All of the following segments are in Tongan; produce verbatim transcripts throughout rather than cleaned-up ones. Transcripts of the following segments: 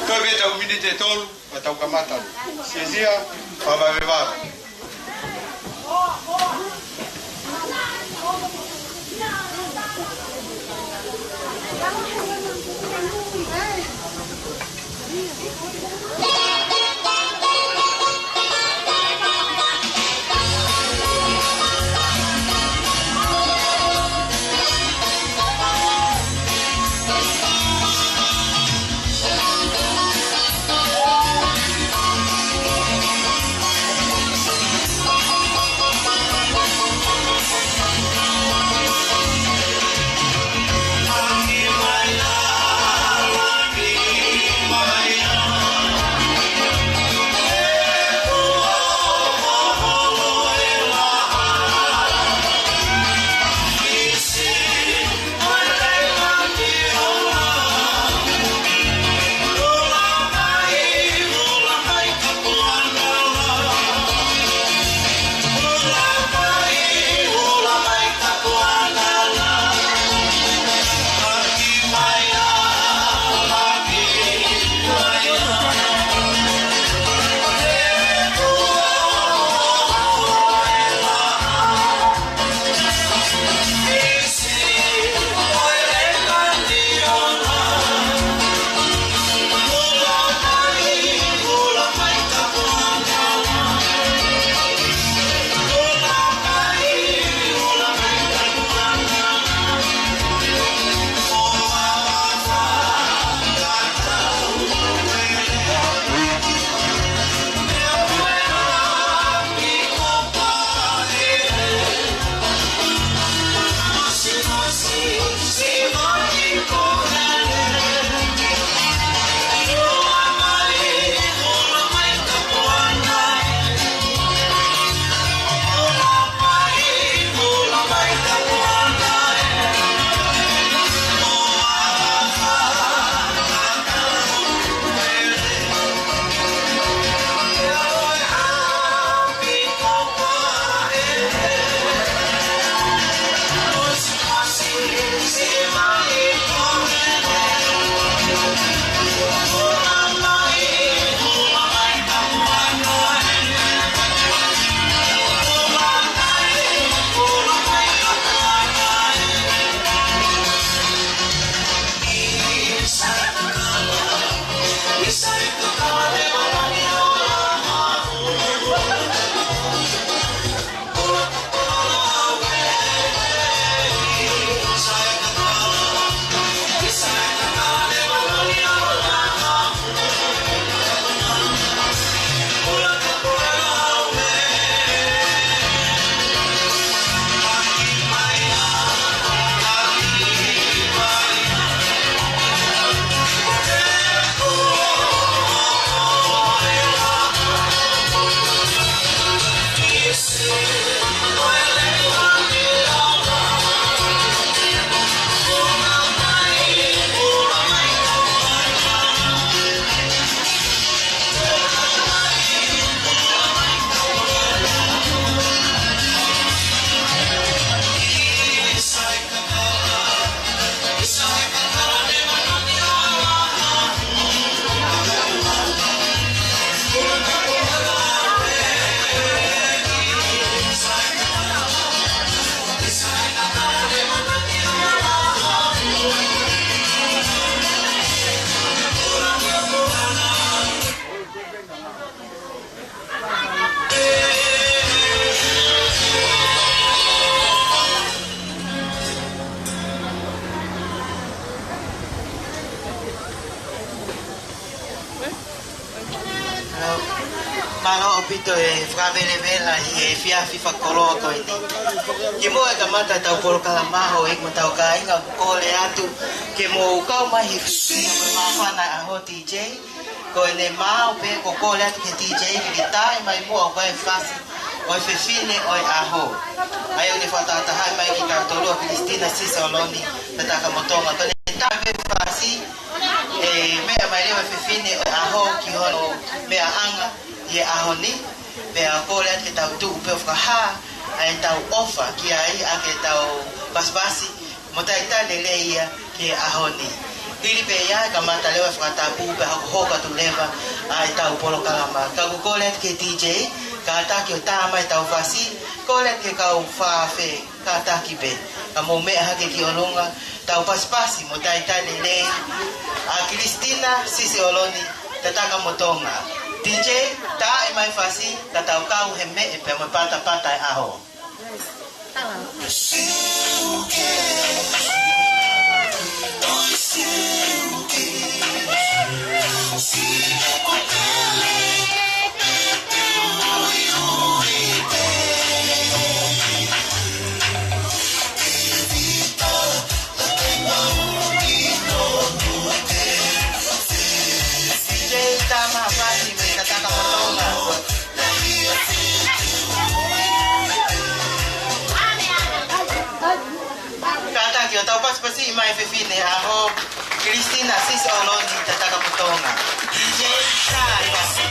Toe pē ʻetau miniti ʻe tolu, pea tau kamata. Siʻisiʻa, fakamāmani. Mālō ʻaupito e fakavelavela ʻi he efiafi fakakoloa ko eni. Kimuʻa e kamata ʻetau polokalama houʻeiki mo hotau kāinga, ʻoku kole atu ke mou kau mai he fisi mo e māfana ʻaho D J. Ko ʻene maau pē, ʻoku kole atu ki he D J ke ke tā mai muʻa ʻo fai e fasi ʻo e fefine ʻo e ʻaho. ʻA ia ʻoku ne fakatahatahaʻi mai kiate kitautolu ʻa Pilistina Sisoloni Takamotonga. Ko ʻene tā pē fasi, ʻe meʻa mai leva e fefine ʻo e ʻaho ki hono meʻaʻanga ʻi he ʻaho ni. Pea kole atu ke tau tuʻu pē ʻo fakahā ʻa ʻetau ʻofa ki ai, ʻa ʻetau pasipasi mo talitali lelei ia ki he ʻaho ni. Hili pē ia, kamata leva e fakatapu pea hokohoko atu leva ʻa ʻetau polokalama. Ka ʻoku kole atu ki he D J, kātaki ʻo tā mai ʻetau fasi, kole atu ki he kau fāfē, kātaki pē. Ka mou meʻa hake ki ʻolunga, tau pasipasi mo talitali lelei ʻa Kilistina Sisi ʻOloni Tatakamotonga. D J, tā mai e fasi, ka tau kau he meʻe pea mo e patapata e ʻaho. D J, tā mai e fasi mei Tatakamotonga. Kātaki ʻo tau pasipasi mai e fefine ʻaho, Kilistina Sisi ʻOloni Tatakamotonga. D J, tā e fasi.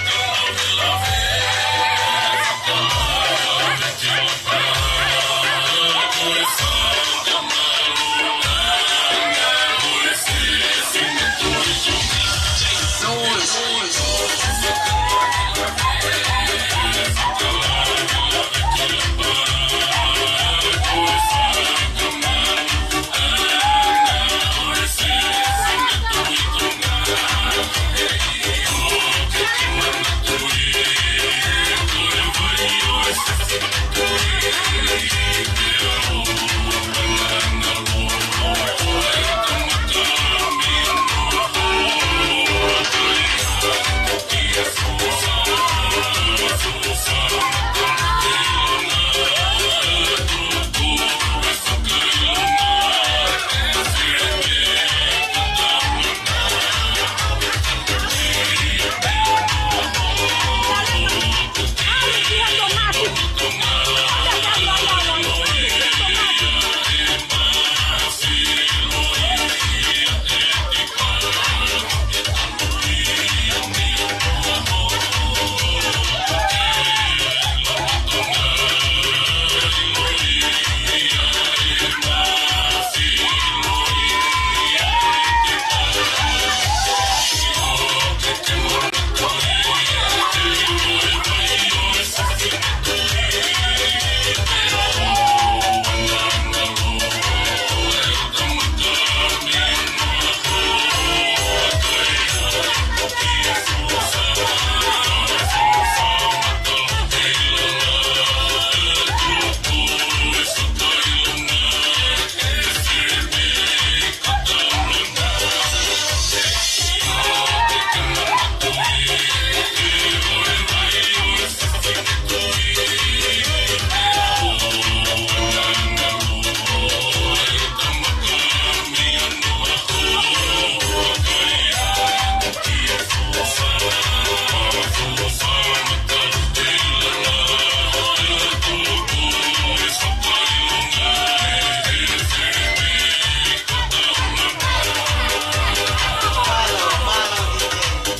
Mālō, mālō, D J.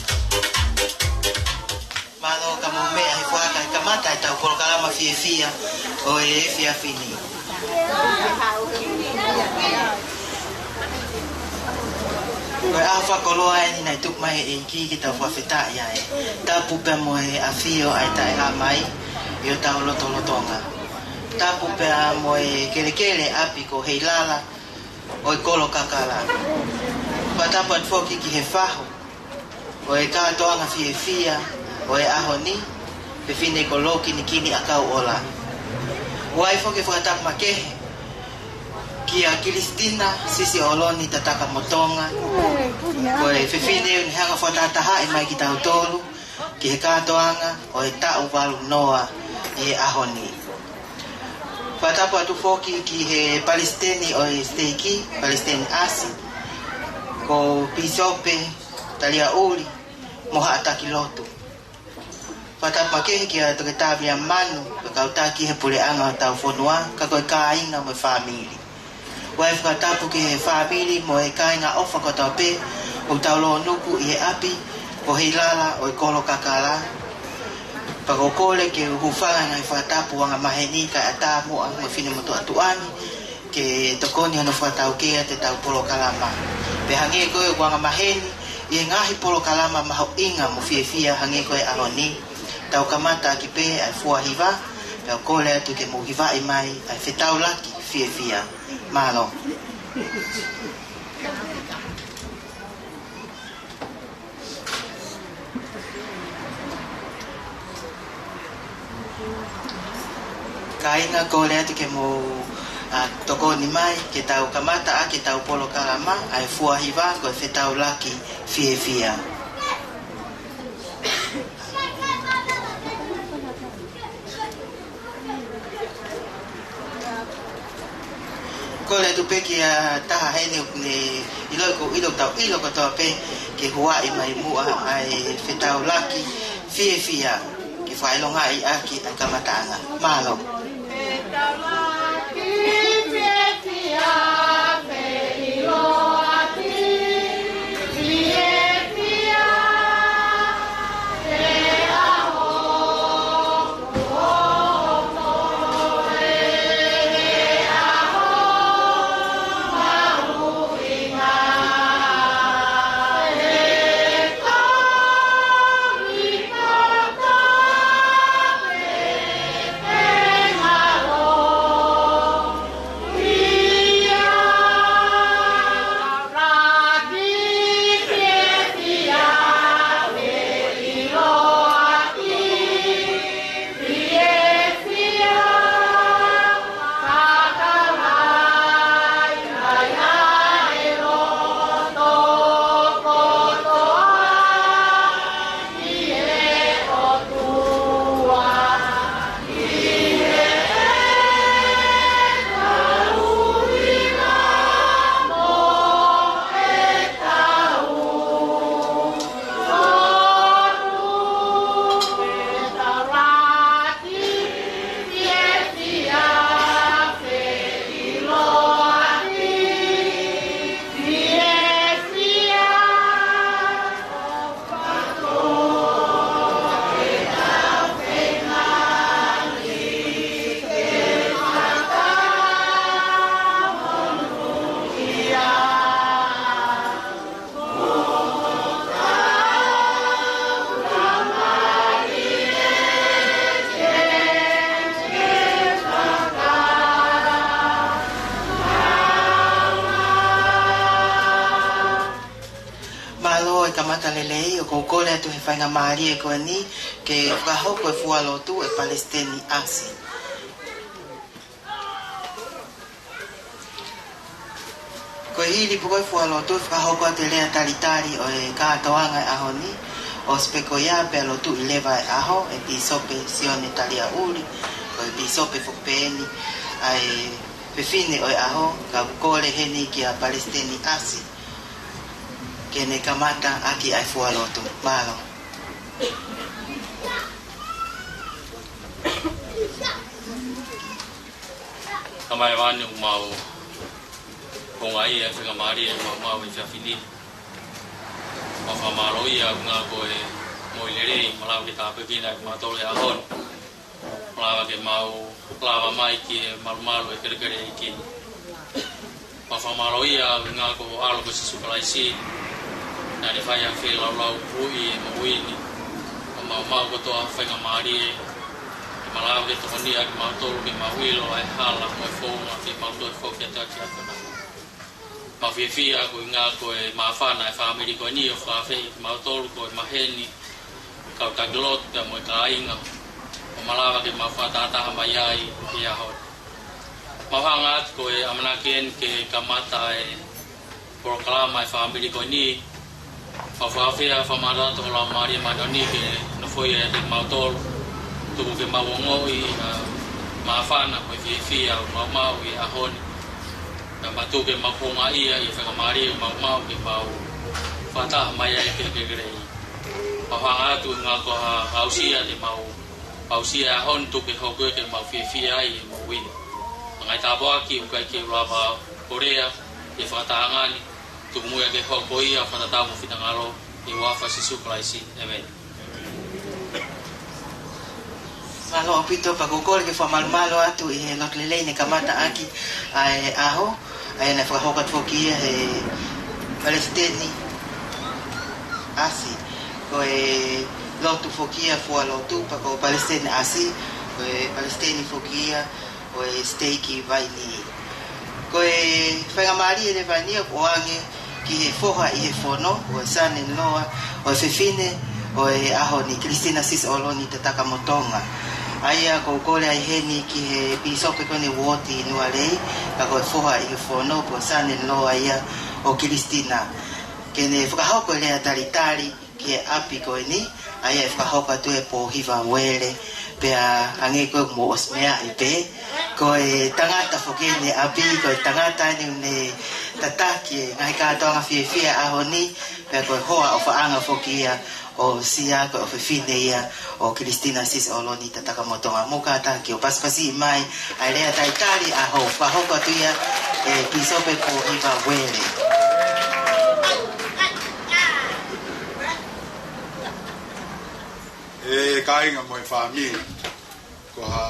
Mālō ka mou meʻa he fuaka he kamata ʻetau polokalama fiefia ʻo e efiafi ni. Ko e ʻaho fakakoloa eni naʻe tuku mai ʻe he ʻEiki ke tau fakafetaʻi ai. Tapu pea mo e ʻafio ʻa e Taʻehāmai ʻi hotau lotolotonga. Tapu pea mo e kelekele ʻapi ko Heilala ʻo e Kolo Kakala. Fakatapu atu foki ki he fahu ʻo e kātoanga fiefia ʻo e ʻaho ni, fefine ko Lōkinikini ʻAkauʻola. ʻOku ʻi ai foki e fakatapu makehe kia Kilistina Sisi ʻOloni Tatakamotonga, ko e fefine ʻoku ne hanga ʻo fakatahatahaʻi mai kitautolu ki he kātoanga ʻo e taʻu valu noa ʻi he ʻaho ni. Fakatapu atu foki ki he palesiteni ʻo e siteiki, Palesiteni ʻAsi, ko Pīsope Taliaʻuli mo haʻa taki lotu. Fakatapu makehe kia Toketā Viamanu, ko e kau taki he puleʻanga ʻo hotau fonua, ka ko e kāinga mo e fāmili. ʻOku ʻi ai e fakatapu ki he fāmili mo e kāinga ʻofa kotoa pē ʻoku tau lōnuku ʻi he ʻapi ʻo Heilala ʻo e Kolo Kakala. Pea ʻoku ou kole ke u hūfanga he ngaahi fakatapu angamaheni kae ʻatā muʻa mo e finemotuʻa tuʻa ni, ke tokoni hono fakataukei ʻetau polokalama. Pea hangē ko e anga maheni ʻi he ngaahi polokalama mahuʻinga mo fiefia hangē ko e ʻaho ni, tau kamata ʻaki pē ʻa e fua hiva, pea u kole atu ke mou hivaʻi mai ʻa e fetaulaki fiefia. Mālō. Kāinga, kole atu ke mou, ā, tokoni mai ke tau kamata ʻaki ʻetau polokalama, ʻa e fua hiva ko e fetaulaki fiefia. Kole atu pē ki ha taha heni ʻoku ne ʻilo, ʻoku ʻilo, tau ʻilo kotoa pē ke huaʻi mai muʻa ʻa e fetaulaki fiefia ke fakaʻilongaʻi ʻaki ʻa e kamataʻanga. Mālō. Fetaulaki fiefia, feʻiloaki fiefia. Mālō e kamata lelei, ʻoku ou kole atu he faingamālie ko eni ke fakahoko e fua lotu ʻe Palesiteni ʻAsi. Ko e hili pē ko e fua lotu, fakahoko atu e lea talitali ʻo e kātoanga e ʻaho ni, ʻosi pē ko ia pea lotuʻi leva e ʻaho ʻe Pīsope Sione Taliaʻuli, ko e pīsope foki pē eni ʻa e fefine ʻo e ʻaho, ka u kole heni kia Palesiteni ʻAsi ke ne kamata ʻaki ʻa e fua lotu. Mālō. Tamai ʻi hēvani, ʻoku mau houngaʻia he faingamālie ʻoku mau maʻu he efiafi ni. Mau fakamālōʻia ʻi he ʻuhinga ko e moʻui lelei, malava ke tāpuekina kimautolu he ʻaho ni. Malava ke mau lava mai ki he malumalu ʻo e kelekele ʻeiki ni. Mau fakamālōʻia ʻi he ʻuhinga ko ho ʻAlo ko Sīsū Kalaisi, naʻa ne fai ʻa e feilaulau ʻo ui e moʻui ni. Ka mau maʻu kotoa faingamālie ke malava ke tokonia kimautolu ke mau ʻilo ʻa e hala mo e founga ke mau toe foki atu ki he ʻAfiona. Mau fiefia ko e ʻuhinga ko e māfana e fāmili ko eni ʻo fakaafeʻi kimautolu ko e maheni, kau taki lotu pea mo e kāinga, ʻo malava ke mau fakatahataha mai ai he ʻaho ni. Mau hanga atu ko e ʻamanaki eni ke kamata e polokalama e fāmili ko eni. Mau fakaafeʻi ʻa e Fakamoʻui ʻa e Laumālie Māʻoniʻoni ke nofoʻia ʻiate kimautolu. Tuku ke mau ongoʻi ʻa e māfana mo e fiefia ʻoku mau maʻu he ʻaho ni. Pea mau tuku ke mau houngaʻia ʻi he faingamālie ʻoku mau maʻu ke mau fakataha mai ai ki he kelekele. Mau hanga atu ʻi he ʻuhinga ko ha aʻusia te mau aʻusia he ʻaho ni, tuku ke hoko ia ke mau fiefia ai he moʻui ni. ʻA e ngaahi tāpuaki ʻoku ʻikai ke u lava ʻo lea ʻi he fakatahaʻanga ni, tuku muʻa ke hoko ia ʻo fakatatau mo ho finangalo, ʻi he huafa ʻo Sīsū Kalaisi. ʻĒmeni. Mālō ʻaupito, pea ʻoku ou kole ke fakamalumalu atu ʻi he lotu lelei ne kamata ʻaki ʻa e ʻaho, ʻa ia naʻe fakahoko atu foki ia he Palesiteni ʻAsi. Ko e lotu foki ia fua lotu, pea ko Palesiteni ʻAsi, ko e Palesiteni foki ia ʻo e siteiki Vaini. Ko e faingamālie leva eni ʻoku ʻoange ki he foha ʻi he fono, ʻo e son-in-law ʻo e fefine ʻo e ʻaho ni, Kilistina Sisi ʻOloni Tataka Motonga. ʻA ia ʻoku ou kole ai heni ki he pīsope ko eni ʻo e uooti Nualei, ka ko e foha ʻi he fono, ko e son-in-law ia ʻo Kilistina, ke ne fakahoko e lea talitali ki he ʻapi ko eni, ʻa ia ʻe fakahoko atu ʻe Pōhiva Uele, pea hangē ko ē ʻoku mou ʻosi meaʻi pē, ko e tangata foki eni ʻapi, ko e tangata eni ʻoku ne tataki e ngaahi kātoanga fiefia ʻaho ni, pea ko e hoa ʻofaʻanga foki ia ʻo Sia, ko e ʻofefine ia ʻo Kilistina Sisi ʻOloni Tataka Motonga. Mou kātaki ʻo pasipasiʻi mai ʻa e lea talitali ʻaho, fakahoko atu ia ʻe Pīsope Pōhiva Uele. ʻE kāinga mo e fāmili, ko ha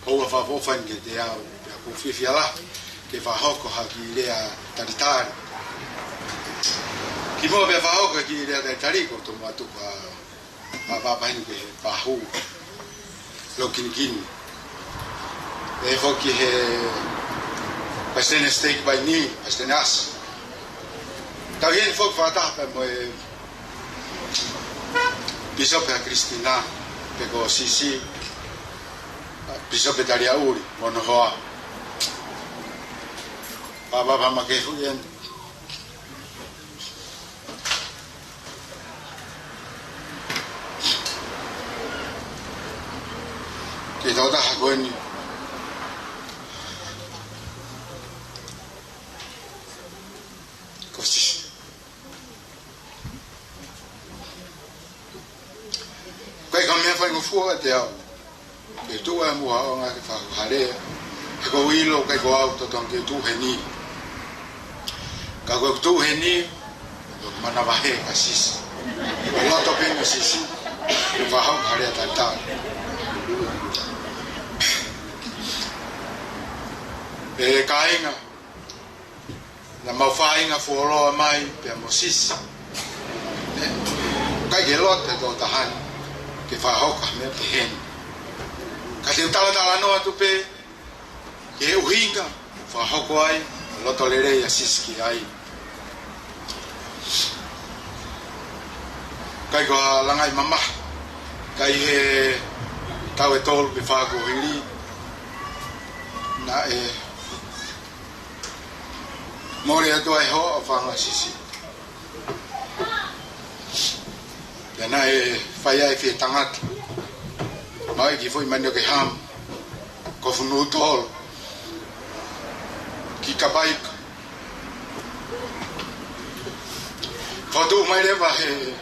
houa fakaʻofoʻofa eni kiate au, pea ʻoku ou fiefia lahi ke fakahoko ha kiʻi lea talitali. Kimuʻa pea fakahoko ha kiʻi lea talitali, ʻoku ou tomuʻa tuku ha ʻa papa heni ke pahu lo kinikini. ʻE foki he Palesiteni Siteiki Vaini, Palesiteni ʻAsi. Tau heni foki fakataha pea mo e Pīsope ʻa Kilistina, pe ko Sisi, Pīsope Taliaʻuli, mo hono hoa. Papa pama ke fu yen. Ke tau taha ko eni. Ko Sisi. Ko e ka meʻa faingofua kiate au ke tuʻu ai muʻa ʻo ngāueʻaki e fakalea, he ʻoku ou ʻilo ʻikai ko au totonu ke tuʻu heni. Ka ko ʻeku tuʻu heni, ʻoku ou manavahē kia Sisi. Ko e loto pē ʻa Sisi ke fakahoko ha lea talitali. ʻE kāinga, naʻa mau fāinga fuoloa mai pea mo Sisi. ʻIkai ke loto e tokotaha ni ke fakahoko ha meʻa pehē ni. Ka te u talatalanoa atu pē ki he ʻuhinga fakahoko ai e loto lelei ʻa Sisi ki ai. ʻIkai ko ha langaʻi mamahi, ka ʻi he taʻu ʻe tolu pe fā kuo hili, naʻe mole atu ai e hoa ʻofaʻanga ʻo Sisi. Pea naʻe fai ai e fie tangata, maʻu e kiʻi foʻi manioke hamu, kofu nūtolo, kiʻi kapa ika. Fotu mai leva he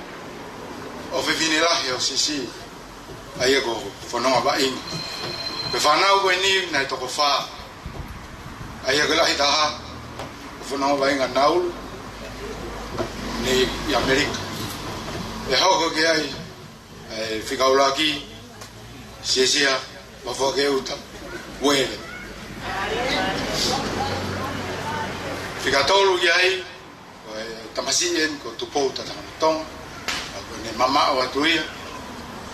ʻofefine lahi ʻo Sisi, ʻa ia ko Fononga Vaʻinga. Ko e fānau ko eni naʻe toko fā. ʻA ia ko e lahi taha ko Fononga Vaʻinga Naulu, ni ʻi ʻAmelika. ʻE hoko ki ai ʻa e fika ʻuluaki, Siesia Mafuakeuta Uele. Fika tolu ki ai, ko e tamasiʻi eni ko Tupou Tataka Motonga, ʻa ia ko ʻene mamaʻo atu ia.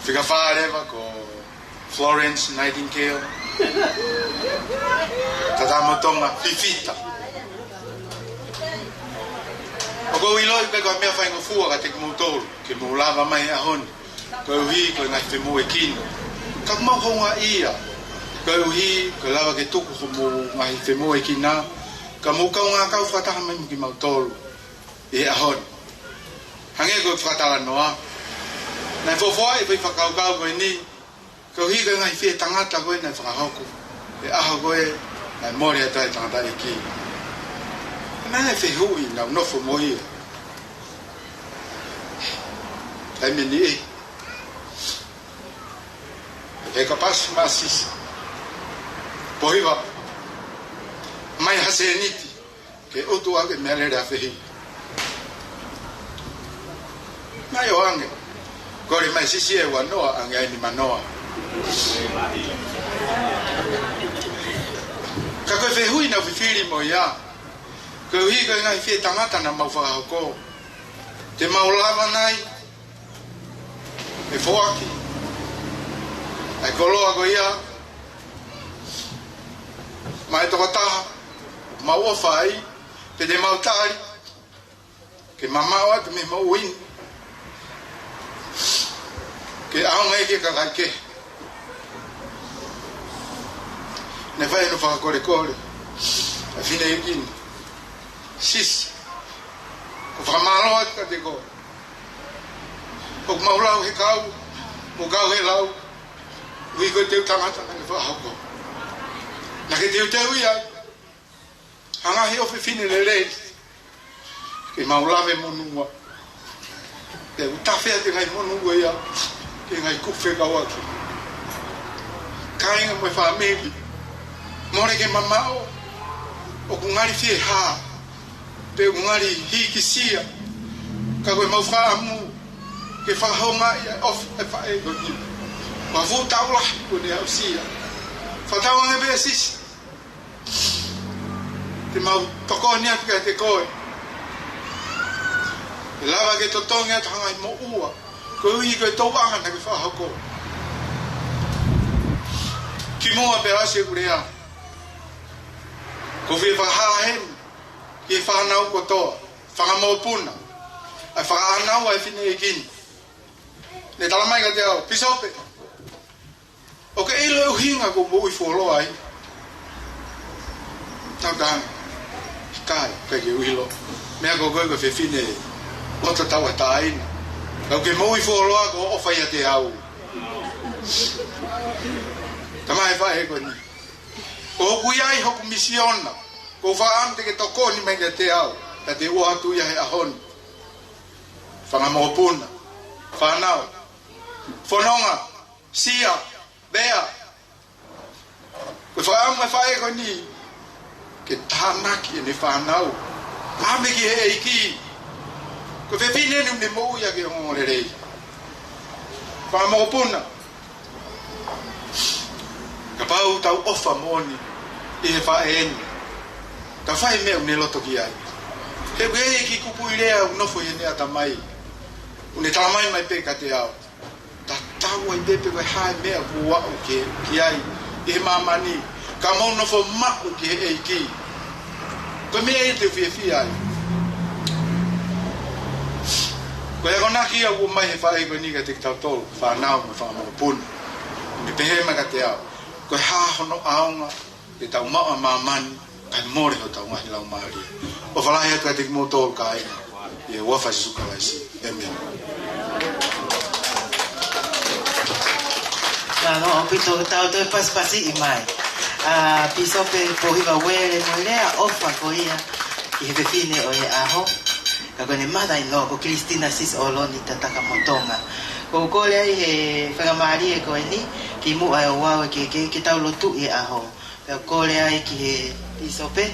Fika fā leva ko Florence Nightingale Tataka Motonga Fifita. ʻOku ou ʻiloʻi ʻikai ko ha meʻa faingofua kiate kimoutolu ke mou lava mai he ʻaho ni, koeʻuhi ko e ngaahi femoʻuekina. Ka ʻoku mau houngaʻia koeʻuhi ko e lava ke tuku homou ngaahi femoʻuekina, ka mou kaungā kau fakataha mai mo kimautolu ʻi he ʻaho ni. Hangē ko e fakatalanoa, naʻe fofoaʻi e foʻi fakakaukau ko eni, koeʻuhi ko e ngaahi fie tangata ko ē naʻe fakahoko he ʻaho ko ē naʻe mole atu ai e tangataʻeiki. Naʻe fehuʻi, naʻa ku nofo mo ia. Taimi ni ē, ʻe kapasi maʻa Sisi, Pōhiva, mai ha sēniti ke utu ʻaki e meʻalele ʻa Fehi. Naʻe ʻoange. Kole mai Sisi ʻe ua noa, ʻange ai ni manoa. Ka ko e fehuʻi naʻa ku fifili mo ia, koeʻuhi ko e ngaahi fie tangata naʻa mau fakahoko, te mau lava nai ʻe foaki ʻa e koloa ko ia maʻa e tokotaha ʻoku mau ʻofa ai, pe te mau tali ke mamaʻo atu mei he moʻui ni, ke ʻaonga ki he kakai kehe. Naʻe fai hono fakakolekole ʻa e fineʻeiki ni. Sisi, ʻoku ou fakamālō atu kiate koe. ʻOku mau lau he kau, mo kau he lau, ui ko e teu tangata naʻa ke fakahoko. Naʻa ke teuteu ia ʻa e ngaahi ʻofefine lelei ke mau lave monū. Pea ʻoku tafe atu e ngaahi monū ia ki he ngaahi kupu fekauʻaki. Kāinga mo e fāmili, mole ke mamaʻo, ʻoku ngali fie hā, pe ʻoku ngali hikisia, ka ko e mau fakaʻamu ke fakahoungaʻi ʻa e ʻofa ʻa e faʻē ko eni. Ko e fuʻu taʻu lahi kuo ne aʻusia. Fakatauange pē Sisi, te mau tokoni atu kiate koe, ʻe lava ke totongi atu ha ngaahi moʻua, koeʻuhi ko e tōʻonga naʻa ke fakahoko. Kimuʻa pea ʻosi ʻeku lea, ʻoku ou fie fakahā heni ki he fānau kotoa, fanga mokopuna, ʻa e fakaʻānaua ʻa e fineʻeiki ni. Ne talamai kiate au, Pīsope, ʻoku ke ʻilo e ʻuhinga ʻoku ou moʻui fuoloa ai? Tau taha ange, ʻikai, ʻikai ke u ʻilo. Meʻa ko koe ko e fefine ʻoku tau tauʻatāina. Ka ʻoku ke moʻui fuoloa ko e ʻofa ʻiate au. Talamai ʻe he faʻē ko eni, ʻoku ʻi ai hoku misiona, ʻoku ou fakaʻamu te ke tokoni mai kiate au, ka te u ʻoatu ia he ʻaho ni. Fanga mokopuna, fānau, fononga, sia, meʻa. Ko e fakaʻamu ʻa e faʻē ko eni ke tānaki ʻene fānau, ʻave ki he ʻEiki. Ko e fefine eni ʻoku ne moʻui ʻaki e ongoongolelei. Fanga mokopuna, kapau ʻoku tau ʻofa moʻoni ʻi he faʻē eni, tau fai e meʻa ʻoku ne loto ki ai. He ʻoku ʻi ai e kiʻi kupuʻi lea ʻoku nofo ʻi heʻene ʻatamai, ʻoku ne talamai mai pē kiate au, tatau ai pē pe ko e hā e meʻa ʻoku ou aʻu ki, ki ai ʻi he māmani, ka mou nofo maʻu ki he ʻEiki. Ko e meʻa ia te u fiefia ai. Ko e akonaki ia ʻoku ʻomai ʻe he faʻē ko eni kiate kitautolu fānau mo e fanga mokopuna. Ne pehē mai kiate au, ko e hā hono ʻaonga ke tau maʻu ʻa māmani kae mole hotau ngaahi laumālie? ʻOfa lahi atu kiate kimoutolu kāinga, ʻi he huafa ʻo Sīsū Kalaisi, ʻēmeni. Mālō ʻaupito, tau toe pasipasiʻi mai ʻa Pīsope Pōhiva Uele mo e lea ʻofa ko ia ki he fefine ʻo e ʻaho, ka ko ʻene mother-in-law ko Kilistina Sisi ʻOloni Tatakamotonga. ʻOku ou kole ai ʻe he faingamālie ko eni, kimuʻa ʻi he ouau ʻa e kehekehe, ke tau lotuʻi e ʻaho. Pea kole ai ki he pīsope,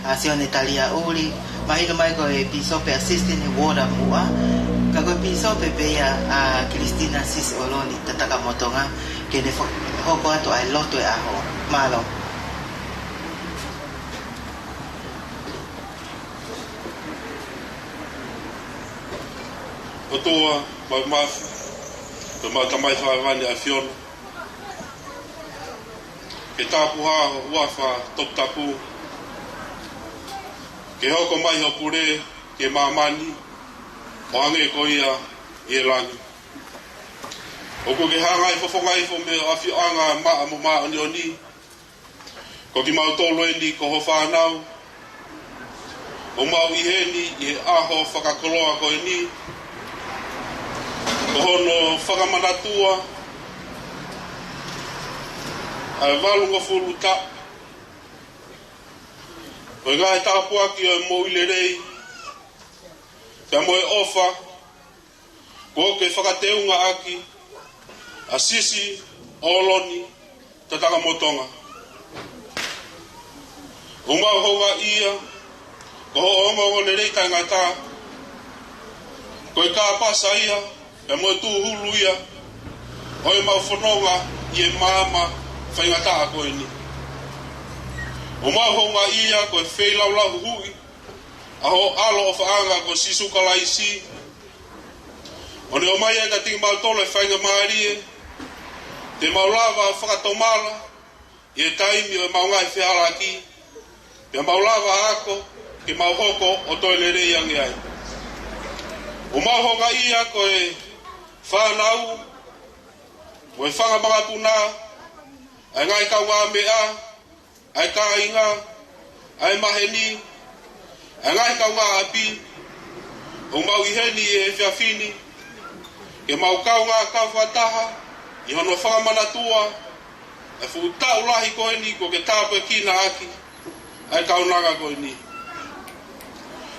ʻa Sione Taliaʻuli, mahino mai ko e pīsope assistant ʻi he ward ʻa Muʻa, ka ko e pīsope pē ia ʻa Kilistina Sisi ʻOloni Tatakamotonga, ke ne fo-, hoko atu ʻa e lotu e ʻaho. Mālō. ʻOtua Māfimafi, ko homau Tamai Hēvani ʻa e ʻAfiona, ke tāpuhā ho huafa toputapu, ke hoko mai ho pule ki māmani, ʻo hangē ko ia ʻi he langi. ʻOku ke hanga ʻo fofongaʻi hifo mei ho ʻafioʻanga maʻa mo māʻoniʻoni ko kimautolu eni ko ho fānau, ʻoku mau ʻi heni ʻi he ʻaho fakakoloa ko eni, ko hono fakamanatua ʻa e valungofulu taʻu ʻo e ngaahi tāpuaki ʻo e moʻui lelei, pea mo e ʻofa kuo ke fakateunga ʻaki ʻa Sisi ʻOloni Tatakamotonga. ʻOku mau houngaʻia ko hoʻo ongoongolelei taʻengata, ko e kāpasa ia pea mo e tūhulu ia ʻo ʻemau fononga ʻi he maama faingataʻa ko eni. ʻOku mau houngaʻia ko e feilaulau huhuʻi ʻa ho ʻAlo ʻofaʻanga ko Sīsū Kalaisi, ʻo ne ʻomai ai kiate kimautolu e faingamālie te mau lava fakatomala ʻi he taimi ʻo ʻemau ngaahi fehālaaki, pea mau lava ako ke mau hoko ʻo toe lelei ange ai. ʻOku mau houngaʻia ko e fānau, mo e fanga makapuna, ʻa e ngaahi kaungāmeʻa, ʻa e kāinga, ʻa e maheni, ʻa e ngaahi kaungāʻapi, ʻoku mau ʻi heni he efiafi ni ke mau kaungā kau fakataha ʻi hono fakamanatua ʻa e fuʻu taʻu lahi ko eni kuo ke tāpuekina ʻaki ʻa e kaunanga ko eni.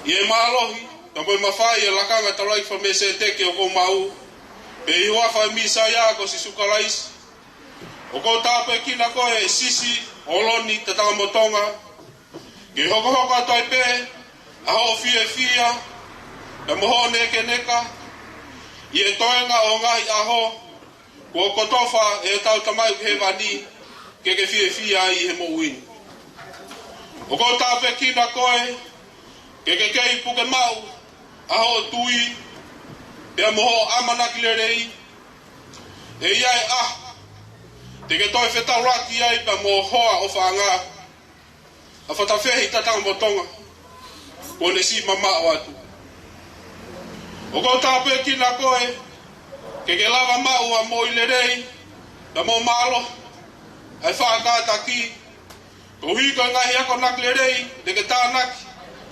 ʻI he mālohi, pea mo e mafai ʻo e Lakanga Taulaʻeiki Faka-Melekisēteki ʻoku mau, pea ʻi he huafa ʻo e Mīsaia ko Sīsū Kalaisi, ʻoku ou tāpuekina koe Sisi ʻOloni Tatakamotonga, ke hokohoko atu ai pē ʻa hoʻo fiefia, pea mo hoʻo nekeneka, ʻi he toenga ʻo e ngaahi ʻaho kuo kotofa ʻe hotau Tamai ʻoku ʻi hēvani ke ke fiefia ai ʻi he moʻui ni. ʻOku ou tāpuekina koe ke ke kei puke maʻu ʻa hoʻo tui, pea mo hoʻo ʻamanaki lelei, ʻe ʻi ai e ʻaho te ke toe fetaulaki ai pea mo ho hoa ʻofaʻanga, ʻa Fatafehi Tatakamotonga, kuo ne siʻi mamaʻo atu. ʻOku ou tāpuekina koe ke ke lava maʻu ʻa e moʻui lelei, pea mo e mālohi, ʻa e faʻa kātaki, koeʻuhi ko e ngaahi akonaki lelei ne ke tānaki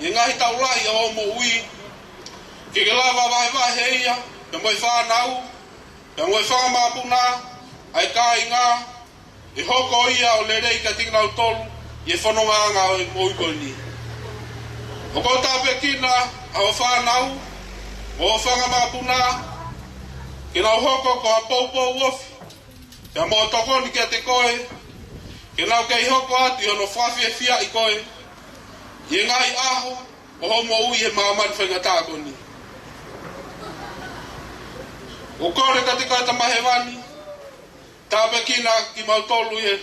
ʻi he ngaahi taʻu lahi ʻo hoʻo moʻui, ke ke lava vahevahe ia pea mo e fānau, pea mo e fanga makapuna, ʻa e kāinga, ʻe hoko ia ʻo lelei kiate kinautolu ʻi he fonongaʻanga ʻo e moʻui ko eni. ʻOku ou tāpuekina ʻa hoʻo fānau mo hoʻo fanga makapuna, ke nau hoko ko ha poupou ofi, pea mo e tokoni kiate koe, ke nau kei hoko atu ʻi hono fakafiefiaʻi koe ʻi he ngaahi ʻaho ʻo hoʻo moʻui he māmani faingataʻa ko eni. ʻOku ou kole kiate koe Tamai Hēvani, tāpuekina kimautolu ʻi he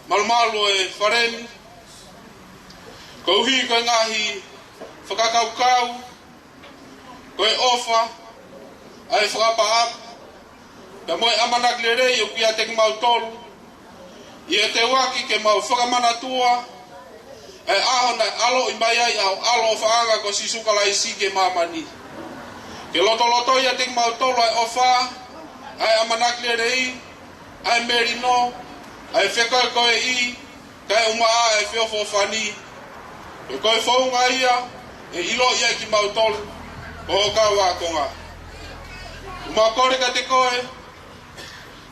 malumalu ʻo e fale ni, koeʻuhi ko e ngaahi fakakaukau, ko e ʻofa, ʻa e fakaʻapaʻapa, pea mo e ʻamanaki lelei ʻoku ʻiate kimautolu, ʻi he teuaki ke mau fakamanatua ʻa e ʻaho naʻe ʻaloʻi mai ai ʻa ho ʻAlo ʻofaʻanga ko Sīsū Kalaisi ki māmani. Ke lotolotoi ʻiate kimautolu ʻa e ʻofa, ʻa e ʻamanaki lelei, ʻa e melino, ʻa e fekoekoeʻi, kae ʻumaʻā ʻa e feʻofoʻofani. Pea ko e founga ia ʻe ʻiloʻi ai kimautolu ko ho kau ākonga. ʻOku mau kole kiate koe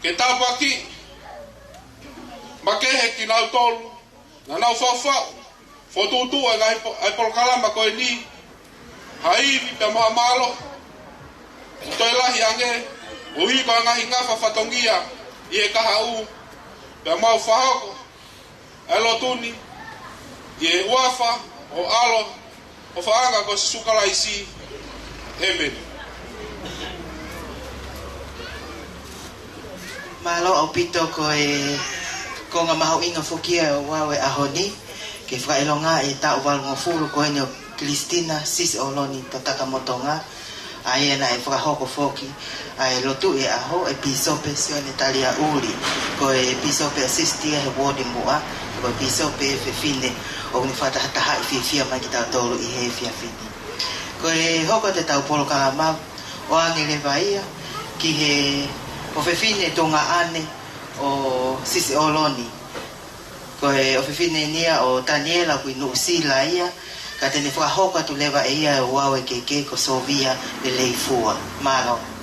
ke tāpuakiʻi makehe kinautolu naʻa nau faʻufaʻu, fokotuʻutuʻu ʻa e ngaahi po-, ʻa e polokalama ko eni, ha ivi pea mo ha mālohi ʻoku toe lahi ange, koeʻuhi ko e ngaahi ngafa fatongia ʻi he kahaʻu, pea mau fakahoko ʻa e lotu ni ʻi he huafa ʻo ho ʻAlo ʻofaʻanga ko Sīsū Kalaisi. ʻĒmeni. Mālō ʻaupito, ko e konga mahuʻinga foki ia ʻo e ʻaho ni, ke fakaʻilonga e taʻu valungofulu ko eni ʻo Kilisitina Sisi ʻOloni Tatakamotonga, ʻa ia naʻe fakahoko foki ʻa e lotu ʻi he ʻaho ʻe Pīsope Sione Taliaʻuli, ko e Pīsope Asisiti ia he Ward Muʻa, ko e Pīsope fefine ʻoku ne fakatahatahaʻi fiefia mai kitautolu ʻi he efiafi ni. Ko e hoko atu ʻetau polokalama, ʻoange leva ia ki he ʻofefine tuongaʻane ʻo Sisi ʻOloni. Ko e ʻofefine eni ia ʻo Taniela, ʻoku ʻi Nuʻusila ia, ka te ne fakahoko atu leva ʻe ia ʻa e ouau ʻo e keke ko Sovia Leleifua. Mālō.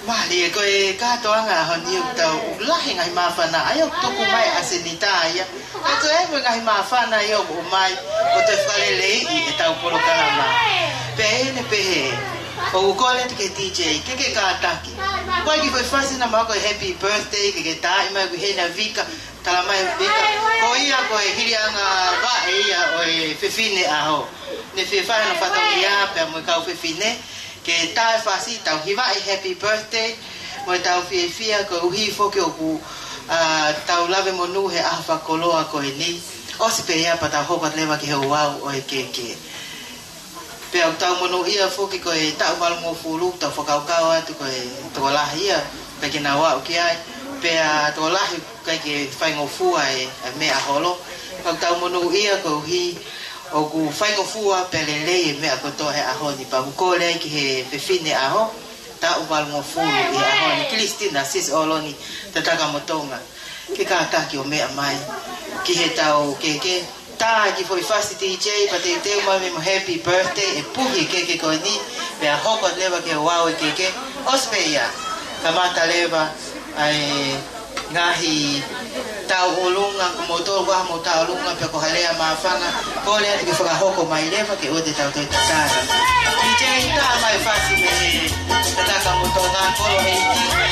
Mālie, ko e kātoanga ʻaho ni ʻoku tau lahi ngaahi māfana, ʻa ia ʻoku tuku mai ʻa Senita ia. Ka ko e mo e ngaahi māfana ia ʻoku ʻomai, ʻo toe fakaleleiʻi ʻetau polokalama. Pea ʻi heʻene pehē, ʻoku ou kole atu ki he D J, ke ke kātaki. Ko e kiʻi foʻi fasi naʻa mau ko e happy birthday, ke ke tā mai ʻoku ʻi heni ʻa Vika, tala mai ʻe Vika, ko ia ko e hiliʻanga vaʻe ia ʻo e fefine ʻaho. Ne fie fai hono fatongia pea mo e kau fefine, ke tā e fasi, tau hivaʻi happy birthday, mo ʻetau fiefia koeʻuhi foki ʻoku, ā, tau lave monū he ʻaho fakakoloa ko eni. ʻOsi pē ia pea tau hoko atu leva ki he ouau ʻo e keke. Pea ʻoku tau monūʻia foki ko e taʻu valungofulu, tau fakakaukau atu ko e tokolahi ia, ʻikai ke nau aʻu ki ai. Pea tokolahi ʻikai ke faingofua e, e meʻa holo. Ka ʻoku tau monūʻia koeʻuhi ʻoku faingofua pea lelei e meʻa kotoa he ʻaho ni. Pea ʻoku kole ai ki he fefine ʻaho, taʻu valungofulu ʻi he ʻaho ni, Kilistina Sisi ʻOloni Tatakamotonga, ke kātaki ʻo meʻa mai ki heʻetau keke. Tā e kiʻi foʻi fasi D J, pea teuteu mai mo e happy birthday, ʻe puhi e keke ko eni, pea hoko atu leva ki he ouau e keke. ʻOsi pē ia, kamata leva ʻa e ngaahi tauʻolunga, ko moutolu ʻoku ʻi ai homou tauʻolunga, pe ko ha lea māfana, kole atu ke fakahoko mai leva ke ʻoua te tau toe tatali. D J, tā mai e fasi mei he Tatakamotonga, Kolo ʻEiki.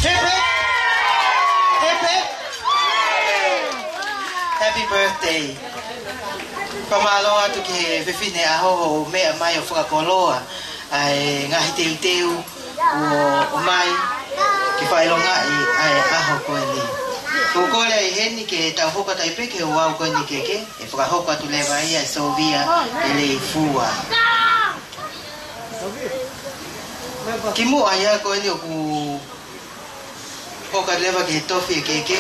Hip, hip. Hip, hip. Happy birthday. Fakamālō atu ki he fefine ʻaho hoʻo meʻa mai ʻo fakakoloa ʻa e ngaahi teuteu kuo ʻomai ke fakaʻilongaʻi ʻa e ʻaho ko eni. ʻOku ou kole ai heni ke tau hoko atu ai pē ki he ouau ko eni keke, ʻe fakahoko atu leva ia ʻe Sovia ʻEleifua. Kimuʻa ia ko eni ʻoku hoko atu leva ki he tofi e keke.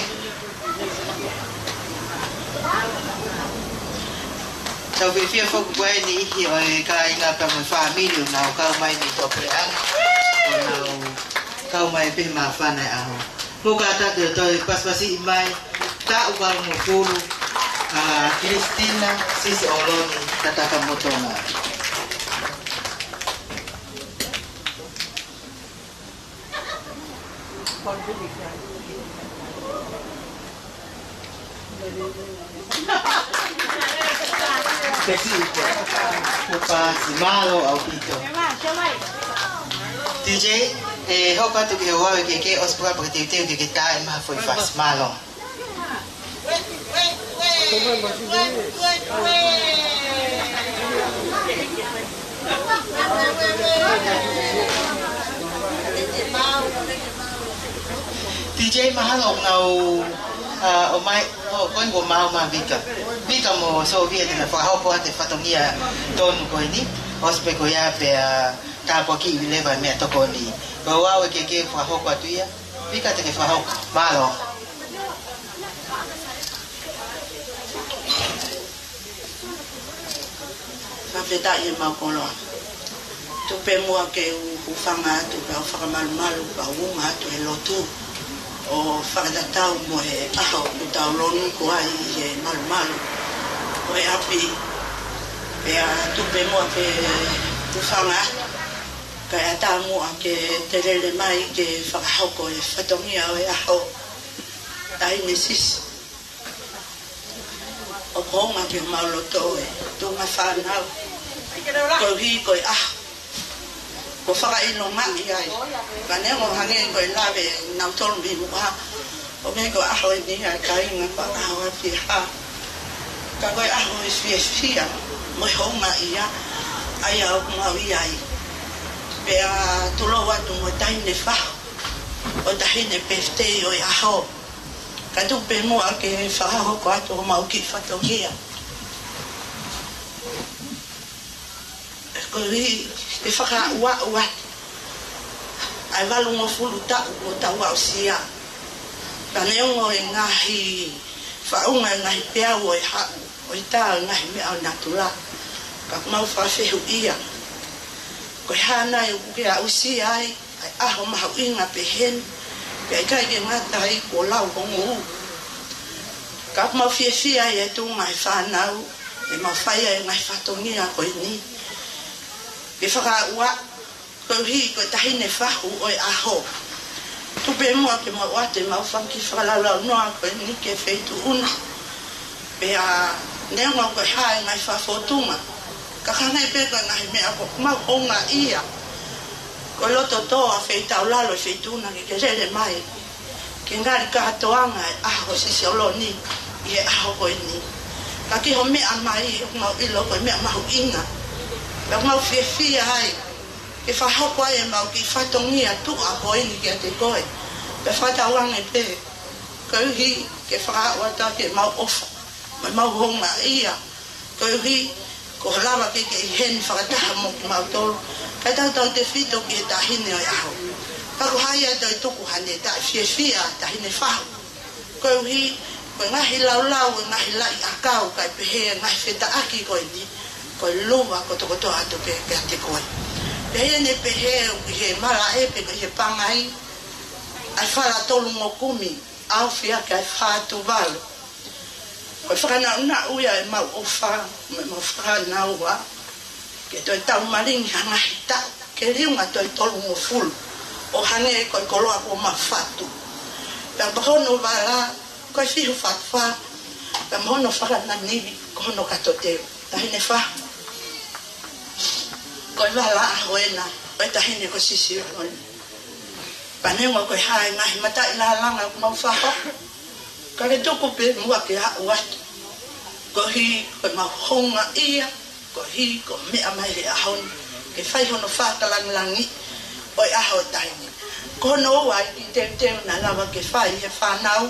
Tau fiefia foki ko e niʻihi ʻo e kāinga pea mo e fāmili ʻoku nau kau mai mei tuʻapuleʻanga. ʻOku nau kau mai pē he māfana e ʻaho. Mou kātaki ʻo toe pasipasiʻi mai taʻu valungofulu ʻa Kilistina Sisi ʻOloni Tatakamotonga. Tesi ite. Kuo pasi, mālō ʻaupito. D J, ʻe hoko atu ki he ouau e keke, ʻosi pē ka pea ke teuteu ke ke tā mai ha foʻi fasi, mālō. T J, mahalo ʻoku nau, ʻa, ʻomai, ʻo, ko eni kuo maau mai Vika. Vika mo Sōvia te nau fakahoko atu e fatongia tonu ko eni. ʻOsi pē ko ia pea tāpuakiʻi leva e meʻatokoni. Ko au e keke fakahoko atu ia. Vika te ke fakahoko. Mālō. Fakafetaʻi ʻemau koloa. Tuku pē muʻa ke u hūfanga atu, pea u fakamalumalu, pea u unga atu he lotu ʻo fakatatau mo e ʻaho ʻoku tau lōnuku ai he malumalu ʻo e ʻapi. Pea tuku pē muʻa ke u hūfanga atu, kae ʻatā muʻa ke te lele mai ke fakahoko e fatongia ʻo e ʻaho, Taʻahine Sisi. ʻOku hounga ki homau loto e tuʻunga fānau, koeʻuhi ko e ʻaho kuo fakaʻilongaʻi ai. Ka neongo hangē ko e lave ʻa kinautolu mei muʻa, ʻoku pehē ko e ʻaho eni ʻa e kāinga, ko e ʻaho ʻa e fiefia. Ka ko e ʻaho ʻo e fiefia mo e houngaʻia, ʻa ia ʻoku mau ʻi ai. Pea tulou atu mo e taʻahine fahu, ʻo e taʻahine birthday ʻo e ʻaho. Ka tuku pē muʻa ke fakahoko atu homau kiʻi fatongia, koeʻuhi ke fakaaʻu atu ʻa e valungofulu taʻu kuo tau aʻusia. Ka neongo e ngaahi faʻunga, e ngaahi peau ʻo e haʻu, ʻo e tā, e ngaahi meʻa ʻo natula, ka ʻoku mau fakafehuʻia, ko e hā nai ʻoku ke aʻusia ai ʻa e ʻaho mahuʻinga pehē ni, pea ʻikai ke ngata ai, kuo lau hongo ʻū. Ka ʻoku mau fiefia ai e tuʻunga e fānau, ʻemau fai ai e ngaahi fatongia ko eni, ke fakaaʻu atu, koeʻuhi ko e taʻahine fahu ʻo e ʻaho. Tuku pē muʻa ke mau ʻoatu ʻemau fanga kiʻi fakalaulaunoa ko eni ki he feituʻu na. Pea neongo ko e hā e ngaahi fakafōtunga, ka hangē pē ko e ngaahi meʻa ʻoku mau houngaʻia, ko e loto tō ʻa e feitaulalo e feituʻu na ke ke lele mai ke ngali kātoanga e ʻaho sisioloni ʻi he ʻaho ko eni. Ka ki hoʻo meʻa mai, ʻoku mau ʻilo ko e meʻa mahuʻinga, pea ʻoku mau fiefia ai ke fakahoko ai ʻemau kiʻi fatongia tuʻa ko eni kiate koe. Pea fakatauange pē, koeʻuhi ke fakaaʻu atu ʻemau ʻofa mo ʻemau houngaʻia, koeʻuhi kuo lava ke ke ʻi heni fakataha mo kimautolu, kae tautautefito ki he taʻahine ʻo e ʻaho. Ka ko hai ʻe toe tuku haʻane taʻefiefia, taʻahine fahu? Koeʻuhi ko e ngaahi laulau, e ngaahi laʻi ʻakau, kae pehē e ngaahi fetaʻaki ko eni, ko e luva kotokotoa atu pē kiate koe. Pea ʻi heʻene pehē ʻoku ʻi he malaʻe pe ko e ʻi he pangai ʻa e fala tolungo kumi, ʻaofia ki ai e fā Tuvalu. Ko e fakanaʻunaʻu ia ʻemau ʻofa mo ʻemau fānau, ʻa, ke toe taumalingi ha ngaahi taʻu ke liunga toe tolungofulu, ʻo hangē ko e koloa kuo mau fatu. Pea mo hono vala, ko e fihu fatu fā, pea mo hono fakanangi, ko hono kato teu. Taʻahine fahu, ko e vala ʻaho ena ʻo e taʻahine ko Sisioloni. Pea neongo ko e hā e ngaahi mataʻi lālanga ʻoku mau fakahoko, ka ke tuku pē muʻa ke aʻu atu, koeʻuhi ko ʻemau houngaʻia, koeʻuhi ko e meʻa mai he ʻaho ni ke fai hono fakalangilangiʻi ʻo e ʻaho ʻo e taʻahine. Ko hono ua e kiʻi teuteu naʻe lava ke fai ʻe he fānau,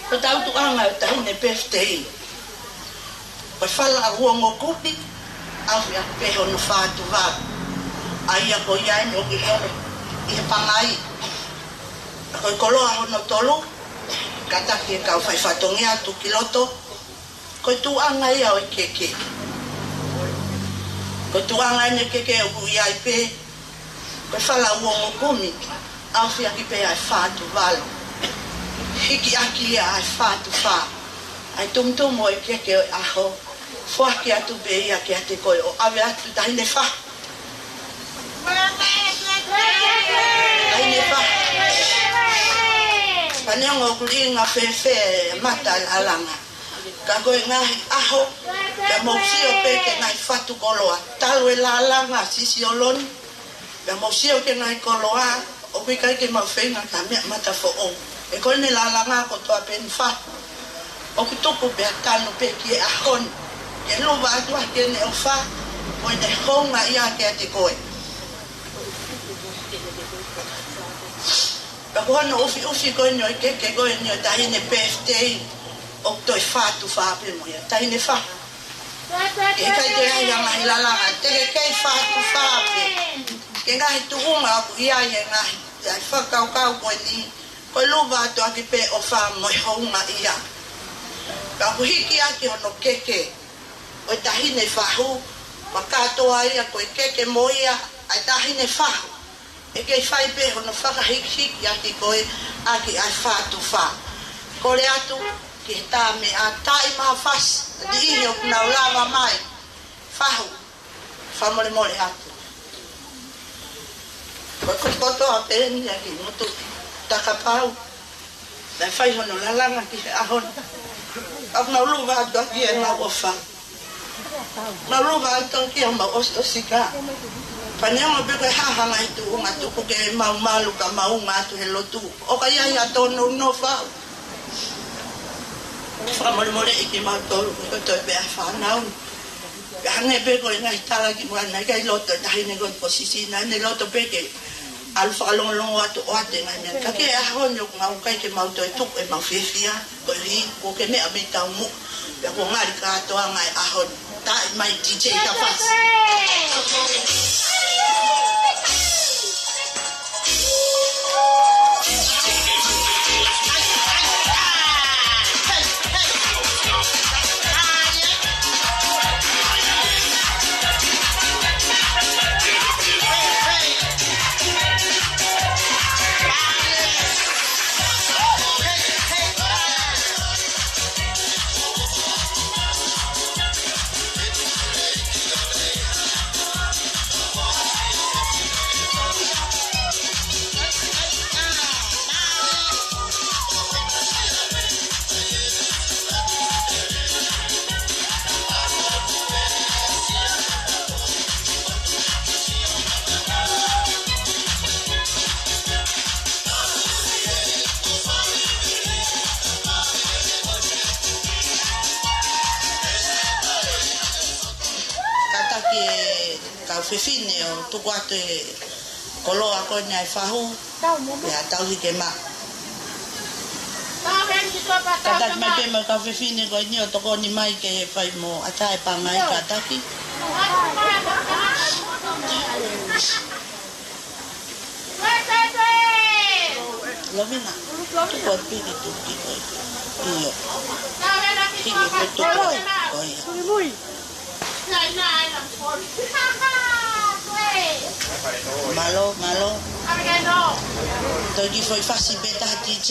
ko e tautuʻanga ʻo e taʻahine birthday, ko e fala ʻa e ongo kumi, ʻaofia pē hono fā Tuvalu. ʻA ia ko ia eni ʻoku ʻi heni ʻi he pangai. Ko e koloa hono tolu, kātaki e kau fai fatongia tuku ki loto, ko e tuʻunga ia ʻo e keke. Ko e tuʻunga eni e keke ʻoku ʻi ai pē, ko e fala ʻa e ongo kumi, ʻaofia ki ai pē ʻa e fā Tuvalu. Hiki ʻaki ia ʻa e fā Tuvalu, ʻa e tumutumu ʻo e keke ʻo e ʻaho, foaki atu pē ia kiate koe ʻo ʻave atu, taʻahine fahu. Taʻahine fahu. Pea neongo ʻoku liʻinga fēfē e mataʻi lālanga, ka ko e ngaahi ʻaho, pea mou sio pē ki he ngaahi fatu koloa, talu e lālanga ʻa Sisioloni, pea mou sio ki he ngaahi koloa, ʻoku ʻikai ke mau feinga ki ha meʻa mata foʻou. He ko ʻene lālanga kotoa pē ʻene fahu, ʻOku tuku pea tanu pē ki he ʻaho ni ke luva atu ʻa ʻene ʻofa mo ʻene houngaʻia kiate koe. Pea ko hono ʻufiʻufi ko eni ʻo e keke ko eni ʻo e taʻahine birthday, ʻoku toe fā tufa pē mo ia, taʻahine fahu. Ke ʻikai toe ʻi ai ha ngaahi lalanga, te ke kei fā tufa pē ki he ngaahi tuʻunga ʻoku ʻi ai e ngaahi, ʻa e fakakaukau ko eni, ko e luva atu ʻaki pē ʻofa mo e houngaʻia. Ka ʻoku hiki ʻaki hono keke ʻo e taʻahine fahu, ma kātoa ia ko e keke mo ia ʻa e taʻahine fahu. ʻE kei fai pē hono fakahikihiki ʻaki koe ʻaki ʻa e fā tufa. Kole atu ki he tā meʻa, Taʻi Mahafasi, niʻihi ʻoku nau lava mai. Fahu, fakamolemole atu. Ko e kotokotoa pē eni ʻa e kiʻi motuʻa takapau naʻe fai hono lalanga ki he ʻaho ni. ʻOku mau luva atu ʻaki ʻemau ʻofa. Mau luva atu ʻaki ʻemau ʻosiʻosi ka. Pea neongo pē ko e hā ha ngaahi tuʻunga, tuku ke mau malu ka mau ʻunga atu he lotu. ʻOka ʻi ai ha tōnounou, fahu. Fakamolemoleʻi kimautolu, ko e toe pē ʻa e fānau. Pea hangē pē ko e ngaahi tala kimuʻa, naʻe ʻikai loto e taʻahine ko ē ko Sisi, naʻá ne loto pē ke ʻalu fakalongolongo atu ʻo ʻoatu e ngaahi meʻa. Ka ki he ʻaho ni ʻoku mau ʻikai ke mau toe tuku ʻemau fiefia, koeʻuhi kuo ke meʻa mei taumuʻa. Pea kuo ngali kātoanga e ʻaho ni. Taʻi mai D J Tafasi. Kātaki e kau fefine ʻo tuku atu e koloa ko eni ʻa e fahu, pea tauhi ke maʻu. Kātaki mai pē mo e kau fefine ko eni ʻo tokoni mai ke fai mo ʻatā e pangai, kātaki. Lovina, tuku atu piki tuki ko ia. ʻIo. Hiki ko tuku ko ia. Mālō, mālō. Toe kiʻi foʻi fasi pē taha D J.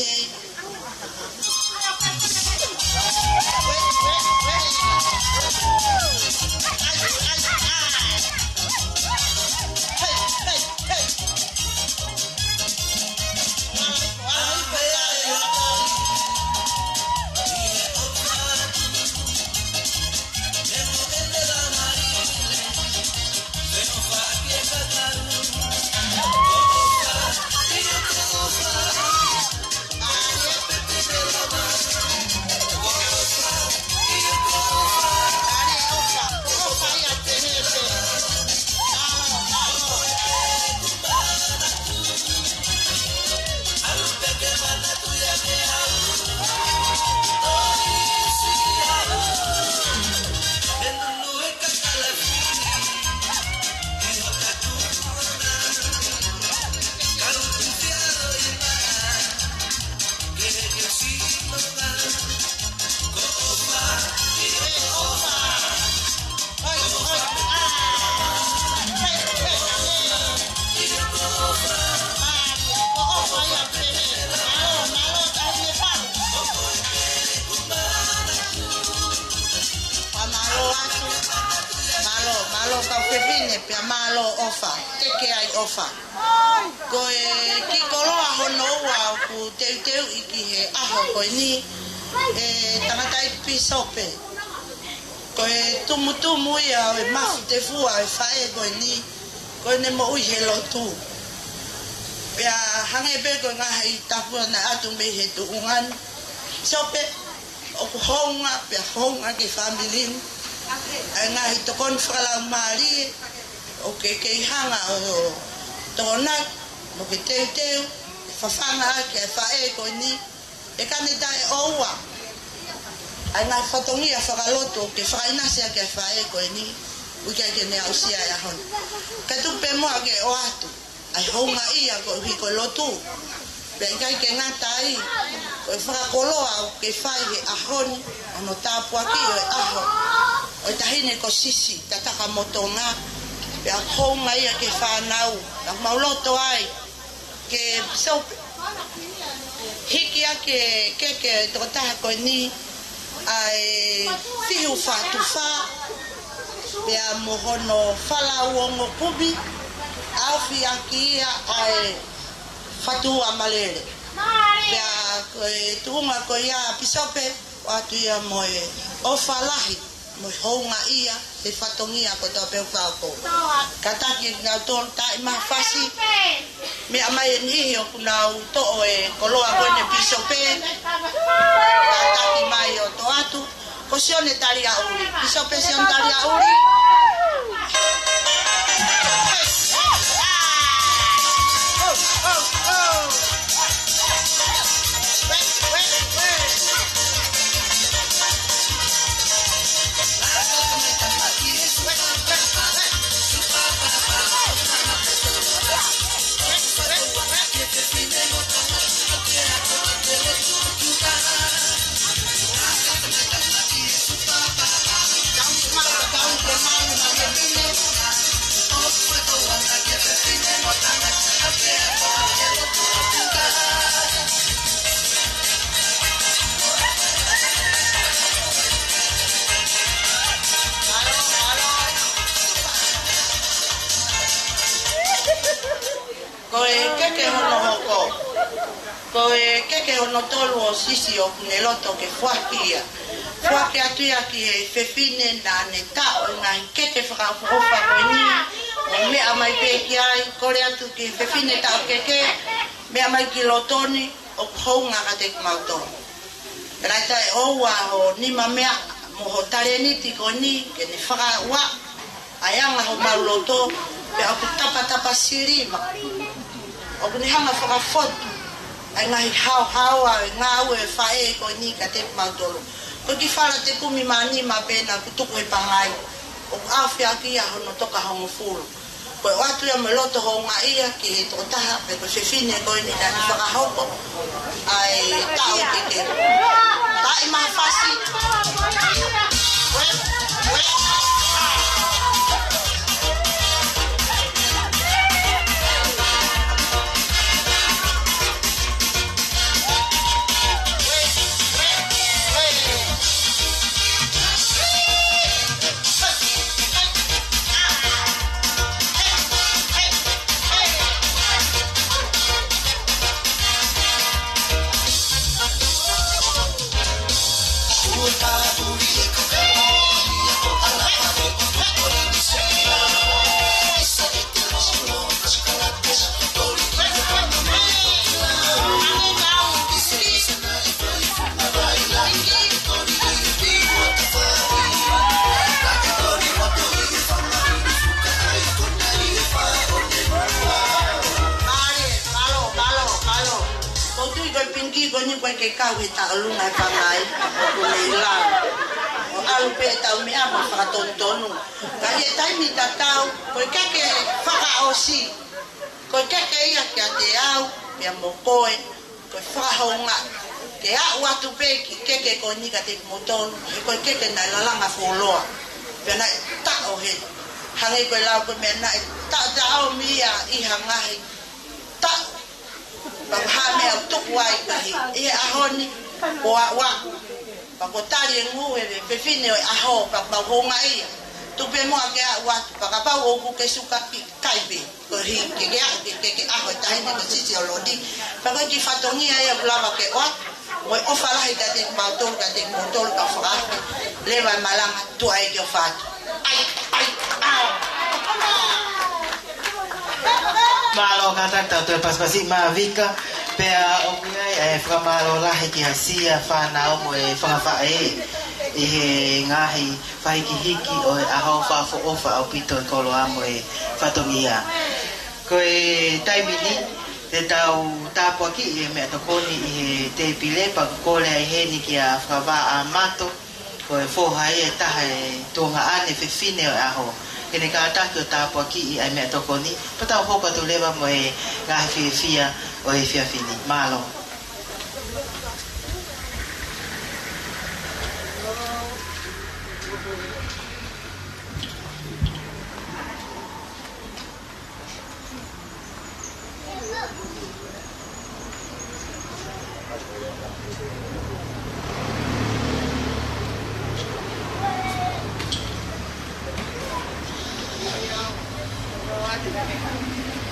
Mālō atu. Mālō, mālō kau fefine, pea mālō ʻofa. Keke ai ʻofa. Ko e kiʻi koloa hono ua ʻoku teuteuʻi ki he ʻaho ko eni, e tangataʻeiki pīsope. Ko e tumutumu ia ʻo e mafu tefua ʻo e faʻē ko eni, ko ʻene moʻui he lotu. Pea hangē pē ko e ngaahi tapu naʻe ʻatu mei he tuʻunga ni. Pīsope, ʻOku hounga, pea hounga ki he fāmili ni ʻa e ngaahi tokoni fakalaumālie ʻoku ke kei hanga ʻo tokonaki mo ke teuteu, fafanga ʻaki ʻa e faʻē ko eni, ʻe kane taʻeʻoua ʻa e ngaahi fatongia fakalotu ʻoku ke fakaʻinasi ʻaki ʻa e faʻē ko eni, ʻoku ʻikai ke ne aʻusia ʻa e ʻaho ni. Ka tuku pē muʻa ke ʻoatu ʻa e houngaʻia koeʻuhi ko e lotu. Pea ʻikai ke ngata ai, ko e fakakoloa ʻoku ke fai he ʻaho ni, ʻa hono tāpuakiʻi ʻo e ʻaho ʻo e taʻahine ko Sisi Tatakamotonga. Pea houngaʻia ki he fānau, pea mau loto ai ke Pīsope, hiki ʻa e keke ʻa e tokotaha ko eni, ʻa e fihi ʻo e fā tufa, pea mo hono fālau ongo kumi, ʻaofi ʻaki ia ʻa e fatu ʻa Malele. Pea ko e tuʻunga ko ia Pīsope, ʻoatu ia mo e ʻofa lahi mo e houngaʻia he fatongia kotoa pē ʻoku fai. Kātaki kinautolu, taaʻi maʻa Fasi, meʻa mai e niʻihi ʻoku nau toʻo e koloa ko eni Pīsope. Kātaki mai ʻo toʻo atu. Ko Sione Taliaʻuli. Pīsope Sione Taliaʻuli. Ko e keke hono hoko. Ko e keke hono tolu ʻo Sisi ʻoku ne loto ke foaki ia. Foaki atu ia ki he fefine naʻa ne taʻo e ngaahi keke fakaʻofoʻofa ko eni. ʻO meʻa mai pē ki ai, kole atu ki he fefine taʻokeke, meʻa mai ki loto ni, ʻoku hounga kiate kimautolu. Pea naʻe taʻeʻoua ho nima meʻa mo ho talēniti ko eni ke ne fakauaʻi ʻa e anga homau loto, pea ʻoku tapatapa silima. ʻOku ne hanga fakafotu ʻa e ngaahi haohaoa ʻo e ngāue ʻa e faʻē ko eni kiate kimautolu. Ko e kiʻi fala tekumi mā nima pē naʻa ku tuku he pangai, ʻoku ʻaofi ʻaki ia hono toka hongofulu. Ko e ʻoatu ia mo e loto houngaʻia ki he tokotaha, pe ko e fefine ko eni naʻa ne fakahoko ʻa e taʻokeke. Taaʻi maʻa Fasi. Mālō, mālō, mālō, mālō. Ko u tui ko e pingikī ko eni ʻoku ʻikai ke kau he taʻolunga he pangai. ʻOku ne lau. ʻO ʻalu pē ʻetau meʻa mo fakatonutonu. Ka ʻi he taimi tatau, ko e keke fakaʻosi. Ko e keke ia kiate au, pea mo koe. Ko e fakahounga ke aʻu atu pē ki he keke ko eni kiate kimoutolu, he ko e keke naʻe lalanga fuoloa. Pea naʻe taʻo he, hangē ko e lau ko e meʻa naʻe taʻotaʻomi ia ʻi ha ngaahi taʻu. Pea ko e hā e meʻa ʻoku tuku ai kahi ʻi he ʻaho ni, ko e aʻu atu. Pea ko e tali e ngū he fefine ʻo e ʻaho, pea mau houngaʻia. Tuku pē muʻa ke aʻu atu, pea kapau ʻoku ke suka ki kai pē. Ko e hiki ke ke aʻu ke ke ke ʻaho e taʻahine ko Sisi ʻo Lodi. Pea ko e kiʻi fatongia ia ʻoku lava ke ʻoatu. Mo e ʻofa lahi kiate kimautolu, kiate kimoutolu, ka fakaʻafe leva e malanga, tuʻa ʻEiki ʻofa atu. ʻAi, ʻai, ʻā. Mālō kātaki, tau toe pasipasi maʻa Vika. Pea ʻoku ʻi ai e fakamālō lahi kia siʻi fānau mo e fanga faʻē ʻi he ngaahi fakahīkihiki ʻo e ʻaho, fakaʻofoʻofa ʻaupito e koloa mo e fatongia. Ko e taimi ni, te tau tāpuakiʻi e meʻatokoni ʻi he tēpile, pea ʻoku kole ai heni kia Fakavaʻa Mato, ko e foha ia ʻe taha e tuongaʻane fefine ʻo e ʻaho, ke ne kātaki ʻo tāpuakiʻi ʻa e meʻatokoni, pea tau hoko atu leva mo e ngaahi fiefia ʻo e efiafi ni. Mālō.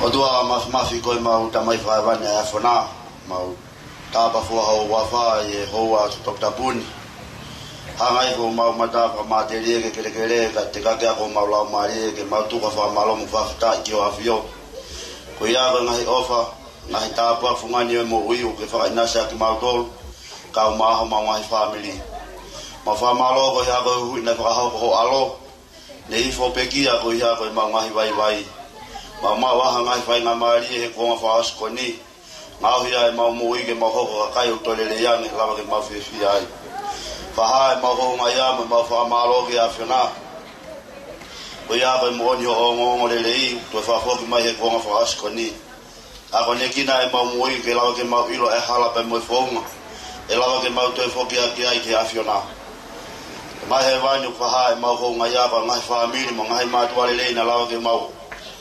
ʻOtua Māfimafi, ko ʻemau Tamai Fakahēvani ʻa e ʻAfiona, mau tāpuaki hoʻo huafa ʻi he houa toputapu ni. Hanga hifo homau mata fakamatelie ke kelekele, kae tekaki ʻa homau laumālie ke mau tuku ha fakamālō mo fakafetaʻi ki hoʻo ʻAfio. Ko ia ko e ngaahi ʻofa, ngaahi tāpuaki fungani ʻo e moʻui ʻoku ke fakaʻinasi ʻaki kimautolu, kau mai homau ngaahi fāmili. Mau fakamālō koeʻuhi ko e huhuʻi naʻe fakahoko ho ʻAlo, ne hifo pekia koeʻuhi ko ʻemau ngaahi vaivai. Mau maʻu ha ngaahi faingamālie he kuonga fakaʻosi ko eni, ngaohi ʻemau moʻui ke mau hoko ko e kakai ʻoku toe lelei ange, lava ke mau fiefia ai. Fakahā ʻemau houngaʻia mo ʻemau fakamālō ki he ʻAfiona, koeʻuhi ko e moʻoni hoʻo ongoongolelei, toe fakafoki mai he kuonga fakaʻosi ko eni. ʻAkonekina ʻemau moʻui ke lava ke mau ʻilo e hala pea mo e founga ʻe lava ke mau toe foki ʻaki ai ki he ʻAfiona. Tamai Hēvani, ʻoku fakahā ʻemau houngaʻia ko e ngaahi fāmili mo e ngaahi mātuʻa lelei naʻa lava ke mau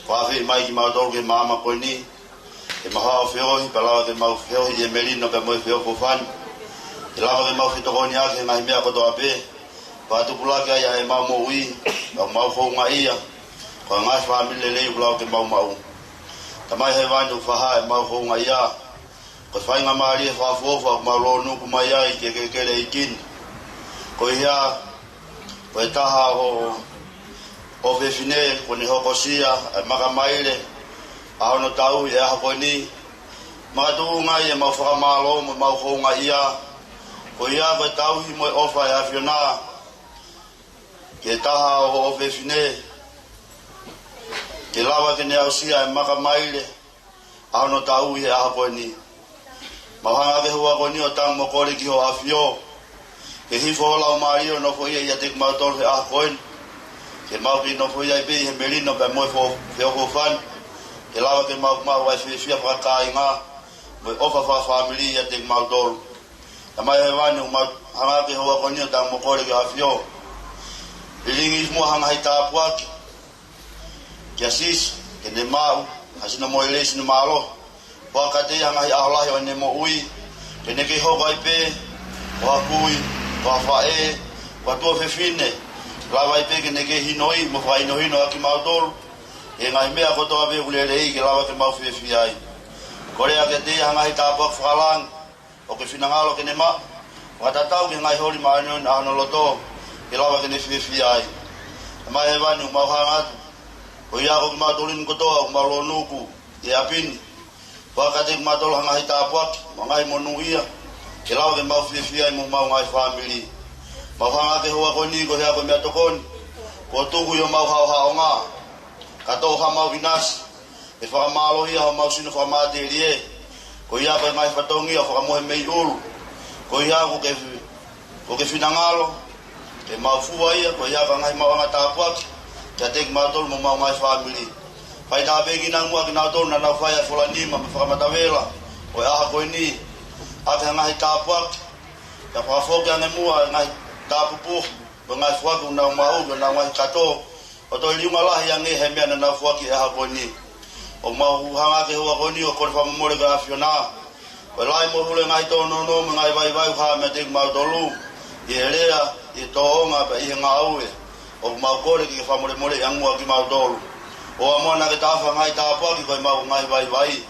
fakaafeʻi mai kimautolu ki he māmani ko eni, ke mau hao feohi, pea lava ke mau feohi ʻi he melino pea mo e feʻofoʻofani, ke lava ke mau fetokoniʻaki he ngaahi meʻa kotoa pē, pea tupulaki ai ʻemau moʻui, pea mau houngaʻia ko e ngaahi fāmili lelei ʻoku lava ke mau maʻu. Tamai Hēvani, ʻoku fakahā ʻemau houngaʻia ko e faingamālie fakaʻofoʻofa ʻoku mau lōnuku mai ai ki he kelekele ʻeiki ni, koeʻuhi ko e taha ʻo hoʻo ʻofefine kuo ne hokosia e maka maile ʻa hono tauhi he ʻaho ko eni. Makatuʻunga ai ʻemau fakamālō mo ʻemau houngaʻia, koeʻuhi ko e tauhi mo e ʻofa ʻa e ʻAfiona ki he taha ʻo hoʻo ʻofefine, ke lava ke ne aʻusia e maka maile ʻa hono tauhi he ʻaho ko eni. Mau hanga ʻaki e houa ko eni ʻo tangi mo kole ki hoʻo ʻAfio ke hifo ho Laumālie ʻo nofoʻia ʻiate kimautolu he ʻaho ko eni, ke mau kei nofoʻia ai pē ʻi he melino pea mo e fo-, feʻofoʻofani, ke lava ke mau maʻu ʻa e fiefia fakakāinga mo e ʻofa fakafāmili ʻiate kimautolu. Tamai Hēvani, ʻoku mau hanga ʻaki e houa ko eni ʻo tangi mo kole ki hoʻo ʻAfio, lilingi muʻa ha ngaahi tāpuaki kia Sisi, ke ne maʻu ha sino moʻui lelei, sino mālohi. Foaki kiate ia ha ngaahi ʻaho lahi ʻo ʻene moʻui, ke ne kei hoko ai pē ko ha kui, ko ha faʻē, ko ha tuofefine, lava ai pē ke ne kei hinoiʻi mo fakahinohino ʻa kimautolu ʻi he ngaahi meʻa kotoa pē ʻoku lelei, ke lava ke mau fiefia ai. Kole kiate ia ha ngaahi tāpuaki fakalangi ʻoku ke finangalo ke ne maʻu, fakatatau ki he ngaahi holi māʻoniʻoni ʻa hono loto, ke lava ke ne fiefia ai. Tamai Hēvani, ʻoku mau hanga atu, koeʻuhi ko kimautolu ni kotoa ʻoku mau lōnuku ʻi he ʻapi ni, foaki kiate kimautolu ha ngaahi tāpuaki mo e ngaahi monūʻia, ke lava ke mau fiefia ai mo homau ngaahi fāmili. Mau hanga ʻaki e houa ko eni koeʻuhi ko e meʻatokoni kuo tuku ʻi homau haʻohaʻonga, ka toʻo hamau ʻinasi, ʻe fakamālohia homau sino fakamatelie, koeʻuhi ko e ngaahi fatongia ʻo e fakamohe mei ʻulu, koeʻuhi kuo ke, kuo ke finangalo ke mau fua ia, koeʻuhi ko e ngaahi maʻuʻanga tāpuaki kiate kimautolu mo homau ngaahi fāmili. Fai tāpuekina muʻa kinautolu naʻa nau fai ʻa e fola nima mo e fakamatavela ʻo e ʻaho ko eni, ʻaki ha ngaahi tāpuaki, kae fakafoki ange muʻa e ngaahi tāpupuhi mo e ngaahi foaki ʻoku nau maʻu, ko honau ngaahi kato, ʻo toe liunga lahi ange he meʻa naʻa nau foaki he ʻaho ko eni. ʻOku mau hanga ʻaki e houa ko eni ʻo kole fakamolemole ki he ʻAfiona, ko e lahi mo e hulu e ngaahi tōnounou mo e ngaahi vaivai ʻoku hā meiate kimautolu, ʻi he lea, ʻi he tōʻonga pea ʻi he ngāue. ʻOku mau kole ke ke fakamolemoleʻi ange muʻa kimautolu. ʻOua muʻa naʻa ke taʻofi ha ngaahi tāpuaki ko ʻemau ngaahi vaivai,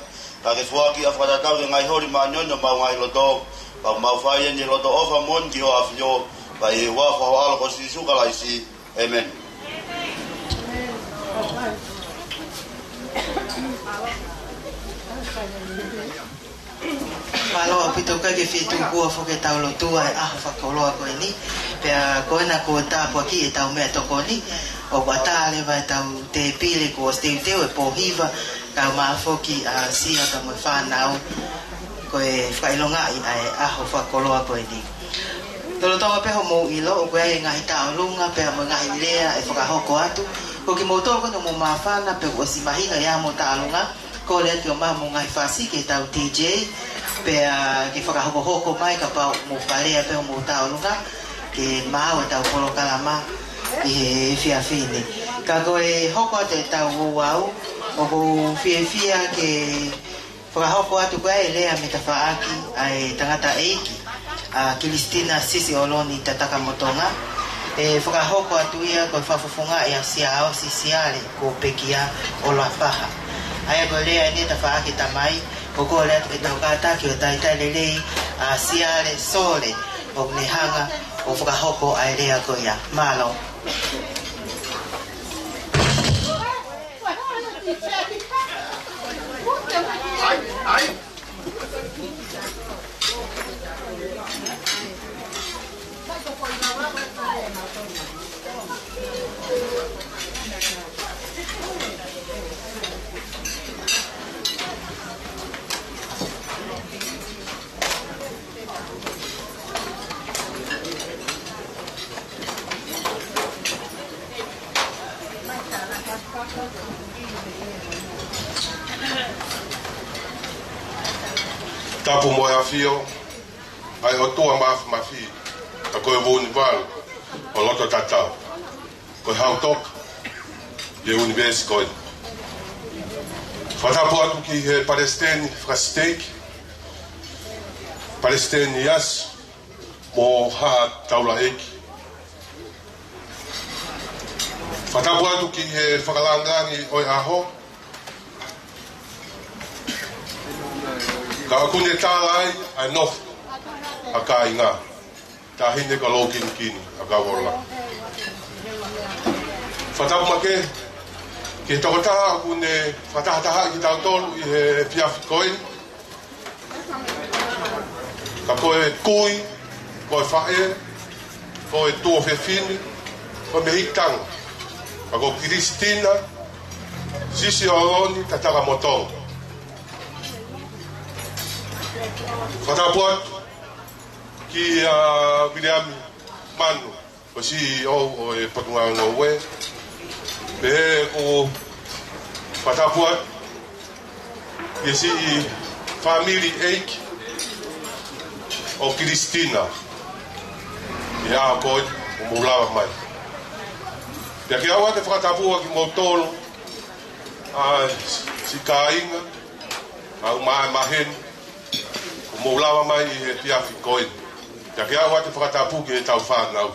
ka ke foaki ʻa e fakatatau ki he ngaahi holi māʻoniʻoni ʻo homau ngaahi loto. Pea ʻoku mau fai eni ʻi he loto ʻofa moʻoni ki hoʻo ʻAfio, pea ʻi he huafa ho ʻAlo ko Sīsū Kalaisi. ʻĒmeni. Mālō ʻaupito, ʻikai ke fie tuku ʻa e foki ʻetau lotu ʻa e ʻaho fakakoloa ko eni. Pea ko ena kuo tāpuakiʻi ʻetau meʻatokoni, ʻoku ʻatā leva ʻetau tēpile kuo ʻosi teuteu ʻe Pōhiva, kae ʻumaʻā foki ʻa Sia kae mo e fānau, ko e fakaʻilongaʻi ʻa e ʻaho fakakoloa ko eni. Lolotonga pē hoʻomou ʻilo, ʻoku ʻi ai e ngaahi tauʻolunga pea mo e ngaahi lea ʻe fakahoko atu. Ko kimoutolu ko ena ʻoku mou māfana pea kuo ʻosi mahino ʻi hoʻomou tauʻolunga, kole atu ke ʻomai hoʻomou ngaahi fasi ki heʻetau DJ, pea ke fakahokohoko mai kapau ʻoku mou fakalea pē hoʻomou tauʻolunga, ke maʻu ʻetau polokalama ʻi he efiafi ni. Ka ko e hoko atu ʻetau ouau, ʻoku ou fiefia ke fakahoko atu ko e lea mei he tafaʻaki ʻa e tangataʻeiki, ʻa Kilisitina Sisioloni Tatakamotonga. ʻE fakahoko atu ia ko e fakafofongaʻi ʻa Siaosi Siale, ko e pekia ʻo Lapaha. ʻA ia ko e lea eni ʻa e tafaʻaki tamai, ʻoku ou kole atu ke tau kātaki ʻo talitali lelei ʻa Siale Sole, ʻoku ne hanga ʻo fakahoko ʻa e lea ko ia. Mālō. Tapu mo e ʻafio ʻa e ʻOtua Māfimafi, ʻa ia ko e Vunivalu ʻo loto tatau, ko e Hau Toka ʻi he ʻunivēsi ko eni. Fakatapu atu ki he palesiteni fakasiteiki, palesiteni ʻasi, mo haʻa taulaʻeiki. Fakatapu atu ki he fakalāngilangi ʻo e ʻaho, ka ʻoku ne tala ai ʻa e nofo ʻa e kāinga, Taʻahine ko Loukinikini ʻAkauola. Fakatapu makehe ki he tokotaha ʻoku ne fakatahatahaʻi kitautolu ʻi he efiafi ko eni, ka ko e kui, ko e faʻē, ko e tuofefine, ko e mehikitanga, ka ko Kilisitina Sisioloni Tatakamotonga. Fakatapu atu kia Viliami Manu, ko e CEO ʻo e Potungāue. Pea ʻoku fakatapu atu ki he siʻi fāmili ʻeiki ʻo Kilisitina, ʻi he ʻaho ko eni ʻoku mou lava mai. Pea ke ʻoatu e fakatapu ʻa kimoutolu, ʻa e siʻi kāinga, ʻa e ʻū mā maheni, ʻoku mou lava mai ʻi he efiafi ko eni. Pea ke ʻoatu e fakatapu ki heʻetau fānau.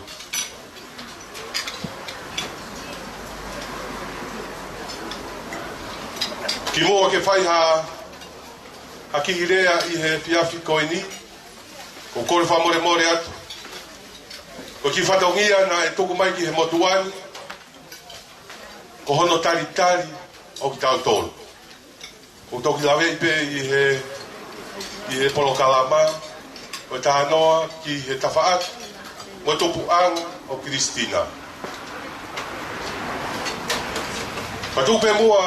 Kimuʻa ke fai ha, ha kiʻi lea ʻi he efiafi ko eni, ʻoku ou kole fakamolemole atu. Ko e kiʻi fatongia naʻe tuku mai ki he motuʻa ni, ko hono talitali ʻo kitautolu. ʻOku toki laveʻi pē ʻi he, ʻi he polokalama ʻo e talanoa ki he tafaʻaki mo e tupuʻanga ʻo Kilisitina. Ka tuku pē muʻa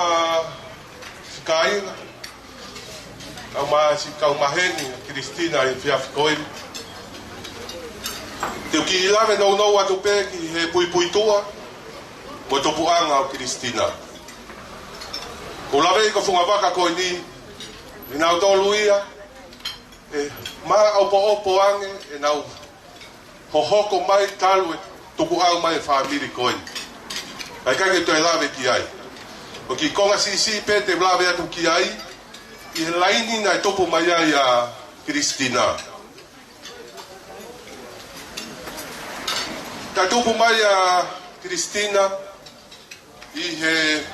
siʻi kāinga, kae ʻumaʻā siʻi kau maheni ʻo Kilisitina ʻi he efiafi ko eni, te u kiʻi lave nounou atu pē ki he puipuituʻa mo e tupuʻanga ʻo Kilisitina. ʻOku ou laveʻi ko e fungavaka ko eni, ʻi heʻenau tolu ia, ʻe māʻopoʻopo ange ʻenau hohoko mai talu e tukuʻau mai e fāmili ko eni. Ka ʻikai ke toe lave ki ai. Ko e kiʻi konga siʻisiʻi pē te u lave atu ki ai, ʻi he laini naʻe tupu mai ai ʻa Kilisitina. Naʻe tupu mai ʻa Kilisitina ʻi he,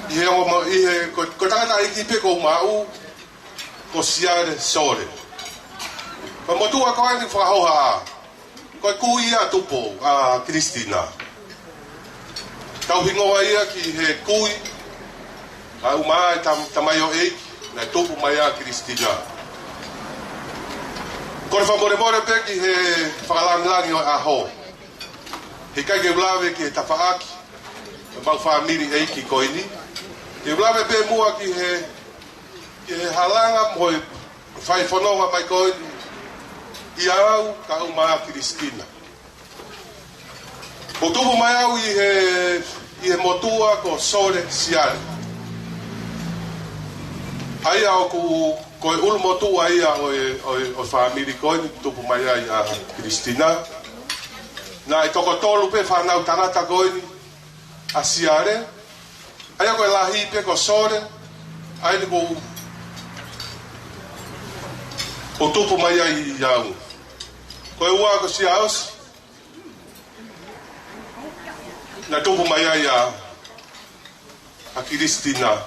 ʻi he ongo ma-, ʻi he ko, ko e tangataʻeiki pē ʻoku ou maʻu, ko Siale Sole. Ko e motuʻa ko eni fakahohaʻa, ko e kui ia ʻa Tupou, ʻa Kilisitina. Tauhingoa ia ki he kui, ʻa e ʻū mā ʻa e tam-, tamaioʻeiki, Naʻe tupu mai ai ʻa Kilistina. Kole fakamolemole pē ki he fakalāngilangi ʻo e ʻaho. Heʻikai ke u lave ki he tafaʻaki ʻo e mau fāmili ʻeiki ko eni. Ke u lave pē muʻa ki he, ki he halanga mo e fai fononga mai ko eni ʻia au kae ʻumaʻā Kilistina. ʻOku tupu mai au ʻi he, ʻi he motuʻa ko Sole Siale. ʻA ia ʻoku, ko e ʻulumotuʻa ia ʻo e, ʻo e, ʻo e fāmili ko eni, tupu mai ai ʻa Kilistina. Naʻe toko tolu pē fānau tangata ko eni ʻa Siale. ʻA ia ko e lahi pē ko Sole, ʻa eni ʻoku, ʻoku tupu mai ai ʻia au. Ko e ua ko Siaosi, naʻe tupu mai ai ʻa, ʻa Kilistina,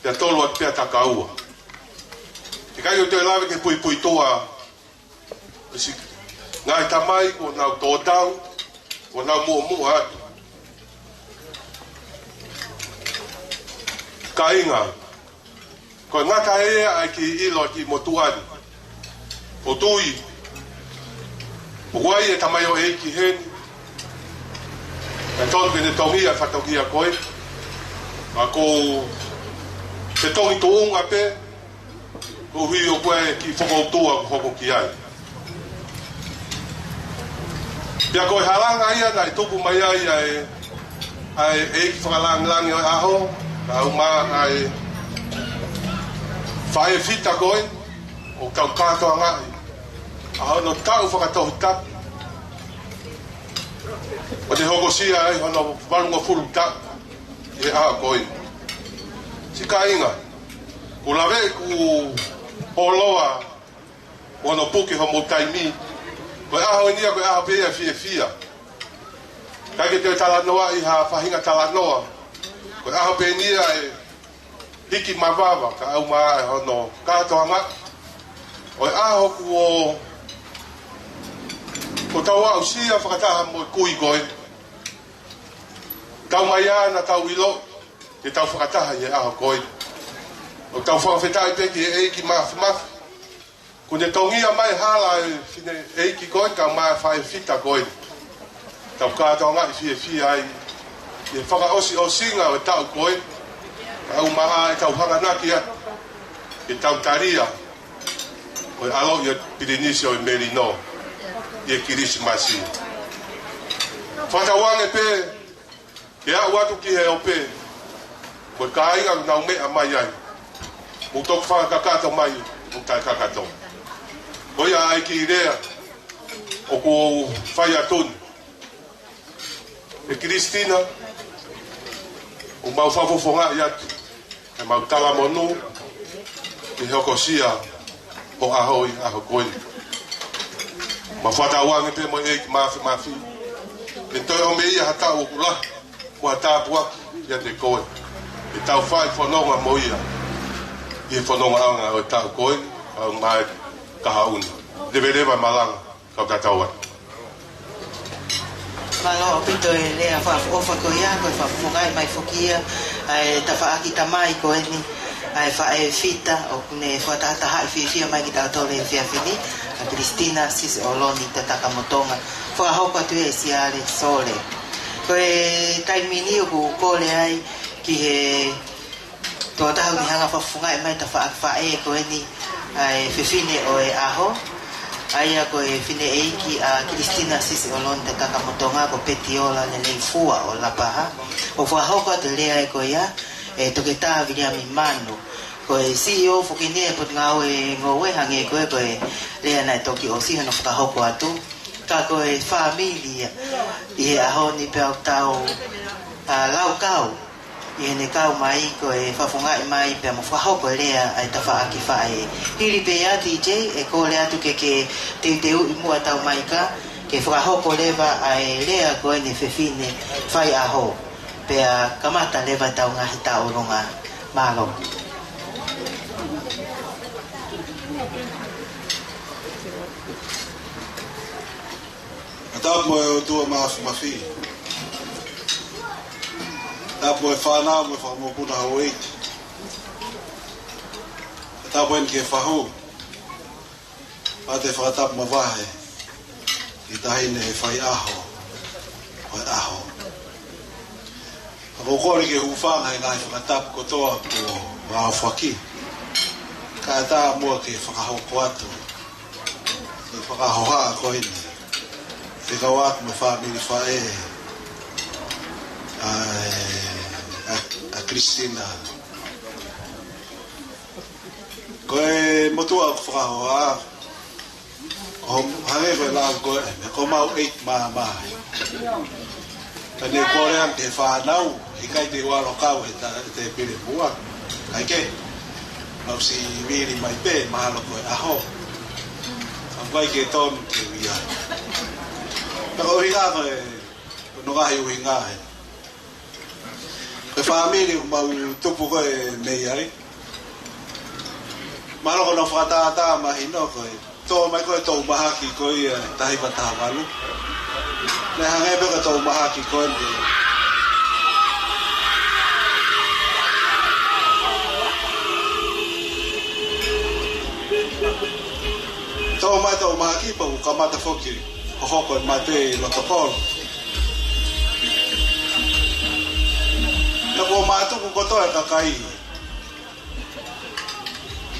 pea tolu atu pē ʻa Takaua. ʻIkai ke u toe lave ki he puipuituʻa ʻo e siʻi ngaahi tamai kuo nau tō tau, kuo nau muʻomuʻa atu. Kāinga, ko e ngata ē ʻa e kiʻi ʻilo ʻa e kiʻi motuʻa ni. ʻOku ou tui ʻoku ʻi ai e tamaioʻeiki heni, ʻe tonu ke ne tongi ʻa e fatongia ko ē. Ka ko e tongi tuʻunga pē, koeʻuhi ko e kiʻi fokoutua ʻoku hoko ki ai. Pea ko e halanga ia naʻe tupu mai ai ʻa e, ʻa e ʻeiki fakalāngilangi ʻo e ʻaho, kae ʻumaʻā ʻa e faʻē fita ko ē, ʻoku tau kātoangaʻi ʻa hono taʻu fakatohitapu, ʻo ne hokosia ai hono valungofulu taʻu ʻi he ʻaho ko ē. Siʻi kāinga, ʻoku ou lave ʻeku ʻofa mo hono puke homou taimi. Ko e ʻaho eni ia, ko e ʻaho pē ia ʻo e fiefia. ʻIkai ke toe talanoaʻi ha faʻahinga talanoa. Ko e ʻaho pē eni ia ʻe hiki mavava, kae ʻumaʻā ʻa hono kātoanga ʻo e ʻaho kuo, kuo tau aʻusia fakataha mo e kui ko ē. Tau mai ā naʻa tau ʻilo ke tau fakataha ʻi he ʻaho ko ē. ʻOku tau fakafetaʻi pē ki he ʻEiki Māfimafi, kuo ne tongia mai hala ʻa e fineʻeiki ko ē kae ʻumaʻā e faʻē fita ko ē. Tau kātoangaʻi fiefia ai ʻi he fakaʻosiʻosinga ʻo e taʻu ko ē, kae ʻumaʻā ʻetau hanganaki atu ke tau talia ʻo e ʻaloʻi ʻo e Pilinisi ʻo e Melino ʻi he Kilisimasi. Fakatauange pē ke aʻu atu ki he ope, ko e kāinga ʻoku nau meʻa mai ai, mou toki fakakakato mai, mou taʻekakato. Ko ia ai e kiʻi lea ʻoku ou fai atu ni. ʻE Kilistina, ʻoku mau fakafofongaʻi atu ʻemau talamonū ʻi he hokosia hoʻo ʻaho ʻi he ʻaho ko eni. Mau fakatauange pē mo e ʻEiki Māfimafi ke toe ʻomi ia ha taʻu ʻoku lahi, ko ha tāpuaki kiate koe, ke tau fai fononga mo ia ʻi he fonongaʻanga ʻo e taʻu ko eni, ʻo mai kahaʻu ni. Leveleva e malanga, kau tatau atu. Mālō ʻaupito e lea fakaʻofa ko ia, ko e fakafofongaʻi mai foki ia ʻa e tafaʻaki tamai ko eni ʻa e faʻē fita ʻoku ne fakatahatahaʻi fiefia mai kiate kitautolu he efiafi ni, ʻa Kilistina Sisi ʻOloni Tatakamotonga, fakahoko atu ʻe Siale Sole. Ko e taimi ni ʻoku kole ai ki he tokotaha ʻoku ne hanga ʻo fakafofongaʻi mai e tafaʻaki faʻē ko eni ʻa e fefine ʻo e ʻaho, ʻa ia ko e fineʻeiki ʻa Kilistina Sisi ʻOloni Tatakamotonga, ko Petiola Leleifua ʻo Lapaha. ʻOku fakahoko atu e lea ko ia ʻe Toketā Viliami Manu, ko e C E O foki eni ʻo e Potungāue Ngoue, hangē ko e, ko e lea naʻe toki ʻosi hono fakahoko atu. Ka ko e fāmili ia ʻi he ʻaho ni pea ʻoku tau, ā, laukau ʻi heʻene kau mai ko e fakafofongaʻi mai pea mo fakahoko e lea ʻa e tafaʻaki faʻē. Hili pē ia, D J, ʻe kole atu ke ke teuteuʻi muʻa ʻetau maika ke fakahoko leva ʻa e lea ko eni ʻa e fefine faiʻaho, pea kamata leva ʻetau ngaahi tauʻolunga. Mālō. Tapu mo e ʻOtua Māfimafi. Tapu mo e fānau mo e fakamokopuna houʻeiki. Tapu eni ki he fahu, pea te fakatapu mavahe ki he taʻahine faiʻaho ʻo e ʻaho. Ka ʻoku ou kole ke u hūfanga he ngaahi fakatapu kotoa kuo aofaki, kae ʻatā muʻa ke fakahoko atu ʻa e fakahohaʻa ko eni, fekauʻaki mo e fāmili faʻē ʻa, ʻa, ʻa Christina. Ko e motuʻa ʻoku fakahohaʻa, ʻo hangē ko e lau ko ē, ko homau ʻeiki māmā. Ka ne kole ange ki he fānau, ʻikai te u ʻalu ʻo kau he ta-, he tēpile muʻa. ʻIkai ke, mau sivili mai pē, mahalo ko e ʻaho. ʻOku ʻikai ke tonu ke u ʻi ai. Ka ko e ʻuhinga ko e, ko hono ngaahi ʻuhinga ē. Ko e fāmili ʻoku mau tupu ko ē mei ai. Mahalo ko hono fakatātā mahino ko e tō mai ko ē toʻu mahaki ko ia ʻi he taha hiva taha valu. Naʻe hangē pē ko e toʻu mahaki ko eni. Tō mai toʻu mahaki pea kuo kamata foki hohoko e mate ʻi loto kolo. Naʻe kuo mātuku kotoa e kakai.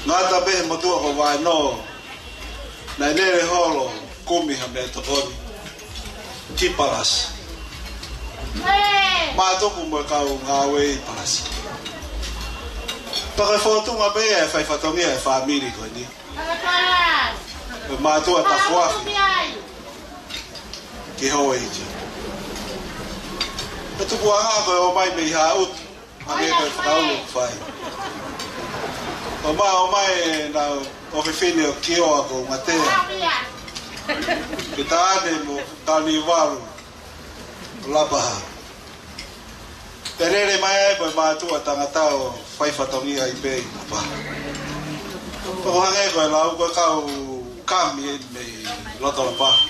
Ngata pē he motuʻa ko Vaenō, naʻe lele holo kumi ha meʻatokoni ki Palasi. Mātuku mo e kau ngāue ʻi Palasi. Pea ko e fōtunga pē ia e fai fatongia e fāmili ko eni. Ko e mātuʻa tafuafi ki he houʻeiki. Ko e tupuʻanga ko e ō mai mei Haʻutu. Hangē ko e fakaulu ʻoku fai. ʻO ma-, ō mai ʻena ʻofefine ʻo Kioa ko Ngatea. Ke taʻane mo Kanivalu ʻo Lapaha. Pea lele mai ai ko e mātuʻa tangata ʻo fai fatongia ai pē ʻi Lapaha. Pea ʻoku hangē ko e lau ko e kau kami eni mei loto Lapaha.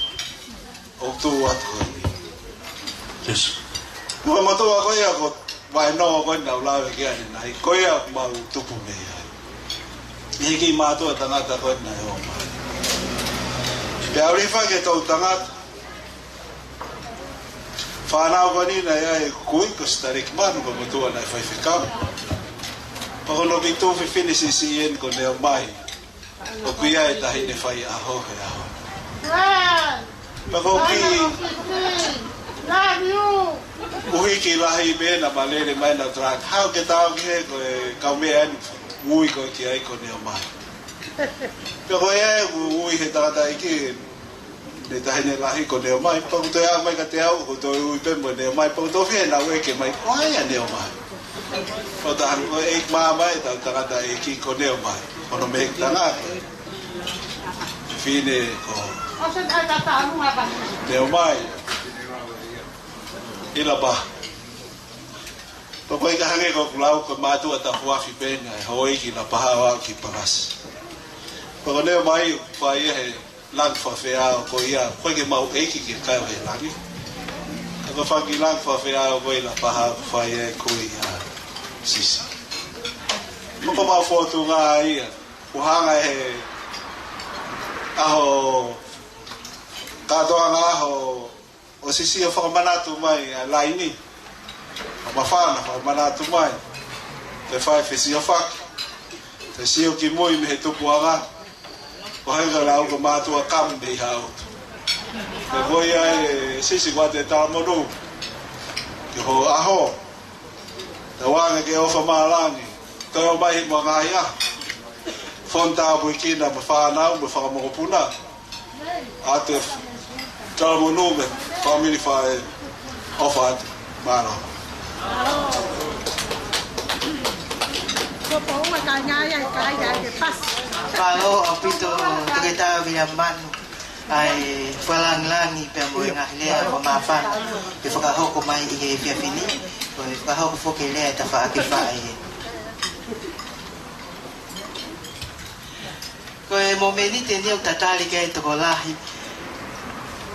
ʻOku tuʻu atu ko eni. Yes. Ko e motuʻa ko ia ko Vaenō ko eni naʻa ku lave ki ai ʻanenai. Ko ia ʻoku mau tupu mei ai. ʻI he kiʻi mātuʻa tangata ko eni naʻe ō mai. Pea ʻalu hifo ki he toʻu tangata. Fānau ko eni naʻe ʻi ai e kui ko Sitaleki Manu ko e motuʻa naʻe faifekau. Pea ko hono kiʻi tuofefine siʻisiʻi eni ko Neomai. ʻOku ʻi ai e taʻahine faiʻaho he ʻaho. Pea ko e kiʻi ʻuhiki lahi pē naʻa ma lele mai naʻa ku talaange, haʻu ke tau ki he ko e kaumeʻa eni ui ko ē ki ai ko Neomai. Pea ko ia ʻoku ui he tangataʻeiki ʻe taʻahine lahi ko Neomai, pea ʻoku toe aʻu mai kiate au, ʻoku toe ui pē mo Neomai, pea ʻoku toe fiemaʻu ke mai, ʻo ai ʻa Neomai. ʻO taha ko e ʻeiki māmā ʻetau tangataʻeiki ko Neomai, ko hono mehekitanga ko e fefine ko Neomai. ʻI Lapaha. Pea ko e ʻikai hangē ko ʻeku lau ko e mātuʻa tafuafi pē ʻena ʻi he houʻeiki Lapaha ʻo aʻu ki Palasi. Pea ko Neomai ʻoku fai ia he langi fakafeʻao ko ia, ʻoku ʻikai ke maʻu ʻeiki ke kai ʻo he langi. Ka ko e fanga kiʻi langi fakafeʻao ko ia ʻi Lapaha ʻoku fai ai ko ia ʻa Sisi. Pea ko homau fōtunga ia, kuo hanga ʻe he ʻaho, kātoanga ʻaho ʻo Sisi ʻo fakamanatu mai ʻa e laini. ʻA māfana fakamanatu mai. Te fai fesiofaki. Te sio ki mui mei he tupuʻanga. Ko hai ka lau ko mātuʻa kami mei Haʻutu. Te ko ia ʻe Sisi kuo te talamonū ki hoʻo ʻaho. Tauange ke ʻofa mālangi. Toe ō mai mo e ngaahi ʻaho. Fonu tāpuekina mo e fānau mo e fanga mokopuna. ʻA e talamonū mo e fāmili faʻē, ʻofa atu. Mālō. Ko e pounga ka ngāia e kāinga ke pasi. Mālō ʻaupito Toketā Viliami Manu, ʻa e fakalāngilangi pea mo e ngaahi lea ʻoku māfana ke fakahoko mai ʻi he efiafi ni, ko e fakahoko foki e lea ʻa e tafaʻaki faʻē. Ko e mōmeniti eni ʻoku tatali ki ai e tokolahi.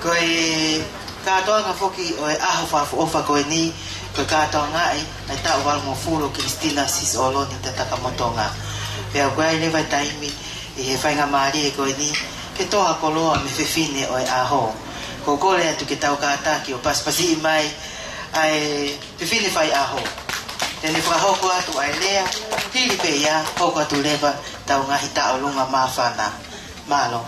Ko e kātoanga foki ʻo e ʻaho fakaʻofoʻofa ko eni, ko e kātoangaʻi ʻa e taʻu valungofulu ʻo Christina Sisi ʻOloni Tatakamotonga. Pea ʻoku ʻi ai leva e taimi ʻi he faingamālie ko eni ke tō ha koloa mei he fefine ʻo e ʻaho. Ko e kole atu ke tau kātaki ʻo pasipasiʻi mai ʻa e fefine faiʻaho. Te ne fakahoko atu ʻa e lea, hili pē ia, hoko atu leva ʻetau ngaahi tauʻolunga māfana. Mālō.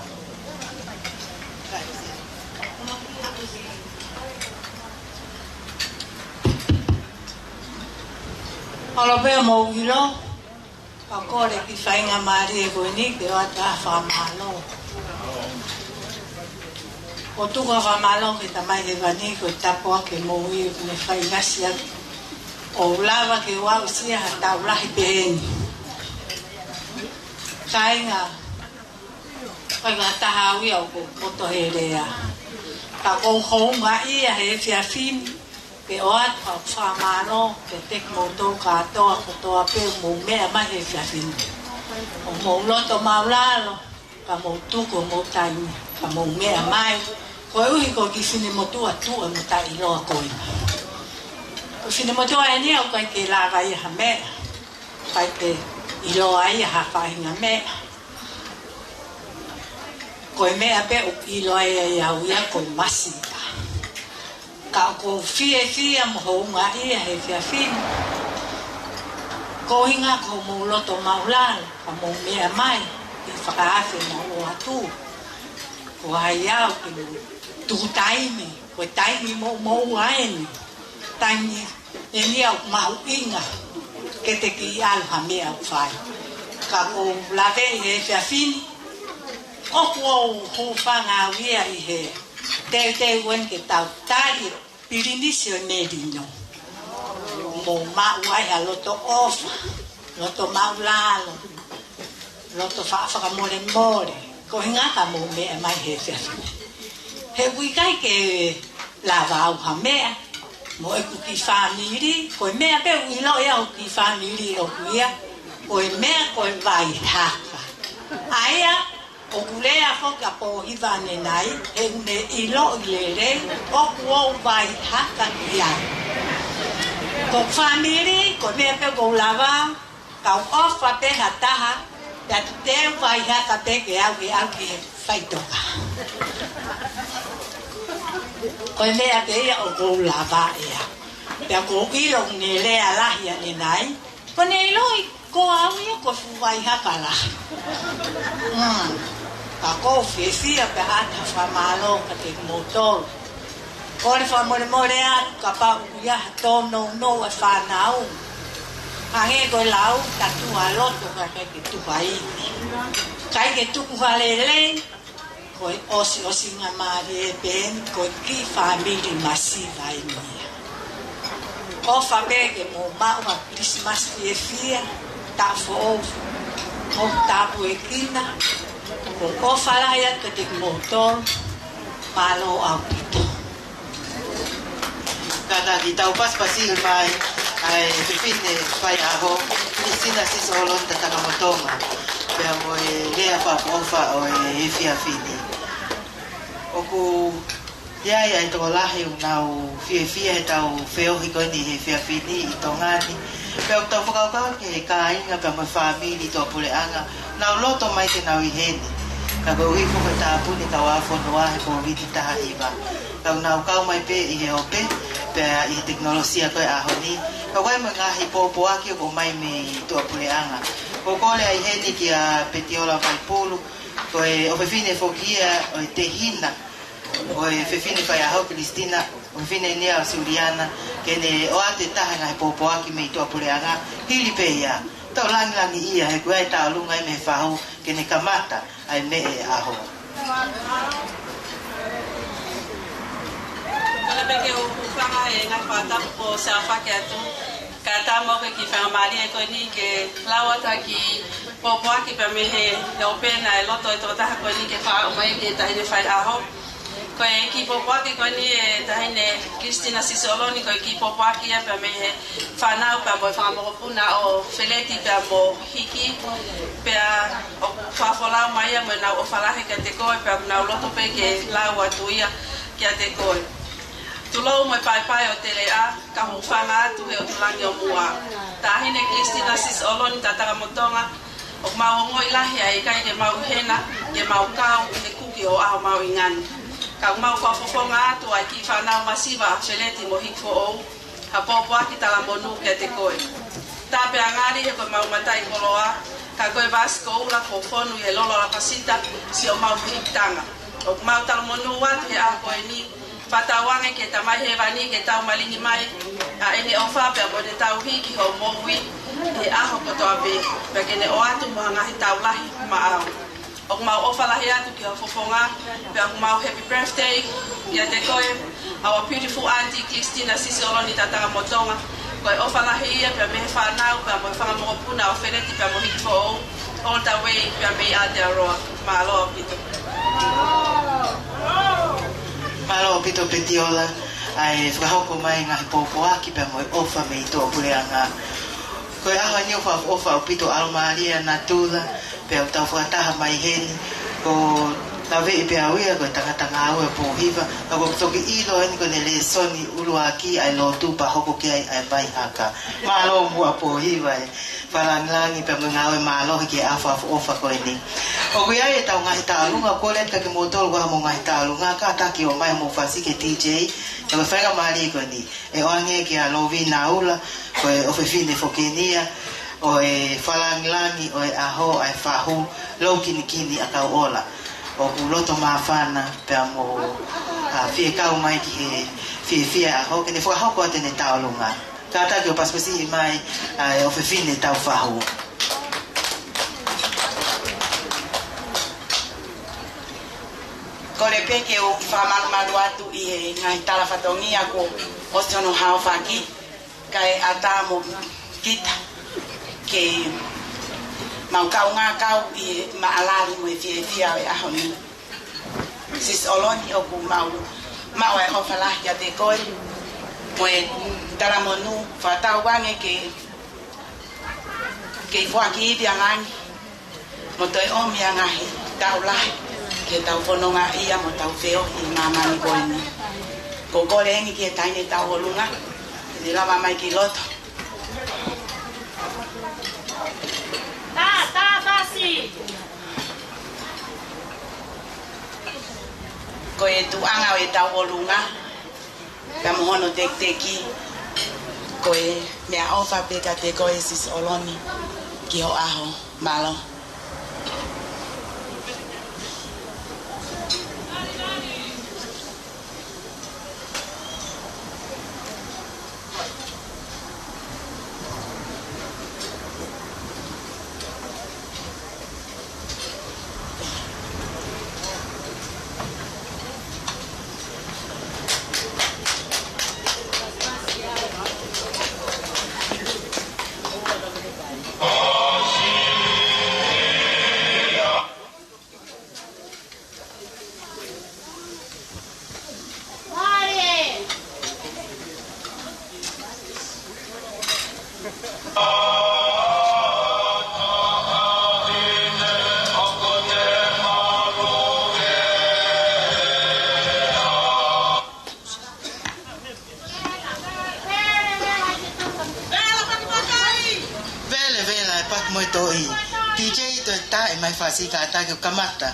Mālō pea mou ʻilo, ʻoku kole ki he faingamālie ko eni ke ʻoatu ha fakamālō. ʻO tuku ha fakamālō ki he Tamai Hēvani ko e tāpuaki moʻui ʻoku ne faingataʻa ʻo lava ke u aʻusia ha taʻu lahi pehē ni. Kāinga, kāinga taha au ia ʻoku ou poto he lea. Ka ʻoku ou houngaʻia he efiafi ni ke ʻoatu ha fakamālō kiate kimoutolu kātoa kotoa pē mou meʻa mai he efiafi ni. ʻOku mou loto maʻulalo, ka mou tuku homou taimi, ka mou meʻa mai. Koeʻuhi ko e kiʻi finemotuʻa tuʻa mo taʻeʻiloa ko ena. Ko e finemotuʻa eni ʻoku ʻikai ke lava ia ha meʻa, ʻikai ke ʻiloa ia ha faʻahinga meʻa. Ko e meʻa pē ʻoku ʻiloa ai au ia ko e masiva. Ka ʻoku ou fiefia mo houngaʻia he efiafi ni. Ko e ʻuhinga ko hoʻomou loto maʻulalo, ka mou meʻa mai, ke fakaafe mo ʻoatu. Ko hai au ke mou tuku taimi, ko e taimi moʻomoʻua eni. Taimi eni ʻoku mahuʻinga ke te kiʻi ʻalu ha meʻa ʻoku fai. Ka ʻoku ou laveʻi he efiafi ni, ʻoku ou hūfanga au ia ʻi he teuteu eni ke tau tali e pilinisi ʻo e melino. Mou maʻu ai ha loto ʻofa, loto maʻulalo, loto fa-, fakamolemole. Ko e ʻuhinga ka mou meʻa mai he efiafi ni. He ʻoku ʻikai ke lava au ha meʻa, mo ʻeku kiʻi fāmili, ko e meʻa pē ʻoku ʻiloa ia ʻe hoku kiʻi fāmili ʻoku ia, ko e meʻa ko e vaihaka. ʻA ia, ʻoku lea foki ʻa Pōhiva ʻanenai, he ʻoku ne ʻiloʻi lelei, ʻoku ou vaihaka ki ai. Ko e fāmili, ko e meʻa pē ʻoku ou lava, kau ʻofa pē ha taha, pea te u vaihaka pē ke aʻu, ke aʻu ki he faʻitoka. Ko e meʻa pē ia ʻoku ou lava ia. Pea ʻoku ou ʻilo ʻoku ne lea lahi ʻanenai, ko ʻene ʻiloʻi ko au ia ko e fuʻu vaihaka lahi. Mm. Ka ʻoku ou fiefia pea ʻoatu ha fakamālō kiate kimoutolu. Kole fakamolemole atu kapau ʻoku ʻi ai ha tōnounou ʻa e fānau. Hangē ko e lau, tatau ʻa loto ka ʻikai ke tuku ha ivi. ʻIkai ke tuku ha lelei, ko e ʻosiʻosingamālie pē eni, ko e kiʻi fāmili masiva eni ia. ʻOfa pē ke mou maʻu ha Kilisimasi fiefia, taʻu foʻou, mo tāpuekina, ʻoku ou ʻofa lahi atu kiate kimoutolu, mālō ʻaupito. Kātaki tau pasipasiʻi mai ʻa e fefine faiʻaho, Kilistina Sisoloni Tatakamotonga, pea mo e lea fakaʻofoʻofa ʻo e efiafi ni. ʻOku ʻi ai ʻa e tokolahi ʻoku nau fiefia heʻetau feohi ko eni he efiafi ni ʻi Tonga ni. Pea ʻoku tau fakakaukau ki he kāinga pea mo e fāmili tuʻapuleʻanga, nau loto mai ke nau ʻi heni. Ka koeʻuhi foki ko e tāpuni kau ʻāfonua he Kōviti taha hiva. Ka ʻoku nau kau mai pē ʻi he ope, pea ʻi he tekinolosia ko e ʻaho ni. Ka ʻoku ʻi ai mo e ngaahi pōpoaki ʻoku ʻomai mei tuʻapuleʻanga. ʻOku kole ai heni kia Petiola Vaipulu, ko e ʻofefine foki ia ʻo e tehina ʻo e fefine faiʻaho Kilistina, ʻofefine eni ia ʻo Suliana, ke ne ʻoatu e taha e ngaahi pōpoaki mei tuʻapuleʻanga, hili pē ia. Tau langilangiʻia, he ʻoku ʻi ai e tauʻolunga ia mei he fahu, ke ne kamata ʻa e meʻa ʻo e ʻaho. Kole pē ke u hūfanga he ngaahi fakatapu kuo ʻosi ʻafaki atu. Kae ʻatā mo au ke kiʻi faingamālie ko eni ke lau atu ha kiʻi pōpoaki pea mei he ope naʻe loto e tokotaha ko eni ke faʻa ʻomai ki he taʻahine faiʻaho. Ko e kiʻi pōpoaki ko eni ʻa e taʻahine Kilistina Sisoloni, ko e kiʻi pōpoaki ia pea mei he fānau pea mo e fanga mokopuna ʻo Feleti pea mo Hiki, pea ʻoku fakafolau mai ia mo ʻenau ʻofa lahi kiate koe, pea ʻoku nau loto pē ke lau atu ia kiate koe. Tulou mo e paepae ʻo e teleʻa, ka hūfanga atu he ʻOtu Langi ʻo Muʻa. Taʻahine Kilistina Sisoloni Tatakamotonga, ʻOku mau ongoʻi lahi ʻa e ʻikai ke mau ʻi hena, ke mau kau ʻi he kuki ʻo e ʻaho mahuʻinga ni. Ka ʻoku mau fakafofonga atu ʻa e kiʻi fānau masiva ʻa Feleti mo Hikifoʻou, ha pōpoaki talamonū kiate koe. Tā pē ʻa ngali he ko e mau mataʻikoloa, ka ko e vāsiko ula kuo fonu ʻi he lolo ʻa Lapasita, siʻomau fihikitanga. ʻOku mau talamonū atu he ʻaho ko eni, fakatauange ki he Tamai Hēvani ke tau malingi mai ʻa ʻene ʻofa pea mo ʻene tauhi ki hoʻo moʻui he ʻaho kotoa pē, pea ke ne ʻoatu mo ha ngaahi tau lahi maʻau. ʻOku mau ʻofa lahi atu ki ho fofonga, pea ʻoku mau happy birthday kiate koe, our beautiful auntie Christina Sisioloni Tatanga Motonga. Ko e ʻofa lahi ia pea mei he fānau, pea mo e fanga mokopuna ʻo Feleti pea mo Hikifoʻou, all the way pea mei Aotearoa. Mālō ʻaupito. Mālō ʻaupito Petiola, ʻa e fakahoko mai ngaahi pōpoaki pea mo e ʻofa mei tuʻapuleʻanga. Ko e ʻaho ni ʻoku fakaʻofoʻofa ʻaupito ʻalomālie ʻa natula, pea ʻoku tau fakataha mai heni, ko Laveʻi pē au ia, ko e tangata ngāue ʻa Pōhiva, ka ʻoku toki ʻilo eni ko ʻene lēsoni ʻuluaki ʻa e lotu pea hoko ki ai ʻa e vai haka. Mālō muʻa Pōhiva ē. Fakalāngilangi pea mo e ngāue mālohi ki he ʻaho fakaʻofoʻofa ko eni. ʻOku ʻi ai ʻetau ngaahi tauʻolunga, kole atu kiate kimoutolu ʻoku ʻi ai hamou ngaahi tauʻolunga, kātaki ʻo ʻomai hoʻomou fasi ki he D J, ʻi he faingamālie ko eni. ʻE ʻoange kia Lovina Aula, ko e ʻofefine foki eni ia ʻo e fakalāngilangi ʻo e ʻaho ʻa e fahu, Loukinikini ʻa Kauʻola. ʻOku loto māfana pea mo, ʻa, fie kau mai ki he fiefia ʻaho, ke ne fakahoko atu ʻene tauʻolunga. Kātaki ʻo pasipasiʻi mai ʻa e ʻofefine taufahu. Kole pē ke u fakamalumalu atu ʻi he ngaahi tala fatongia kuo ʻosi hono haofaki, kae ʻatā mo kita ke mau kaungā kau ʻi he maʻalali mo e fiefia ʻo e ʻaho ni. Sisioloni, ʻoku mau maʻu ʻa e ʻofa lahi kiate koe mo e talamonū, fakatauange ke, ke foaki ivi ʻa langi mo toe ʻomi ʻa e ngaahi tau lahi ke tau fononga ia mo tau feohi ʻi māmani ko eni. Ko e kole eni ki he taʻahine tauʻolunga ke ne lava mai ki loto. Tā, tā, fasi. Ko e tuʻunga ʻo e tauʻolunga, pea mo hono tekiteki, ko e meʻaʻofa pē kiate koe Sisioloni ki ho ʻaho. Mālō. Vela, vela, e paki mo e toʻi. D J, toe tā e mai fasi kātaki ʻo kamata.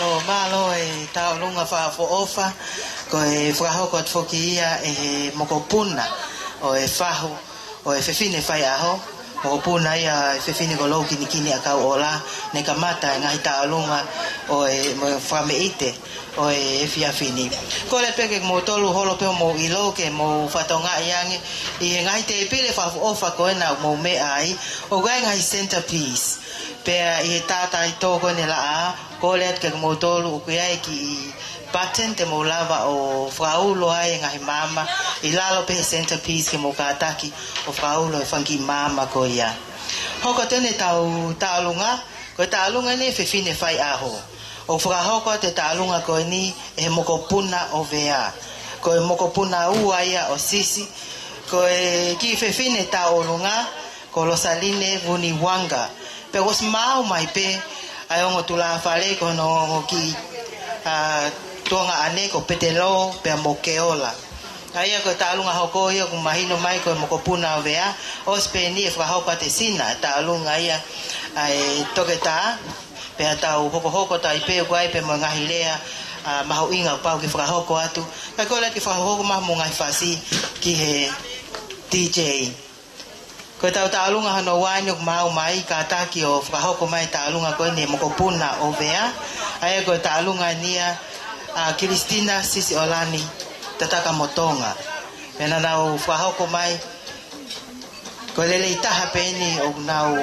ʻO mālō e tauʻolunga fakaʻofoʻofa, ko e fakahoko atu foki ia ʻe he mokopuna ʻo e fahu ʻo e fefine faiʻaho, mokopuna ia e fefine ko Loukinikini ʻAkauʻola, ne kamata e ngaahi tauʻolunga ʻo e mo e fakameʻite ʻo e efiafi ni. Kole pē ke mou tolu holo pē ʻo mou ʻilo ke mou fatongaʻi ange ʻi he ngaahi tēpile fakaʻofoʻofa ko ena ʻoku mou meʻa ai, ʻoku ʻi ai e ngaahi centerpiece. Pea ʻi he tātaitō ko eni laʻā, kole atu ke mou tolu ʻoku ʻi ai e kiʻi button te mou lava ʻo fakaulo ai e ngaahi maama ʻi lalo pē he centerpiece ke mou kātaki ʻo fakaulo e fanga kiʻi maama ko ia. Hoko atu eni ʻetau tauʻolunga, ko e tauʻolunga eni e fefine faiʻaho. ʻOku fakahoko atu e tauʻolunga ko eni ʻe he mokopuna ʻo Vea. Ko e mokopuna ua ia ʻo Sisi, ko e kiʻi fefine tauʻolunga, ko Losaline Vuniwanga. Pea kuo ʻosi maau mai pē ʻa e ongo tulāfale, ko hono ongo kiʻi, ā, tuongaʻane ko Petelō pea mo Keola. ʻA ia ko e tauʻolunga hoko ia ʻoku mahino mai ko e mokopuna ʻo Vea, ʻosi pē eni ʻe fakahoko atu ʻe Sina e tauʻolunga ia ʻa e toketā, pea tau hokohoko atu ai pē ʻoku ʻi ai pē mo e ngaahi lea, ā, mahuʻinga ʻoku pau ke fakahoko atu. Kae kole atu ke fakahoko mai mo e ngaahi fasi ki he D J. Ko ʻetau tauʻolunga hono ua eni ʻoku maau mai, kātaki ʻo fakahoko mai e tauʻolunga ko eni e mokopuna ʻo Vea. ʻA ia ko e tauʻolunga eni ia ʻa Kilistina Sisiʻolani Tatakamotonga. Pea naʻa nau fakahoko mai, ko e lelei taha pē eni ʻoku nau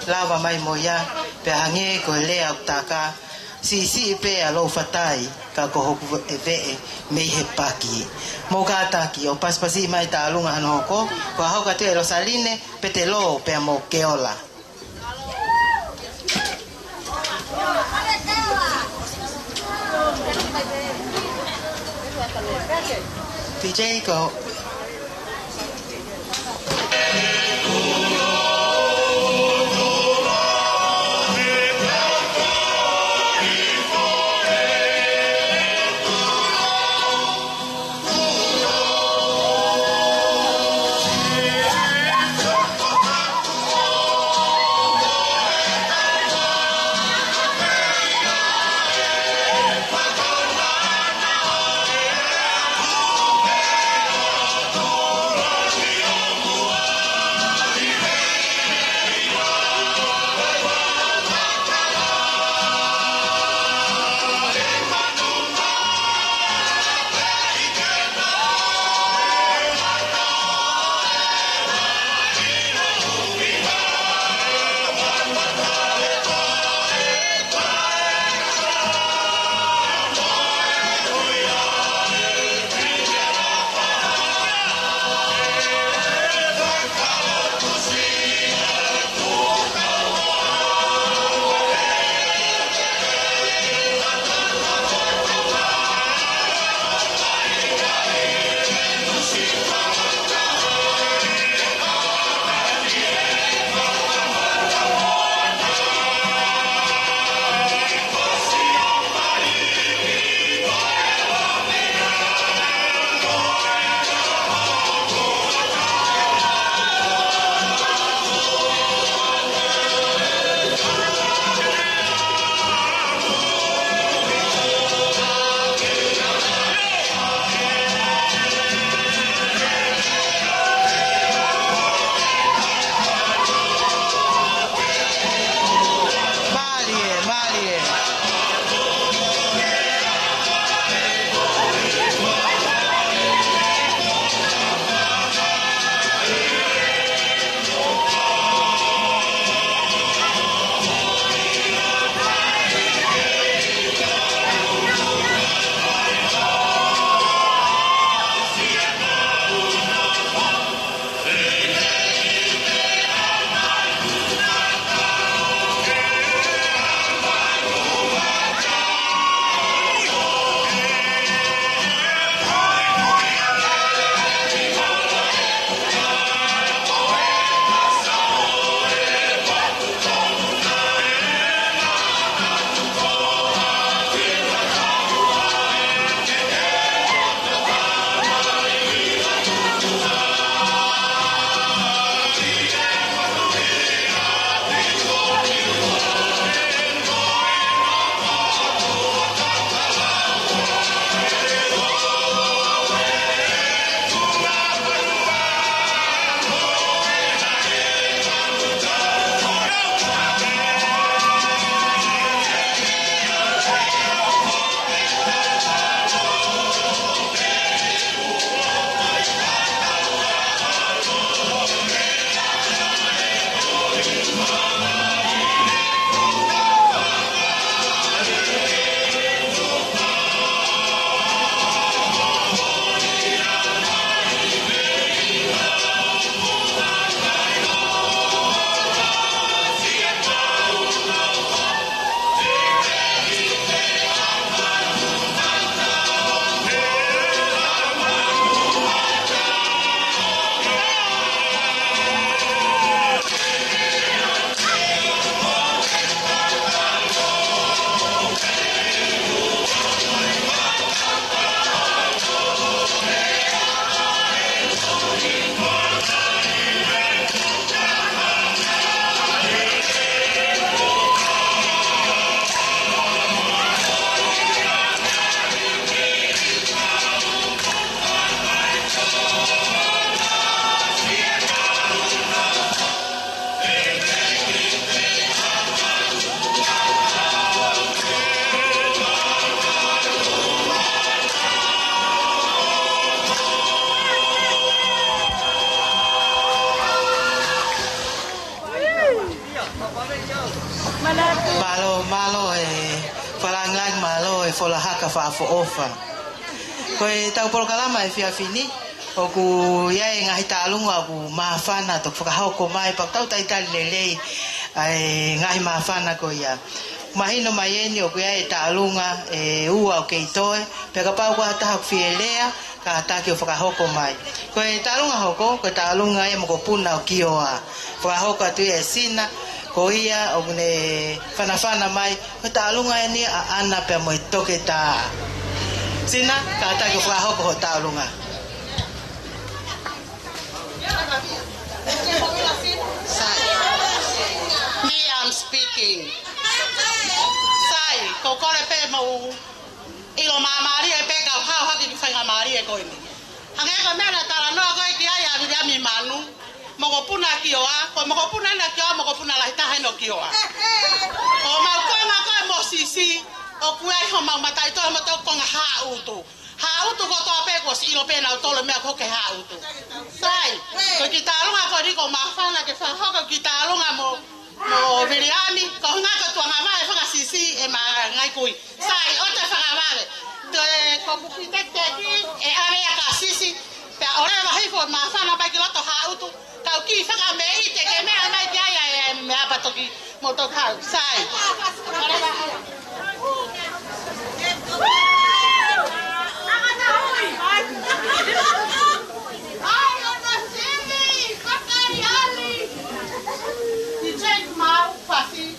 lava mai mo ia, pea hangē ko e lea ʻoku taka, siʻisiʻi pē ʻa Loufatai, ka ko hoku ve-, veʻe mei he paki. Mou kātaki ʻo pasipasi mai e tauʻolunga hono hoko, fakahoko atu ʻe Losaline, Petelō pea mo Keola. D J, go. Mālō e Fola Haka fakaʻofoʻofa. Ko ʻetau polokalama he efiafi ni, ʻoku ʻi ai e ngaahi taʻalunga ʻoku māfana toki fakahoko mai, pea tau talitali lelei ʻa e ngaahi māfana ko ia. Mahino mai eni ʻoku ʻi ai e taʻalunga ʻe ua ʻoku kei toe, pea kapau ko ha taha ʻoku fie lea, kātaki ʻo fakahoko mai. Ko e taʻalunga hoko, ko e taʻalunga ʻa e mokopuna ʻo Kioa. Fakahoko atu ia ʻe Sina, ko ia ʻoku ne fanafana mai, ko e taʻalunga eni ʻa ʻAna pea mo e toketā. Sina, kātaki ʻo fakahoko hoʻo taʻalunga. Sai. Me, I'm speaking. Sai, ko e kole pē mo ʻilo māmālie pē kau hao hake ki he faingamālie ko eni. Hangē ko e meʻa naʻe talanoa ko ē ki ai ʻa Viliami Manu, mokopuna Kioa, ko e mokopuna ena Kioa, mokopuna lahi taha ena ʻo Kioa. Ko homau konga ko ē mo Sisi, ʻoku ʻi ai homau mataʻitohi mo ʻetau konga Haʻutu. Haʻutu kotoa pē kuo ʻosi ʻilo pē ʻe nautolu e meʻa ko ē ki he Haʻutu. Sai, ko e kiʻi taʻalunga ko eni ʻoku māfana ke fakahoko e kiʻi taʻalunga mo, mo Viliami, ko e ʻuhinga ko e tuʻunga vaʻe faka-Sisi ʻe ma ngai kui. Sai, ʻoua te fakavave. Toe ko ʻeku kiʻi tekiteki ʻe ʻave ia kia Sisi, pea ʻoleva hifo māfana mai ki loto Haʻutu, kau kiʻi fakameʻite ke meʻa mai ki ai ʻa e meʻa pea toki mo toki hau. Sai. ʻOleva. You take my pussy.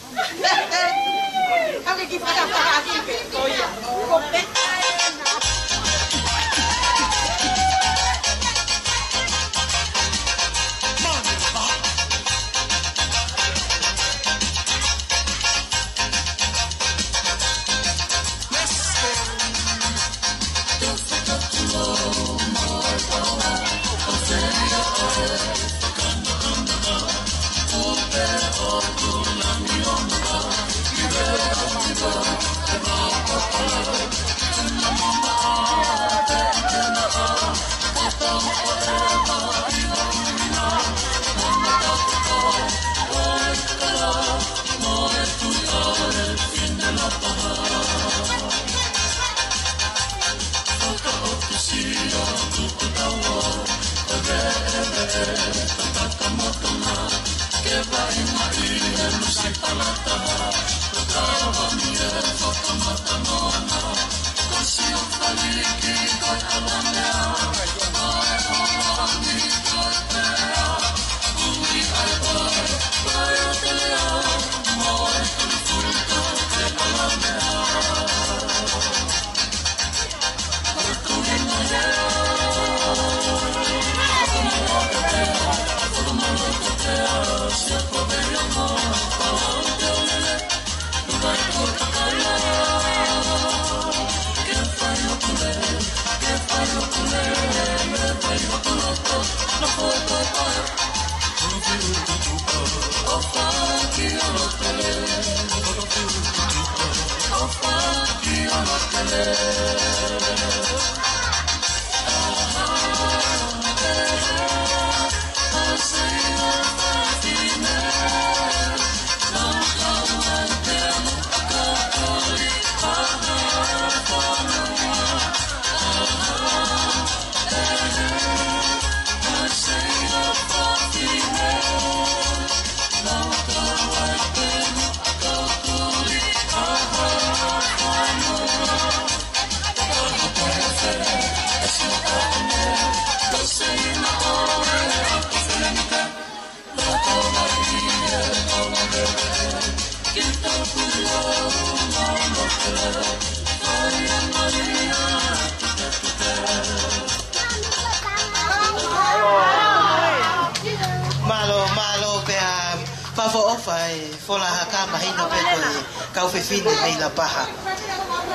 Mālō, mālō pea fakaʻofoʻofa e Fola Haka, mahino pē ko e kau fefine mei Lapaha.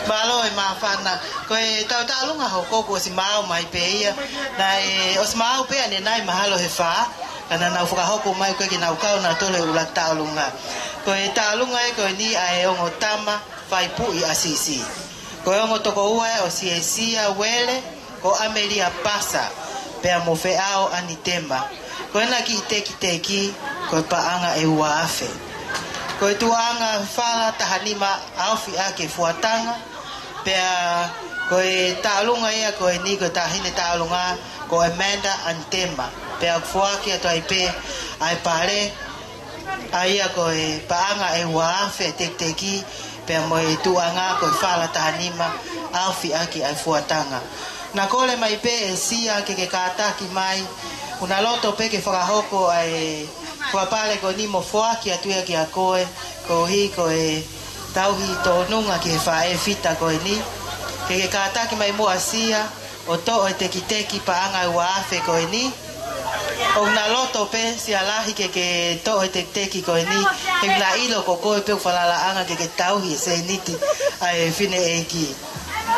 Mālō e māfana, ko ʻetau taʻalunga hoko kuo ʻosi maau mai pē ia, naʻe ʻosi maau pē ʻanenai mahalo he fā, ka naʻa nau fakahoko mai ko ē ke nau kau nautolu he ʻuluaki taʻalunga. Ko e taʻalunga ē ko eni ʻa e ongo tama fai puʻi ʻa Sisi. Ko e ongo tokoua ē ʻo Siesia Uele, ko ʻAmelia Pasa, pea mo Feʻao ʻAnitema. Ko ʻena kiʻi tekiteki, ko e paʻanga ʻe ua afe. Ko e tuʻunga fala taha nima ʻaofi ʻaki e fuatanga, Pea ko e tauʻolunga ia ko eni, ko e taʻahine tauʻolunga ko Amanda Antema. Pea ʻoku foaki atu ai pē ʻa e pale, ʻa ia ko e paʻanga ʻe ua afe tekiteki, pea mo e tuʻuʻanga ko e fala taha nima, ʻaofi ʻaki ʻa e fuataga. Na kole mai pē ʻe Sia ke ke kātaki mai, ʻoku na loto pē ke fakahoko ʻa e fakapale ko eni mo foaki atu ia kiate koe, koeʻuhi ko e tauhi tōnunga ki he faʻē fita ko eni. Ke ke kātaki mai muʻa Sia ʻo toʻo e tekiteki paʻanga ʻe ua afe ko eni. ʻOku na loto pē Sia Lahi ke ke toʻo e tekiteki ko eni. He ʻoku na ʻilo ko koe pē ʻoku falalaʻanga ke ke tauhi e sēniti ʻa e fineʻeiki.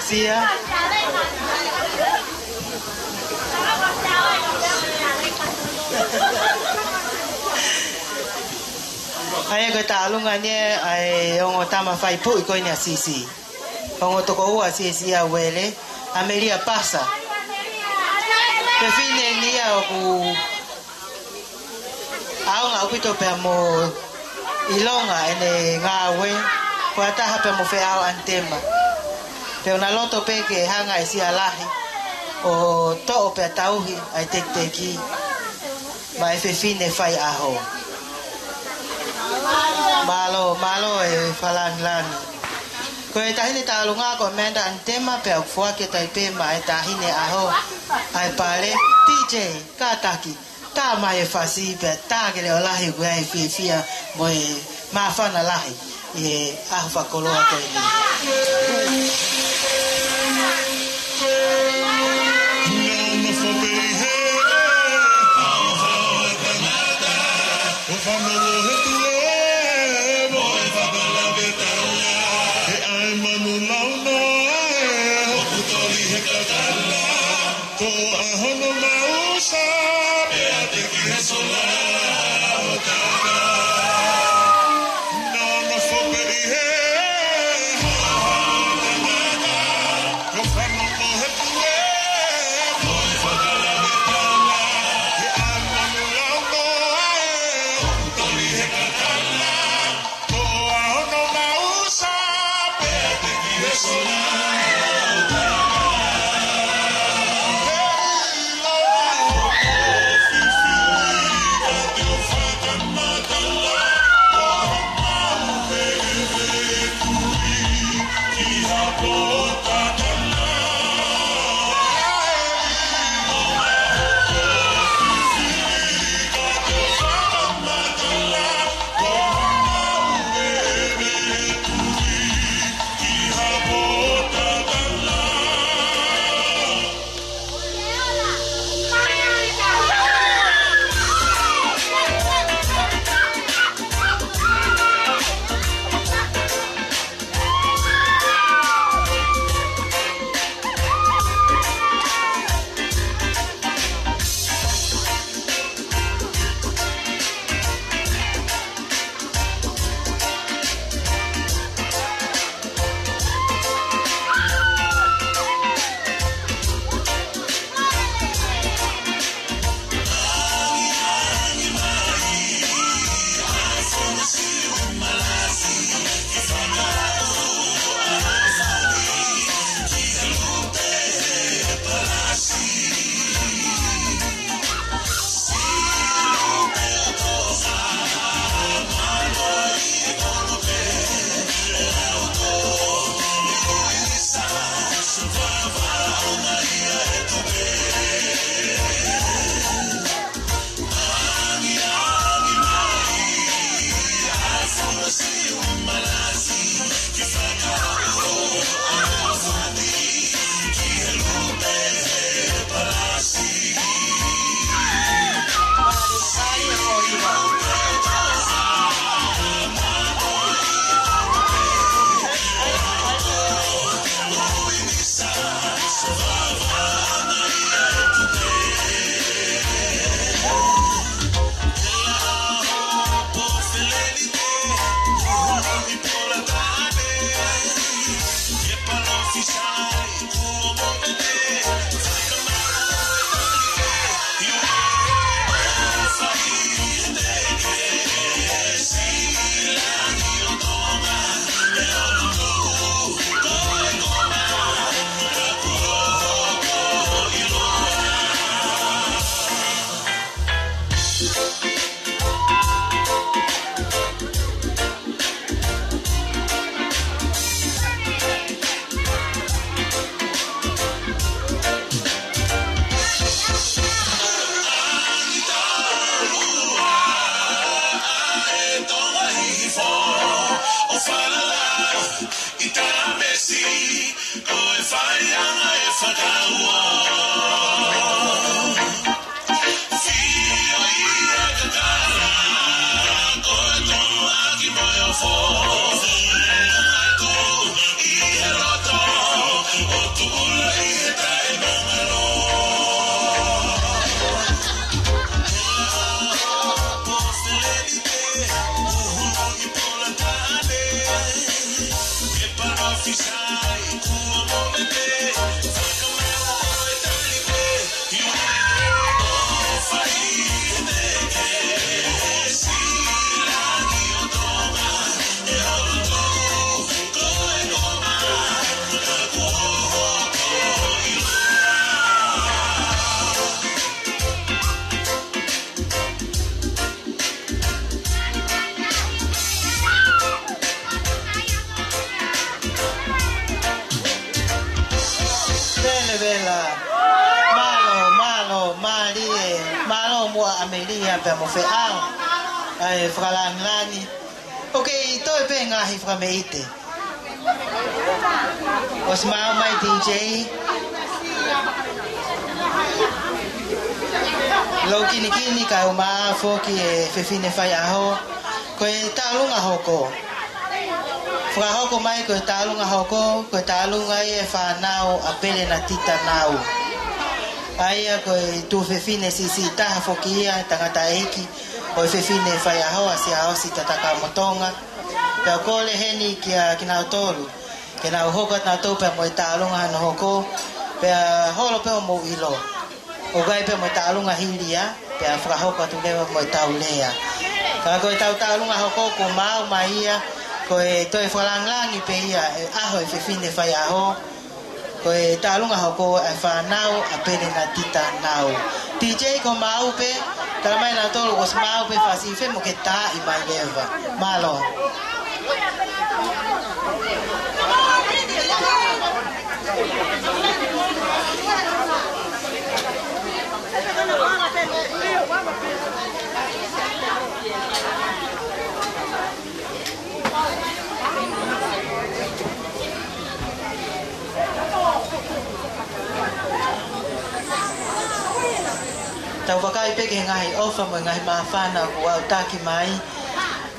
Sia. ʻA ia ko e tauʻolunga eni ʻa e ongo tama faipuʻi ko eni ʻa Sisi. Ongo tokoua Sisi ʻa Uele, ʻa Melia Pasa. Fefine eni ia ʻoku ʻaonga ʻaupito pea mo ʻilonga ʻene ngāue, ko e taha pea mo Feʻao Antema. Pea ʻoku na loto pē ke hanga ʻe Sia Lahi ʻo toʻo pea tauhi ʻa e tekiteki maʻa e fefine faiʻaho. Mālō, mālō e fakalāngilangi. Ko e taʻahine tauʻolunga ko Amanda Antema, pea ʻoku foaki atu ai pē maʻa e taʻahine ʻaho ʻa e pale. P J, kātaki. Tā mai e fasi pea tā ke leʻo lahi, ʻoku ʻi ai e fiefia mo e māfana lahi ʻi he ʻaho fakakoloa ko eni. Ko ʻaho no mausa, pea te ki he sola o tana. Nonofo pē ʻi he, ko fano mo he pule, mo e fakalave tala, he ʻai manu lau noa e, toli he kakala. Fai ange e fakaua. Fio ia ka kala, ko e tonu ʻaki mo e ofo. Fai ange aku ʻi he loto, ʻo tuʻuloa ʻi he taʻemangalo. Poseleni te, uhulu i pola tane. Ke palofisai, kuo momete, fakamau ʻo e tali pē. Pele vela. Mālō, mālō, mālie, mālō muʻa ʻAmelia pea mo Feʻao. ʻA e fakalāngilangi. ʻOku kei toe pē ngaahi fakameʻite. ʻOsi maʻu mai D J. Lou kinikini kae ʻumaʻā foki e fefine faiʻaho. Ko e tālunga hoko. Fakahoko mai ko e tālunga hoko, ko e tālunga ia e fānau ʻa Pele Natita Nau. ʻA ia ko e tuofefine siʻisiʻi taha foki ia, tangataʻeiki ʻo e fefine faiʻaho ʻa Siaosi Tatakamotonga. Pea kole heni kia kinautolu ke nau hoko atu nautolu pea mo e tālunga hono hoko, pea holo pē ʻo mou ʻilo. ʻOku ʻi ai pē mo e tālunga hili ia, pea fakahoko atu leva mo e tau lea. Ka ko e tau tālunga hoko kuo maʻu mai ia, ko e toe fakalāngilangi pē ia e ʻaho e fefine faiʻaho, ko e tālunga hoko e fānau ʻa Pele Natita Nau. D J, ko e maʻu pē, tala mai nautolu ʻosi maʻu pē fasi fe mo ke taaʻi mai leva. Mālō. Tau vakai pē ki he ngaahi ʻofa mo e ngaahi māfana kuo aʻutaki mai.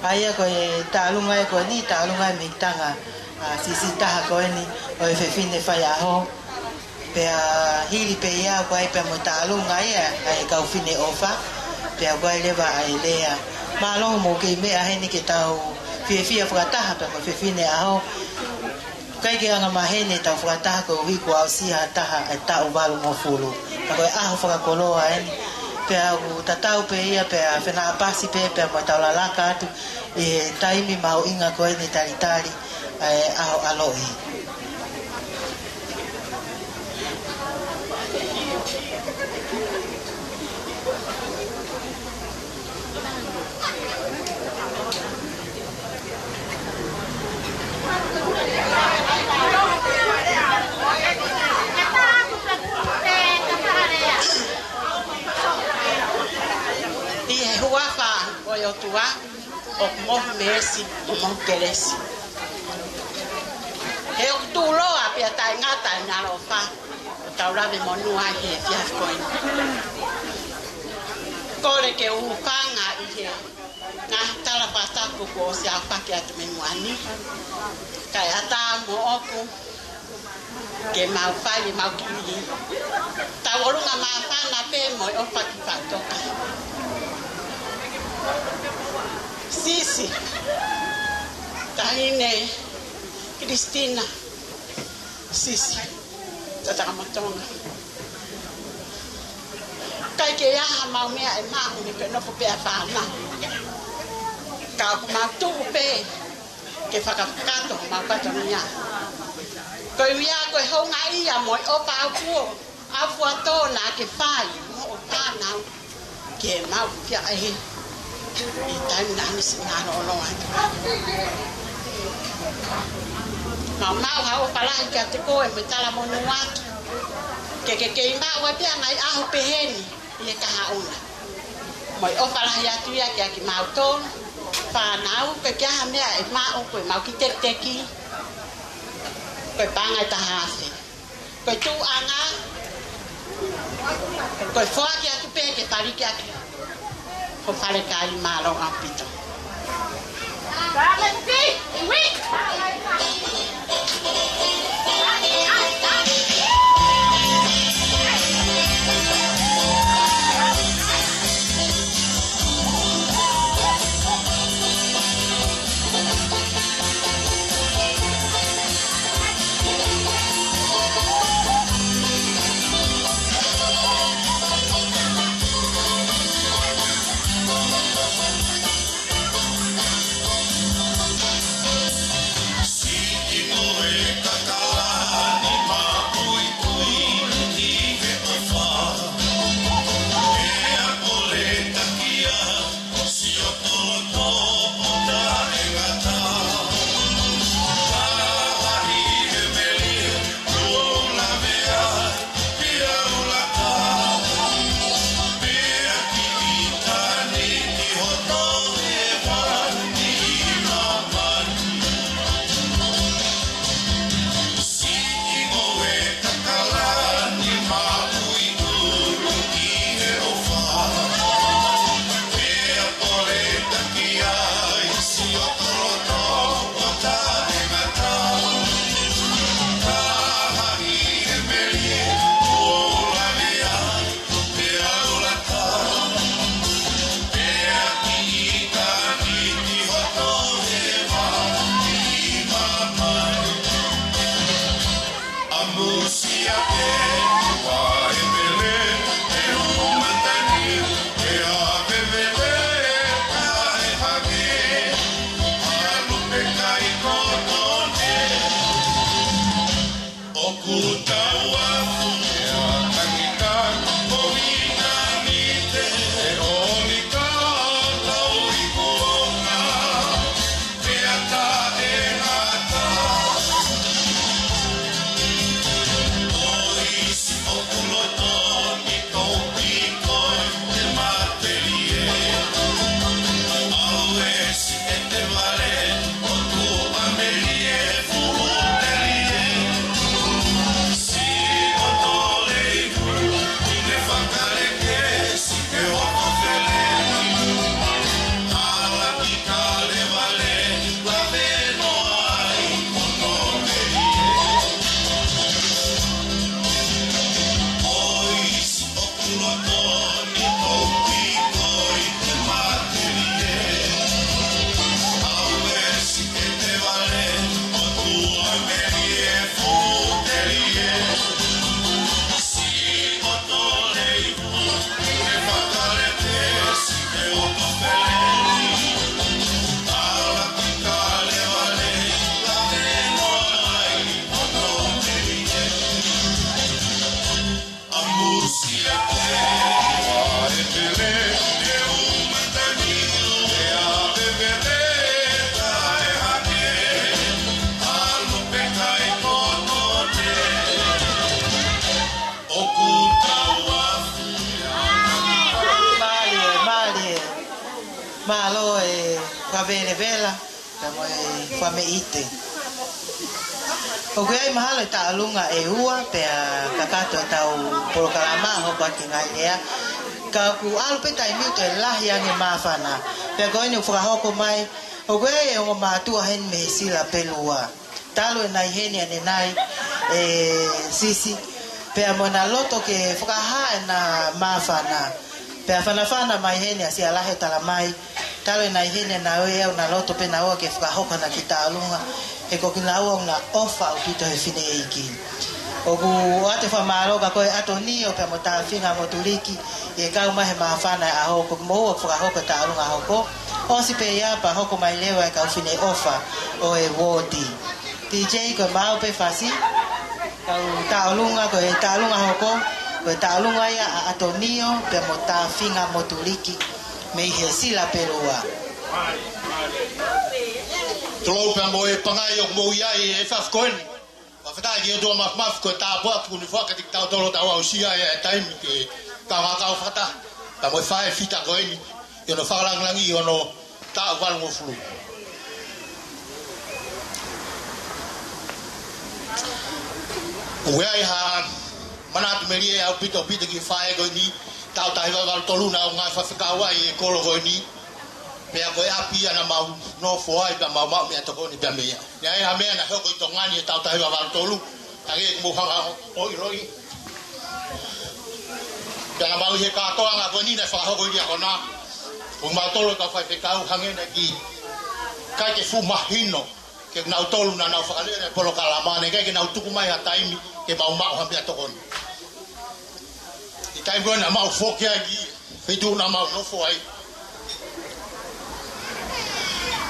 ʻA ia ko e tālunga ē ko eni, tālunga e mei tanga, ʻa, siʻisiʻi taha ko eni ʻo e fefine faiʻaho. Pea hili pē ia ʻoku ʻi ai pē mo e tālunga ia ʻa e kau fefine ʻofa. Pea ʻoku ʻi ai leva ʻa e lea. Mālō hoʻomou kei meʻa heni ke tau fiefia fakataha pē mo e fefine ʻaho. ʻIkai ke angamaheni ʻetau fakataha koeʻuhi kuo aʻusia ha taha e taʻu valungofulu. Ka ko e ʻaho fakakoloa eni. Pea ʻoku tatau pē ia, pea fenāpasi pē, pea mo ʻetau lalaka atu ʻi he taimi mahuʻinga ko eni talitali ʻa e ʻaho ʻaloʻi. ʻI he huafa ʻo e ʻOtua, ʻoku mohu meesi, ʻoku mohu kelesi. He ʻoku tuʻuloa pea taʻengata ʻene ʻaloʻofa, ʻo tau lave monū ai he efiafi ko eni. Kole ke u hūfanga ʻi he ngaahi tala fakatapu kuo ʻosi ʻaupaki atu mei muʻa ni. Kae ʻatā moʻoku ke mau fai ʻemau kiʻi tauʻolunga māfana pē mo e ʻofa ki Fatutoka. Sisi, taʻahine Christina, Sisi Tatakamotonga. ʻIkai ke ʻi ai haʻamau meʻa ʻe maʻu ni pea nofo pē ʻa e fānau. Ka ʻoku mau tuʻu pē ke fakakakato homau fatongia. Koeʻuhi ko e houngaʻia mo e ʻofa ʻaupito, ʻaufuatō naʻa ke fai mo hoʻo fānau ke mau fiefia ai he taimi naʻa ne siʻi mālōlō atu. Mau maʻu ha ʻofa lahi kiate koe mo e talamonū atu. Ke ke kei maʻu ai pē ʻa e ngaahi ʻaho pehē ni ʻi he kahaʻu na. Mo e ʻofa lahi atu ia kiate kimautolu fānau, ʻikai ke ʻi ai ha meʻa ʻe maʻu, ko ʻemau kiʻi tekiteki ko e paʻanga ʻe taha afe. Ko e tuʻuʻanga, ko e foaki atu pē ke taliki atu. Ko e falekai, mālō ʻaupito. ʻOku tau afu ʻa takitaki ko ina ni te ʻoni ka tau i kuonga pea taʻengata. ʻOi siʻoku loto ni tau piko e matelie. ʻAuē siʻete vale ʻo tuʻa melie fuʻu telie. Siʻoto leivu, ʻi ne fakaleke, siʻe ʻoto feleni. Ala ki kale vale, lave noa ai, ʻoto melie. ʻOi siʻoku loto ni tau piko e matelie. ʻAuē siʻete vale ʻo tuʻa melie fuʻu telie. Siʻoto leivu, ʻi ne fakaleke, siʻe ʻoto feleni. Ala ki kale vale, lave noa ai, ʻoto melie. Mālie, mālie. Mālō e fakavelevela. Ka mo e fakameʻite. ʻOku ʻi ai mahalo e taʻolunga ʻe ua, pea kakato ʻetau polokalama hoko atu ki he ngaahi lea. Ka ʻoku ʻalu pē taimi ʻo toe lahi ange māfana. Pea ko eni ʻoku fakahoko mai, ʻoku ʻi ai e ongo mātuʻa heni mei he Sila Pelua. Talu ʻena ʻi heni ʻanenai, ʻe Sisi. Pea mo ʻena loto ke fakahā ʻena māfana. Pea fanafana mai heni ʻa Sialahi ʻo talamai, talu ʻena ʻi heni ʻanenai ʻoku na loto pē naua ke fakahoko ʻena kiʻi taʻolunga, he ko kinaua ʻoku na ʻofa ʻaupito he fineʻeiki. ʻOku ʻoatu e fakamālō kia koe ʻAtonio pea mo Tafinga Motuliki, ʻi he kau mai he māfana ʻo e ʻaho ko ē, ʻoku mou fakahoko e taʻolunga hoko. ʻOsi pē ia pea hoko mai leva e kau fineʻofa ʻo e uooti. DJ ko e maau pē fasi. Kau taʻolunga, ko e taʻolunga hoko, ko e taʻolunga ia ʻa ʻAtonio pea mo Tafinga Motuliki mei he Sila Pelua. Tulou pea mo e pangai ʻoku mou ʻi ai he efiafi ko eni. Fakafetaʻi ki he ʻOtua Māfimafi ko e tāpuaki kuo ne foaki kiate kitautolu ʻo tau aʻusia e taimi ke tau ngākau fakataha. Pea mo e faʻē fita ko eni, ʻi hono fakalāngilangiʻi hono taʻu valungofulu. ʻOku ʻi ai ha Manatu melie ʻaupito ʻaupito ki he faʻē ko eni, taʻu taha hiva valu tolu naʻa ku ngāue fakafaifekau ai he kolo ko eni. Pea ko e ʻapi ia naʻa mau nofo ai pea mau maʻu meʻatokoni pea mei ai. Naʻe ʻi ai ha meʻa naʻe hoko ʻi Tonga ni he taʻu taha hiva valu tolu, hangē ko ʻeku hanga ʻo ʻiloʻi. Pea naʻa mau ʻi he kātoanga ko eni naʻe fakahoko ʻi Liahona. Ko kimautolu kau faifekau hangē naʻe ʻikai ke fuʻu mahino kiate kinautolu naʻa nau fakalele e polokalama, naʻe ʻikai ke nau tuku mai ha taimi ke mau maʻu ha meʻatokoni. ʻI he taimi ko ē naʻa mau foki ai ki he feituʻu naʻa mau nofo ai,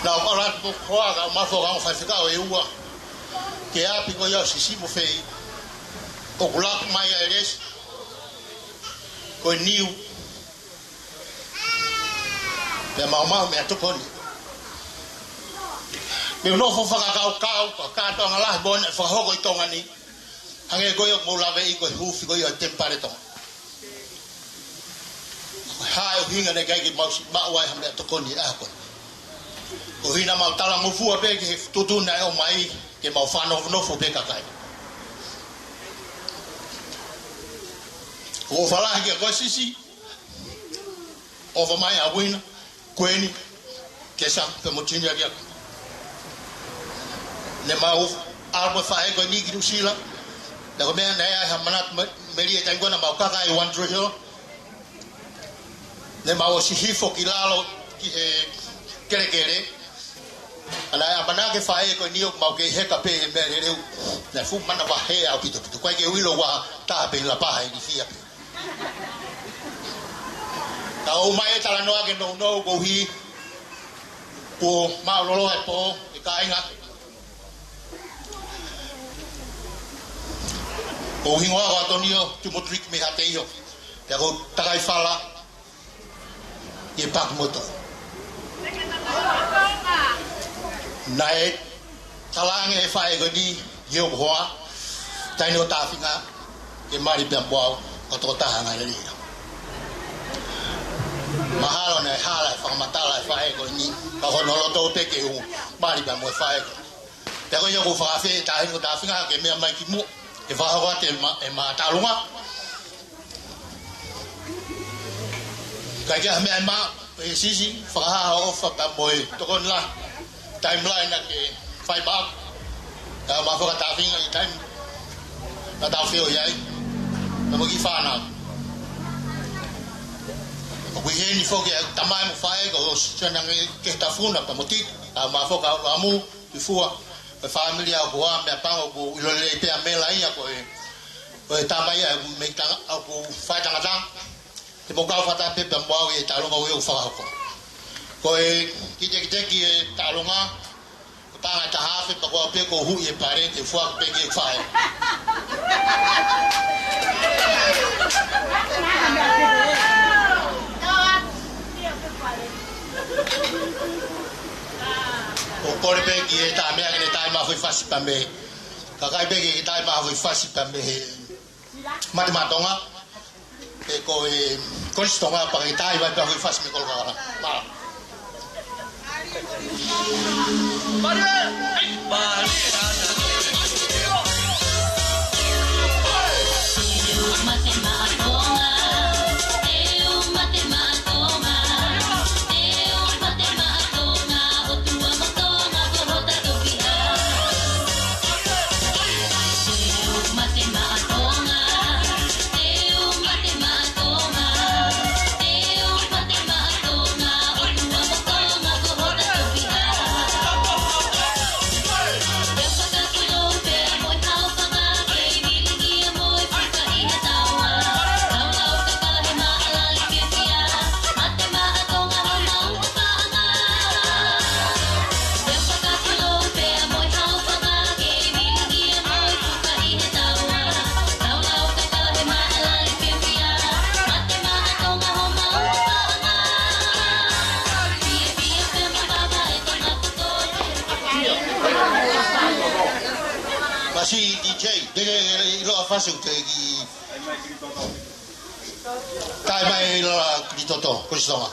naʻa ku ʻalu atu mo hoku hoa kae ʻumaʻā foki kau faifekau ʻe ua ki he ʻapi ko ia ʻo Sisi mo Fei, ʻoku laku mai ai e lesi ko e niu, pea mau maʻu meʻatokoni. Mei he nofo fakakaukau, ka kātoanga lahi moʻoni naʻe fakahoko ʻi Tonga ni, hangē ko ia ʻoku mou laveʻi ko e huufi ko ia ʻo e Temipale Tonga. Ko e hā e ʻuhinga naʻe ʻikai ke mau siʻi maʻu ai ha meʻatokoni he ʻaho ko ē? Ko e ʻuhinga naʻa mau talangofua pē ki he tuʻutuʻuni naʻe ʻomai ke mau fakanofonofo pē kakai. ʻOfa lahi kia koe Sisi, ʻofa mai ʻa Uina, Kuini, Kesa, pea mo Junior kia koe. Naʻa mau ʻalu mo e faʻē ko eni ki Nuʻusila. Naʻe ko e meʻa naʻe ʻi ai ha manatu me-, melie he taimi ko ē naʻa mau kaka ai One Tree Hill. Naʻa mau ʻosi hifo ki lalo ki he kelekele. Naʻe ʻamanaki e faʻē ko eni ʻoku mau kei heka pē he meʻa leleu. Naʻe fuʻu manavahē ʻaupito ʻaupito. ʻIkai ke u ʻilo ua taha pē ʻi Lapaha ʻe ilifia pē. Ka ʻomai e talanoa ke nounou koeʻuhi kuo mālōlō e pō, e kāinga. Ko hoku hingoa ko Atonio Tumotrik mei Haʻateiho. Pea ʻoku ou takai fala ʻi he paaki motuʻa. Naʻe talaange ʻe he faʻē ko eni ki hoku hoa, taʻahine ko Tafinga, ke mali pea mo au, ko e tokotaha ʻa Ngalelila. Mahalo naʻe hala e fakamatala ʻa e faʻē ko eni, ka ko hono loto pē ke u mali pea mo e faʻē ko eni. Pea ko ia ʻoku ou fakaafeʻi e taʻahine ko Tafinga ke meʻa mai ki muʻa, ke fakahoko atu ʻema, ʻema taʻalonga. Kae kehe, meʻa mai ʻe Sisi, fakahā hoʻo ʻofa pea mo e tokoni lahi, taimi lahi naʻa ke fai maʻaku, kae ʻumaʻā foki ʻa Tafinga ʻi he taimi naʻa tau feohi ai, pea mo e kiʻi fānau. ʻOku ʻi heni foki ʻeku tamai mo e faʻē ko Sione Angikehitafuna pea mo Titi, kae ʻumaʻā foki ʻa ʻUluamu, Tufua, ko e fāmili ʻa hoku hoa, meʻapango ʻoku ʻilo lelei pē ʻa Mela ia ko e, ko e tama ia ʻoku mei tanga-, ʻoku fai tangata. Te mou kau fakataha pē pea mo au ʻi he taʻalonga ʻoku ou fakahoko. Ko e kiʻi tekiteki e taʻalonga, ko e paʻanga ʻe taha afe, pea ko au pē ʻoku ou huʻi e pale, te u foaki pē ki he faʻē. ʻOku kole pē ki he taʻameʻa ke ne taaʻi mai ha foʻi fasi pea mei he kakai pē ke taaʻi mai ha foʻi fasi pea mei he Mate Maʻa Tonga, pe ko e Kolisi Tonga, pea ke taaʻi mai pē ha foʻi fasi mei Kolokakala. Mālō. Masi D J, te ke ʻilo ha fasi ʻoku te ki. Taaʻi mai ʻa e Kilitoto, Kolisi Tonga.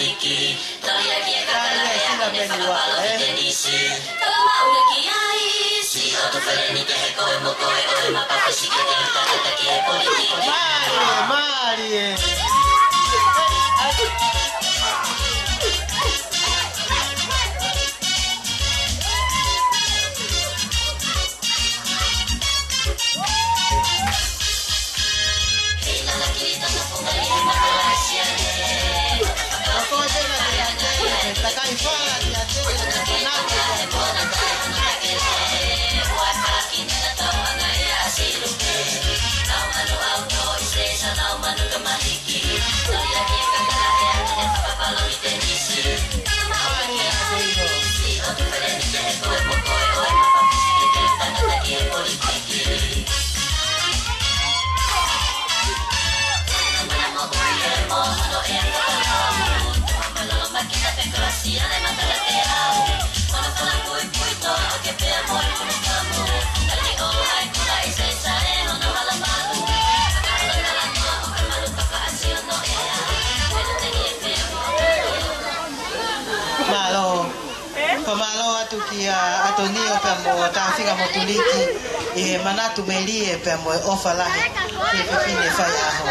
Tali e kakalea, sina peni wa, eh? Tenisi. Tala maʻu ki ai, siʻoto feleni te he koe mo koe ʻo e mapafisi ke te uta kata ki he politiki. Mālie, mālie. Mālō. Fakamālō atu kia ʻAtonio pea mo Tāfika Motuliki ʻi he manatu melie pea mo e ʻofa lahi ki he fefine faiʻaho.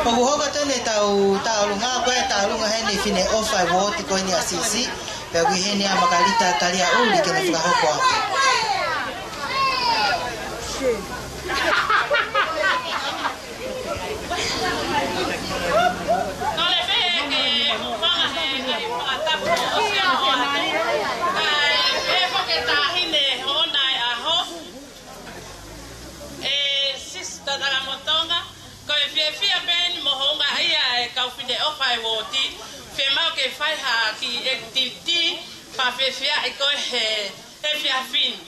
ʻOku hoko atu eni ʻetau tauʻolunga, ko e tauʻolunga heni Fineʻofa e uooti ko eni ʻa Sisi, pea ʻoku ʻi heni ʻa Makalita Taliaʻuli ke ne fakahoko atu. Kole pē ke u hūfanga he ngaahi fakatapu ʻo e ʻaho ni. Kae pehē foki ki he taʻahine hono ʻaho, ʻe Sisi Tatakamotonga, ko e fiefia pē eni mo houngaʻia e kau Fineʻofa e uooti, fiemaʻu ke fai ha kiʻi activity, pea fiefia ʻi ko e he efiafi ni.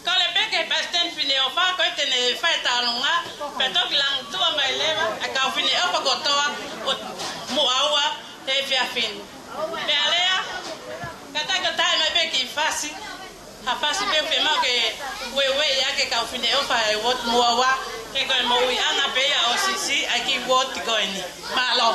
Kole pē ki he palesiteni Fineʻofa, ko ia te ne fai e tauʻolunga, pea toki langitua mai leva e kau Fineʻofa kotoa ʻo Muʻa Ua he efiafi ni. Meʻa lea, kātaki ʻo tali mai pē kiʻi fasi, ha fasi pē ʻoku fiemaʻu ke ueue ʻaki e kau Fineʻofa e uooti Muʻa Ua, he ko e moʻuiʻanga pē ia ʻo Sisi ʻa e kiʻi uooti ko eni. Mālō.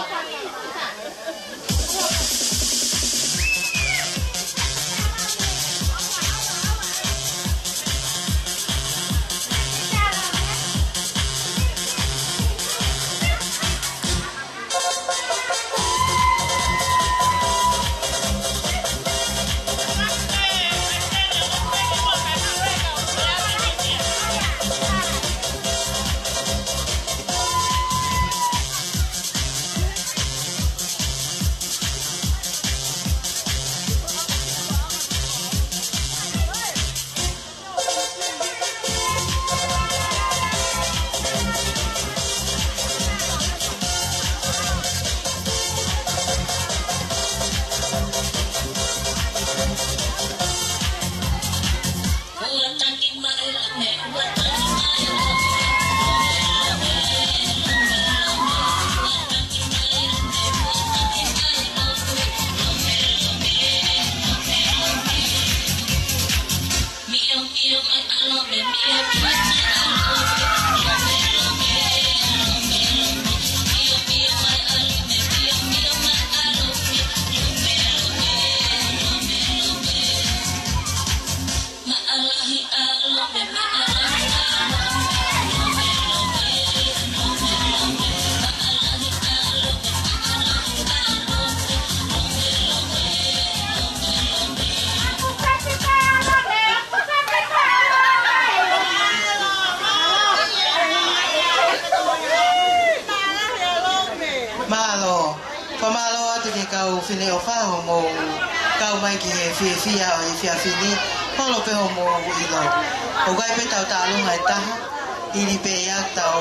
Mālō. Fakamālō atu ki he kau Fineʻofa hoʻomou kau mai ki he fiefia ʻo e efiafi ni, holo pē hoʻomou ʻilo. ʻOku ʻi ai pē ʻetau tauʻolunga ʻe taha, hili pē ia ʻetau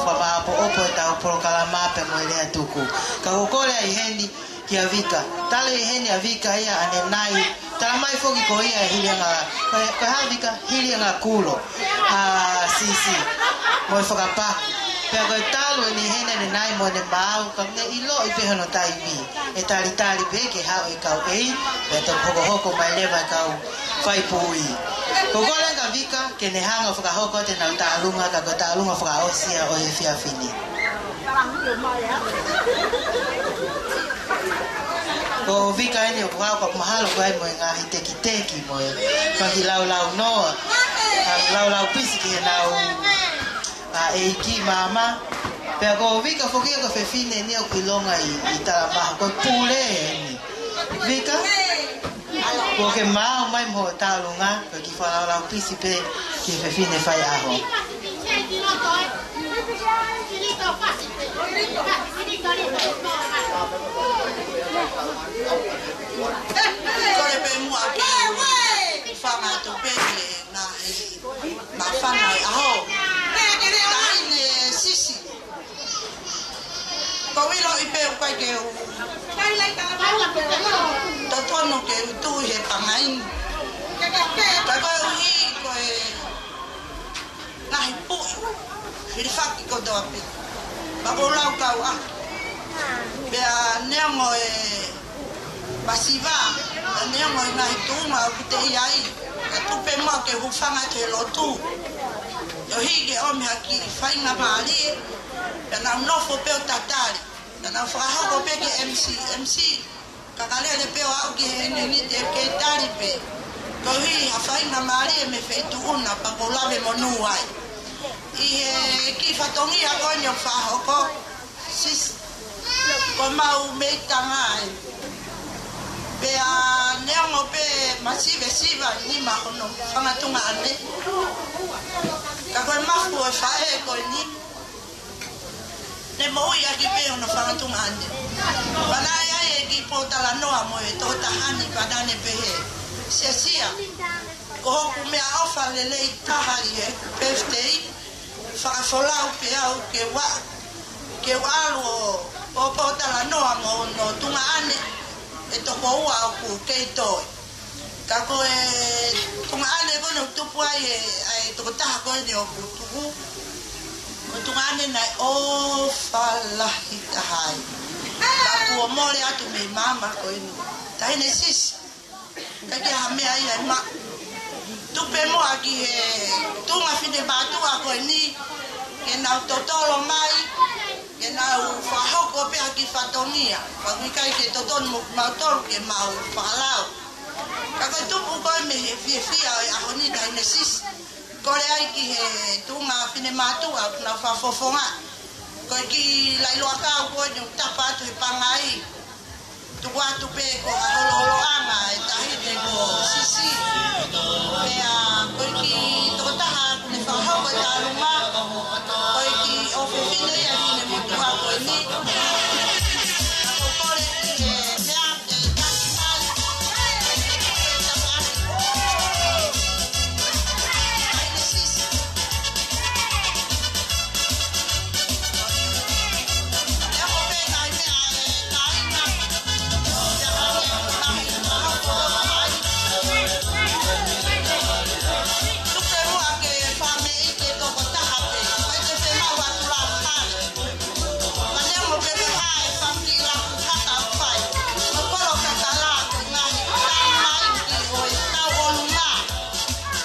fakamāʻopoʻopo ʻetau polokalama pea mo e lea tuku. Ka ʻoku ou kole ai heni kia Vika. Talu ʻi heni ʻa Vika ia ʻanenai. Tala mai foki ko ia e hiliʻanga, ko e, ko e hā Vika, hiliʻanga kulo ʻa Sisi mo e fakapaku. Pea ko e talu eni heni ʻanenai mo ʻene maau, ka ne ʻiloʻi pē hono taimi. ʻE talitali pē ke haʻu e kau ʻEiki, pea toki hokohoko mai leva e kau faipui. Ko e kole kia Vika ke ne hanga ʻo fakahoko atu ʻenau tauʻolunga, ka ko e tauʻolunga fakaʻosi ia ʻo e efiafi ni. Ko Vika eni ʻoku ʻi ai, ʻoku mahalo ko e ʻi ai mo e ngaahi tekiteki mo e ngaahi laulau noa. ʻA, laulau pisi ki heʻenau, ʻa, ʻeiki māmā. Pea ko Vika foki ko e fefine eni ʻoku ʻilonga ʻi, ʻi Talamaho, ko e pule eni. Vika, kuo ke maʻu mai mo e tālunga, ko e kiʻi fakalaulau pisi pē ki he fefine faiʻaho. Kole pē muʻa ke u hūfanga atu pē ki he ngaahi māfana ʻo e ʻaho. Taʻahine Sisi. Ko e ʻilo ʻi pē ʻoku ʻikai ke u totonu ke u tuʻu he pangai ni. Ka koeʻuhi ko e ngaahi puʻi hilifaki kotoa pē. Pea ko e laukau ʻa. Pea neongo e masiva, pea neongo e ngaahi tuʻunga ʻoku te ʻi ai. Ka tuku pē muʻa ke u hūfanga atu he lotu. ʻO hiki ʻo mei ha kiʻi faingamālie. Pea nau nofo pē ʻo tatali. Pea nau fakahoko pē ki he M C. M C, kakalele pē ʻo aʻu ki he hengihengi te ke tali pē. Koeʻuhi ha faingamālie mei he feituʻu na pea ko e lave monū ai. ʻI he kiʻi fatongia ko eni ʻoku fakahoko, Sisi, ko e mau mei tanga ai. Pea neongo pē masivesiva ʻi he nima hono fanga tuongaʻane. Ka ko e mafu ʻo e faʻē ko eni. Ne moʻui ʻaki pē hono fanga tuongaʻane. Pea naʻe ʻi ai e kiʻi pōtalanoa mo e tokotaha ni pea naʻa ne pehē, Siasia, ko hoku meʻaʻofa lelei taha ʻi he birthday, fakafolau pē au ke u ʻalu ʻo pōtalanoa mo hono tuongaʻane ʻe toko ua ʻoku kei toe. Ka ko e tuongaʻane ko eni ʻoku tupu ai e, ʻa e tokotaha ko eni ʻoku tuku. Ko e tuongaʻane naʻe ʻofa lahi taha ai. Ka kuo mole atu mei māmani ko eni. Taʻahine Sisi. ʻIkai ke ʻi ai ha meʻa ia ʻe maʻu. Tuku pē muʻa ki he tuʻunga finemātuʻa ko eni. Ke nau totolo mai. Ke nau fakahoko pē ha kiʻi fatongia. Pea ʻoku ʻikai ke totonu mo kimautolu ke mau fakalau. Ka ko e tupu ko ē mei he fiefia ʻo e ʻaho ni, Taʻahine Sisi. Kole ai ki he tuʻunga finemātuʻa ʻoku nau fakafofonga. Ko e kiʻi laʻi loʻakau ko eni ʻoku tapa atu he pangai. Tuku atu pē ko ha holoholoʻanga ʻa e taʻahine ko Sisi. Pea ko e kiʻi tokotaha ʻoku ne fakahoko e tālunga. Ko e kiʻi ʻofefine ia ʻi he motuʻa ko eni. Ka ko e kole ki he meʻa ke taki mai. Taʻahine Sisi.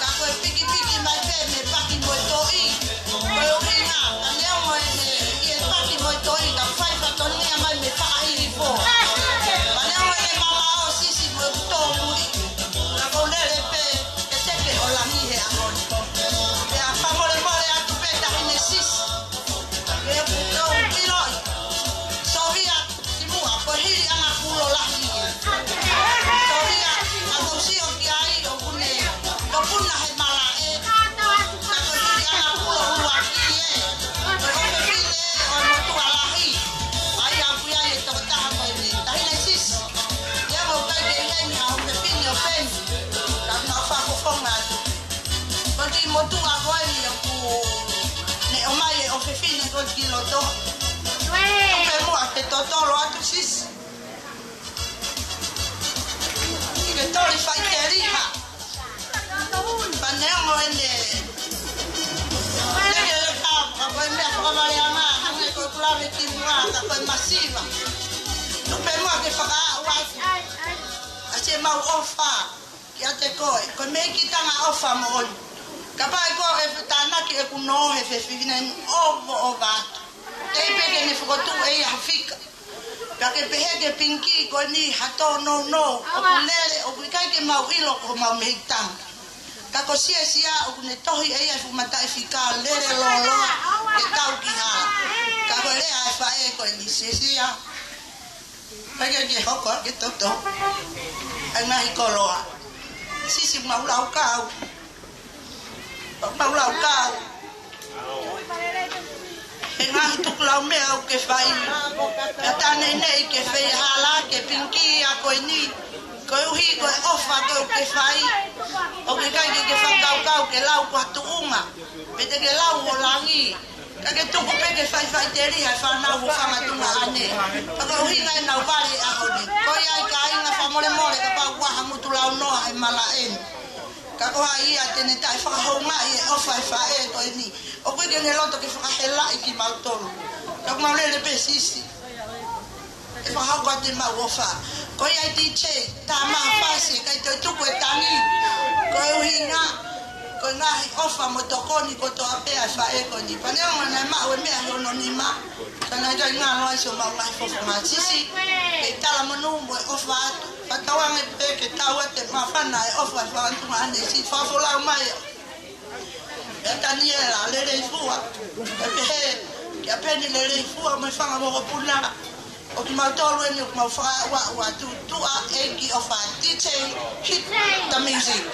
Ka ko e pikipiki mai pē mei he paki mo e toʻi. Ko e ʻuhinga, ka neongo ʻene ʻi he paki mo e toʻi, ka fai fatongia mai mei he faʻahi hifo. Ka neongo ʻene mamaʻo Sisi mo e tōmui. Ka ko e lele pē, ke teke ʻo langi he ʻaho ni. Pea fakamolemole atu pē Taʻahine Sisi. Ke u tau piloʻi. Sofia. Kimuʻa, ko e hili ʻa e ngaahi kulo lahi ē. Ko ia, ʻa ʻoku ou sio ki ai ʻoku ne tokuna he malaʻe. Ka ko e hili ʻa e ngaahi kulo ʻuluaki ē. Ko e ʻofefine ʻo e motuʻa lahi. ʻA ia ʻoku ʻi ai e tokotaha ko eni. Taʻahine Sisi. Ia mo kai ke heni ʻa e ʻofefine ʻo Peni. Ka mau fakafofonga atu. Ko e kiʻi motuʻa ko eni ʻoku ne ʻomai e ʻofefine ko ē ki loto. Tuku pē muʻa ke totolo atu Sisi. Ke toli faʻiteliha. Pea neongo ʻene leke leka, ka ko e meʻa fakavaleanga, hangē ko ʻeku lave kimuʻa, ka ko e masiva. Tuku pē muʻa ke fakaaʻu atu. ʻA e mau ʻofa. Kiate koe, ko e meʻa ki tanga ʻofa moʻoni. Kapau ʻe ko e tānaki ʻeku nō he fefine ni ʻoku ʻova atu. Teʻeki pē ke ne fokotuʻu ʻe ia ha fika. Ka ke pehē ki he pingikī ko eni ha tōnounou, ʻoku lele, ʻoku ʻikai ke mau ʻilo ko homau mehikitanga. Ka ko Siasia ʻoku ne tohi ʻe ia e fuʻu mataʻifika lele lōloa ke tau ki hala. Ka ko e lea ʻa e faʻē ko eni, Siasia, ʻikai ke hoko ʻa e toto ʻa e ngaahi koloa. Sisi, mau laukau. Mau laukau. He ngaahi tukulaumeʻa ʻoku ke fai. Ka tane nei ke fai hala ki he pingikī ko eni. Koeʻuhi ko e ʻofa ʻoku ke fai. ʻOku ʻikai ke ke fakakaukau ke lau ko ha tuʻunga. Pe te ke lau ʻo langi. Ka ke tuku pē ke faifaiteliha e fānau ʻo fanga tuongaʻane. Ka ko e ʻuhinga ʻenau vale ʻaho ni. Ko ia ai kāinga, fakamolemole kapau ʻoku ʻi ai ha ngutu launoa he malaʻe ni. Ka ko hai ia te ne taʻefakahoungaʻi e ʻofa ʻa e faʻē ko eni. ʻOku ʻikai ke ne loto ke fakahelaʻi kimautolu. Ka ʻoku mau lele pē, Sisi. ʻE fakahoko atu ʻemau ʻofa. Ko ia ai, DJ, tā mai ha fasi, ʻikai toe tuku e tangi. Ko e ʻuhinga, ko e ngaahi ʻofa mo e tokoni kotoa pē ʻa e faʻē ko eni. Pea neongo naʻe maʻu e meʻa ʻi hono nima, ka naʻe ʻikai ngalo ai siʻomau ngaahi fofonga, Sisi. Ke tala monū mo e ʻofa atu. Fakatauange pē ke tau ʻa e māfana e ʻofa ʻa e fanga tuongaʻane, Sisi, fakafolau mai. ʻE Taniela Leleifua, ʻe pehē kia Peni Leleifua mo e fanga mokopuna ʻo kimautolu eni ʻoku mau fakaaʻu atu. Tuʻa ʻEiki ʻofa, DJ, hit the music.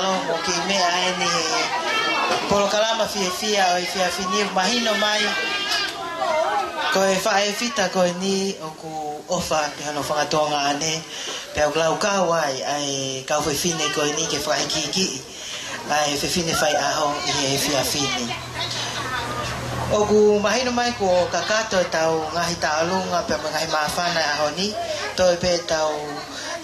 Alo, mo e kiʻi meʻa ʻeni he polokalama fiefia ʻo e efiafi ni, mahino mai ko e faʻē fita ko eni ʻoku ʻofa ki hono fanga tuongaʻane, pea ʻoku laukau ai ʻa e kau fefine ko eni ke fakahikihikiʻi ʻa e fefine faiʻaho ʻi he efiafi ni. ʻOku mahino mai kuo kakato ʻetau ngaahi taʻalunga pea mo e ngaahi māfana ʻo e ʻaho ni, toe pē ʻetau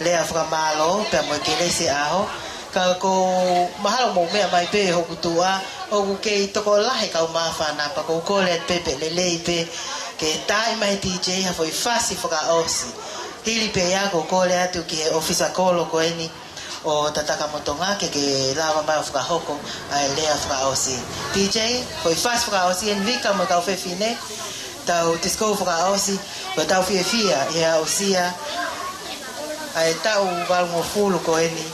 lea fakamālō pea mo e kelesi ʻo e ʻaho. Ka ʻoku ou mahalo mou meʻa mai pē hoku tuʻa, ʻoku kei tokolahi e kau māfana, pea ʻoku ou kole atu pē pe ʻe lelei pē ke tā mai ʻe he D J ha foʻi fasi fakaʻosi. Hili pē ia ʻoku ou kole atu ki he ʻōfisa kolo ko eni ʻo Tatakamotonga ke ke lava mai ʻo fakahoko ʻa e lea fakaʻosi. D J, foʻi fasi fakaʻosi ʻeni Vika mo e kau fefine, tau tisikō fakaʻosi, ʻo tau fiefia ʻi he aʻusia ʻa e taʻu valungofulu ko eni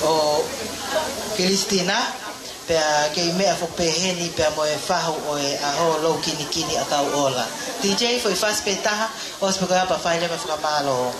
ʻo Kilistina, pea kei meʻa foki pē heni pea mo e fahu ʻo e ʻaho, Lou Kinikini ʻa Kauʻola. D J, foʻi fasi pē taha, ʻosi pē ko ia pea fai leva e fakamālō.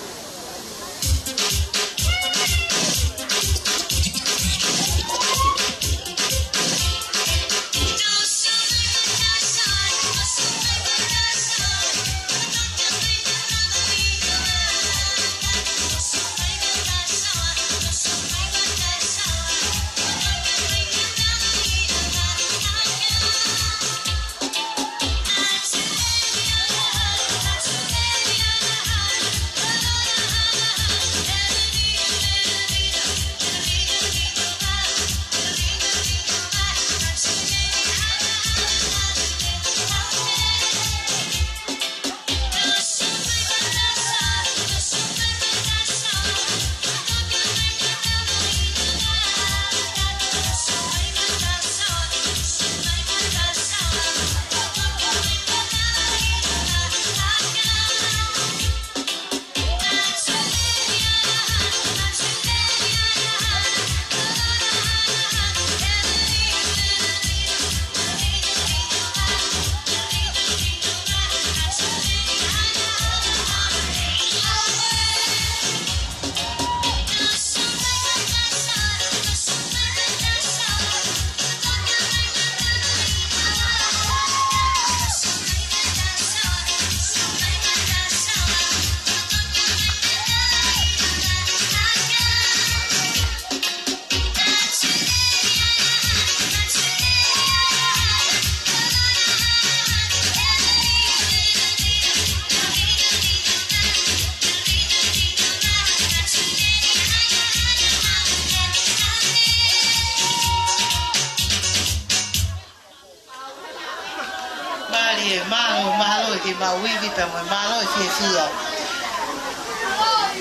Mālie, mālō, mālō e kiʻi maʻu ivi pea mo e mālō e fiefia.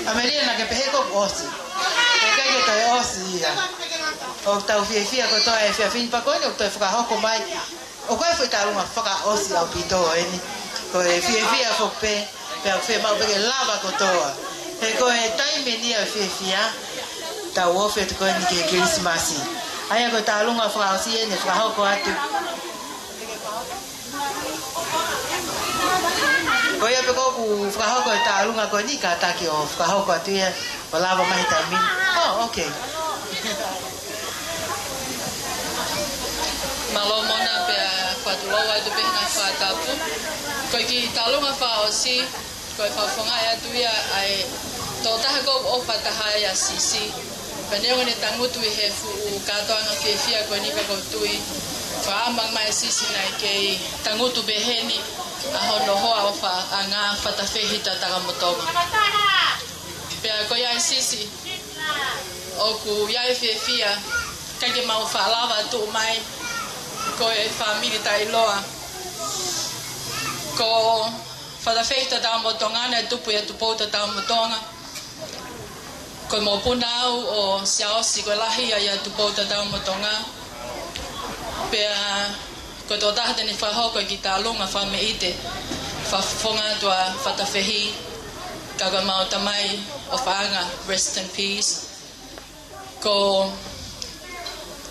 ʻAmelia, naʻa ke pehē kuo ʻosi. ʻIkai ke toe ʻosi ia. ʻOku tau fiefia kotoa he efiafi ni pea ko eni ʻoku toe fakahoko mai. ʻOku ʻi ai e foʻi taʻalunga fakaʻosi ʻaupito ʻeni. Ko e fiefia foki pē, pea ʻoku fiemaʻu pē ke lava kotoa. He ko e taimi ʻeni ʻo e fiefia, tau ofi atu ko eni ki he Kilisimasi. ʻA ia ko e taʻalunga fakaʻosi ʻeni ʻe fakahoko atu. Ko ia pē ʻoku fakahoko e taʻalunga ko eni, kātaki ʻo fakahoko atu ia, ʻo lava mai he taimi ni. Oh, okay. Mālō Mona, pea fakatulou atu pē he ngaahi fakatapu. Ko e kiʻi taʻalunga fakaʻosi, ko e fakafofongaʻi atu ia ʻa e tokotaha ʻoku ou ʻofa taha ai, ʻa Sisi. Pea neongo ʻene tangutu ʻi he fuʻu kātoanga fiefia ko eni, ka ʻoku ou tui, fakaʻamu ange mai ʻa Sisi naʻe kei tangutu pē heni ʻa hono hoa ʻofaʻanga, Fatafehi Tatakamotonga. Pea ko ia ʻa Sisi, ʻoku ʻi ai e fiefia, ʻikai ke mau faʻa lava tuʻu mai, ko e fāmili taʻeʻiloa. Ko Fatafehi Tatakamotonga naʻe tupu ʻia Tupou Tatakamotonga. Ko e mokopuna au ʻo Siaosi, ko e lahi ia ʻia Tupou Tatakamotonga. Pea ko e tokotaha te ne fakahoko e kiʻi taʻalunga fakameʻite, fakafofonga atu ʻa Fatafehi, ka ko ʻemau tamai ʻofaʻanga, rest in peace, ko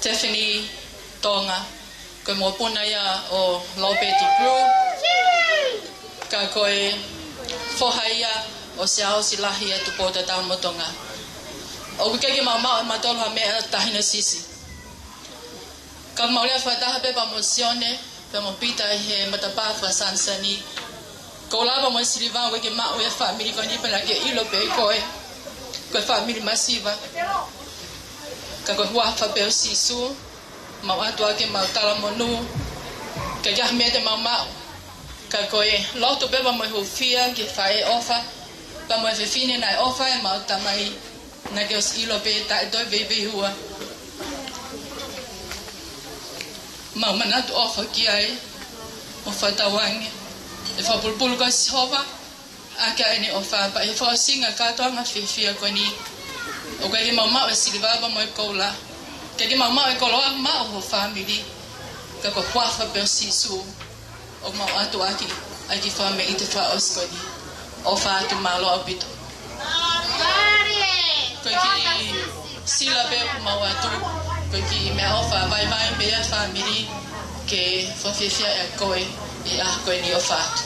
Tiffany Tonga, ko e mokopuna ia ʻo Lopeti Blue, ka ko e foha ia ʻo Siaosi, lahi ʻia Tupou Tatakamotonga. ʻOku ʻikai ke mau maʻu ʻe mautolu ha meʻa taʻe-Sānusi. Ka mau lea fakataha pē pea mo Sione, pea mo Pita ʻi he matapā fakasanisani. Ko e koula pea mo e siliva ʻoku ʻikai ke maʻu ʻe he fāmili ko eni pea naʻa ke ʻilo pē koe ko e fāmili masiva. Ka ko e huafa pē ʻo Sīsū, mau ʻoatu ʻaki ʻemau talamonū, ʻikai ke ʻi ai ha meʻa te mau maʻu. Ka ko e lotu pē pea mo e hūfia ki he faʻē ʻofa, pea mo e fefine naʻe ʻofa ʻemau Tamai, naʻa ke ʻosi ʻilo pē taʻe toe veiveiua. Mau manatu ʻofa ki ai, ʻo fakatauange ʻe fakapulupulu koe Sihova, ʻaki ʻa ʻene ʻofa pea ʻi he fakaʻosinga kātoanga fiefia ko eni. ʻOku ʻikai ke mau maʻu ʻe siliva pea mo e koula. ʻIkai ke mau maʻu ʻe koloa maʻu ho fāmili. Ka ko e huafa pē ʻo Sīsū ʻoku mau ʻoatu ʻaki ʻa e kiʻi fakameʻite fakaʻosi ko eni. ʻOfa atu, mālō ʻaupito. Ko e kiʻi sila pē ʻoku mau ʻoatu. Ko e kiʻi meʻaʻofa vaivai pē ia fāmili ke fakafiefia ʻa koe ʻi he ʻaho ko eni, ʻofa atu.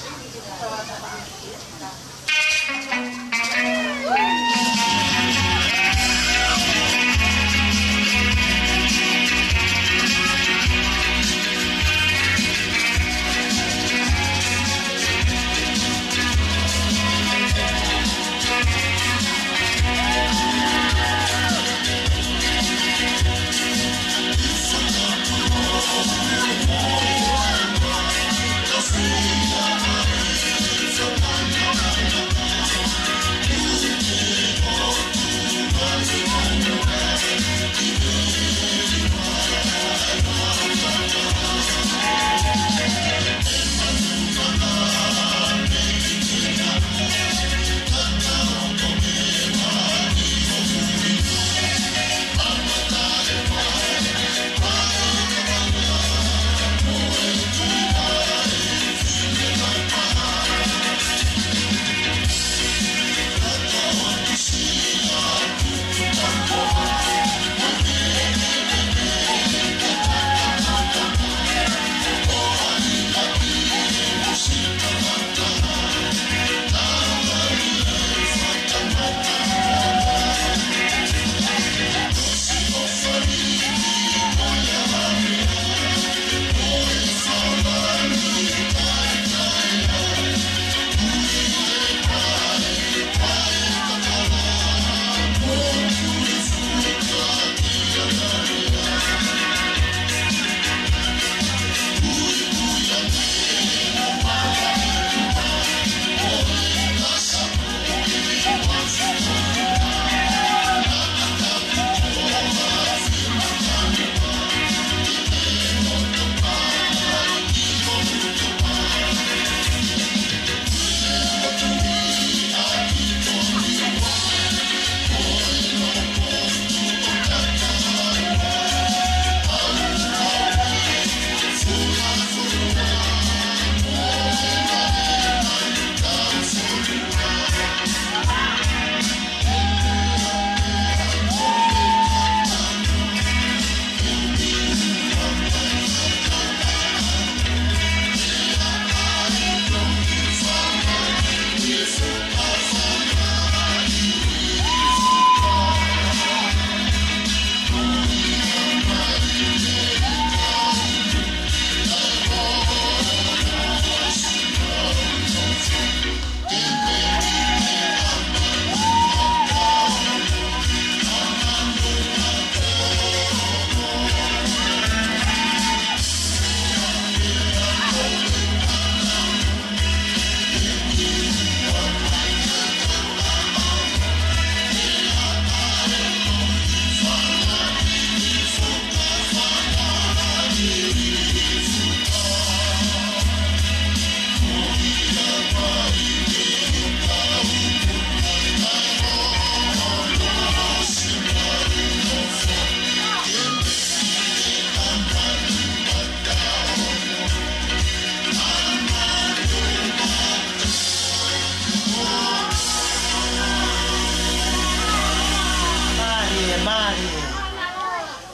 Mālie, mālie.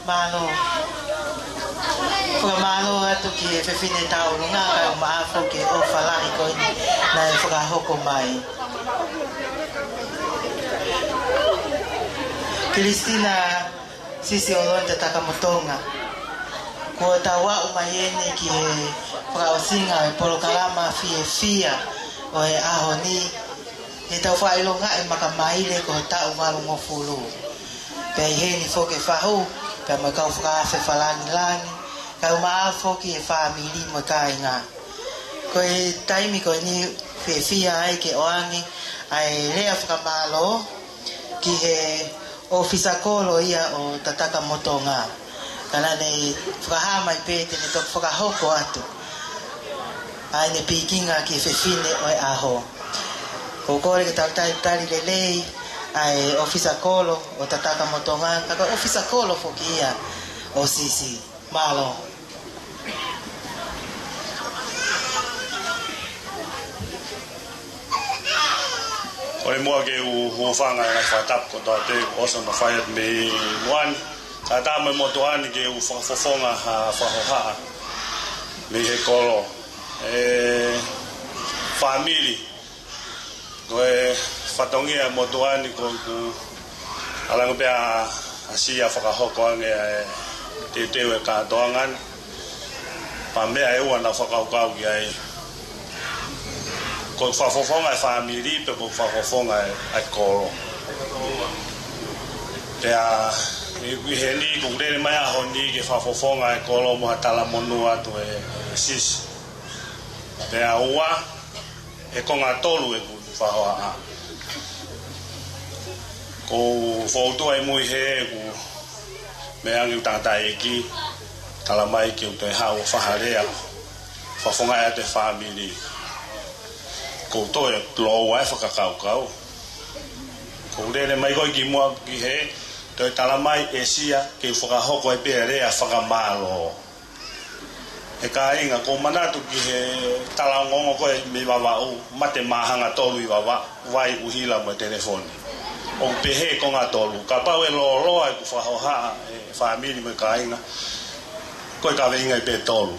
Mālō. Fakamālō atu ki he fefine tauʻolunga kae ʻumaʻā foki e ʻofa lahi ko eni naʻe fakahoko mai. Kilistina Sisi Oloni Tatakamotonga. Kuo tau aʻu mai eni ki he fakaʻosinga e polokalama fiefia ʻo e ʻaho ni, he tau fakaʻilonga e makamaile ko e taʻu valungofulu. Pea ʻi heni foki e fahu, pea mo e kau fakaafe fakalāngilangi, kae ʻumaʻā foki e fāmili mo e kāinga. Ko e taimi ko eni fiefia ai ke ʻoange ʻa e lea fakamālō ki he ʻōfisa kolo ia ʻo Tatakamotonga. Ka naʻa ne fakahā mai pē te ne toki fakahoko atu ʻa ʻene pikinga ki he fefine ʻo e ʻaho. Ko e kole ke tau talitali lelei ʻa e ʻōfisa kolo ʻo Tatakamotonga, ka ko e ʻōfisa kolo foki ia ʻo Sisi. Mālō. Kole muʻa ke u hūfanga he ngaahi fakatapu kotoa pē kuo ʻosi hono fai atu mei muʻa ni. Kae ʻatā mo e motuʻa ni ke u fakafofonga ha fakahohaʻa mei he kolo. E fāmili, ko e fatongia e motuʻa ni ko ʻeku ʻalu ange pē ʻo ʻasi ʻo fakahoko ange ʻa e teuteu e kātoanga ni. Pea meʻa ʻe ua naʻa ku fakakaukau ki ai. Ko e fakafofonga e fāmili, pea ko e fakafofonga e, e kolo. Pea ʻi, ʻi heni, ʻoku ou lele mai he ʻaho ni ke fakafofonga e kolo mo ha talamonū atu ʻe, ʻe Sisi. Pea ua, he konga tolu ʻeku fakahohaʻa. Ko e fōtunga ʻi mui he ʻeku meʻa ange ʻeku tangataʻeiki, tala mai ke u toe haʻu ʻo fai ha lea, fakafofongaʻi atu e fāmili. Ko u toe lōua e fakakaukau. Ko u lele mai ko ē ki muʻa ki he toe tala mai ʻe Sia ke u fakahoko ai pē e lea fakamālō. ʻE kāinga, ʻoku ou manatu ki he talaongoongo ko ē mei Vavaʻu, mate māhanga tolu ʻi Vavaʻu, vai, ʻuhila mo e telefoni. ʻOku pehē e konga tolu, kapau ʻe lōloa ʻeku fakahohaʻa e fāmili mo e kāinga, ko e kaveinga pē tolu.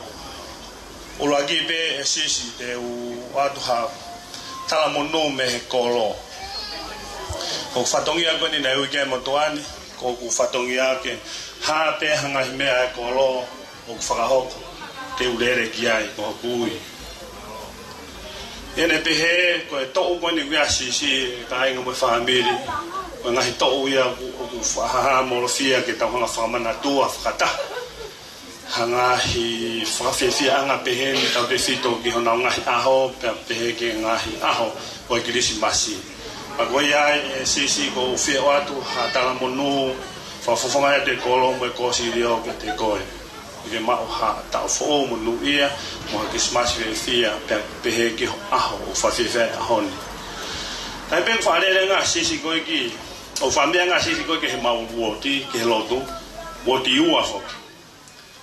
ʻUluaki pē ʻe Sisi te u ʻoatu ha talamonū mei he kolo. Ko e fatongia ko eni naʻe ui ki ai e motuʻa ni, ko ʻeku fatongia ke hā pē ha ngaahi meʻa e kolo ʻoku fakahoko, te u lele ki ai ko hoku ui. ʻI heʻene pehē, ko e toʻu ko eni ʻoku ʻi ai ʻa Sisi, kāinga mo e fāmili, ko e ngaahi toʻu ia ʻoku, ʻoku fakahāhā mo lofia ke tau hanga ʻo fakamanatua fakataha. Ha ngaahi fakafiefiaʻanga pehē ni tautefito ki honau ngaahi ʻaho, pea pehē ki he ngaahi ʻaho ʻo e Kilisimasi. Pea ko ia ai ʻe Sisi ʻoku ou fie ʻoatu ha talamonū, fakafofongaʻi atu e kolo mo e kōsilio kiate koe. Ke ke maʻu ha taʻu foʻou monūʻia, mo ha Kilisimasi fiefia, pea pehē ki ho ʻaho ʻoku fakafiefia ai e ʻaho ni. Taimi pē ʻoku fakalele ange ʻa Sisi ko ē ki, ʻoku fakameʻa ange ʻa Sisi ko ē ki heʻemau uooti, ki he lotu, uooti ua foki.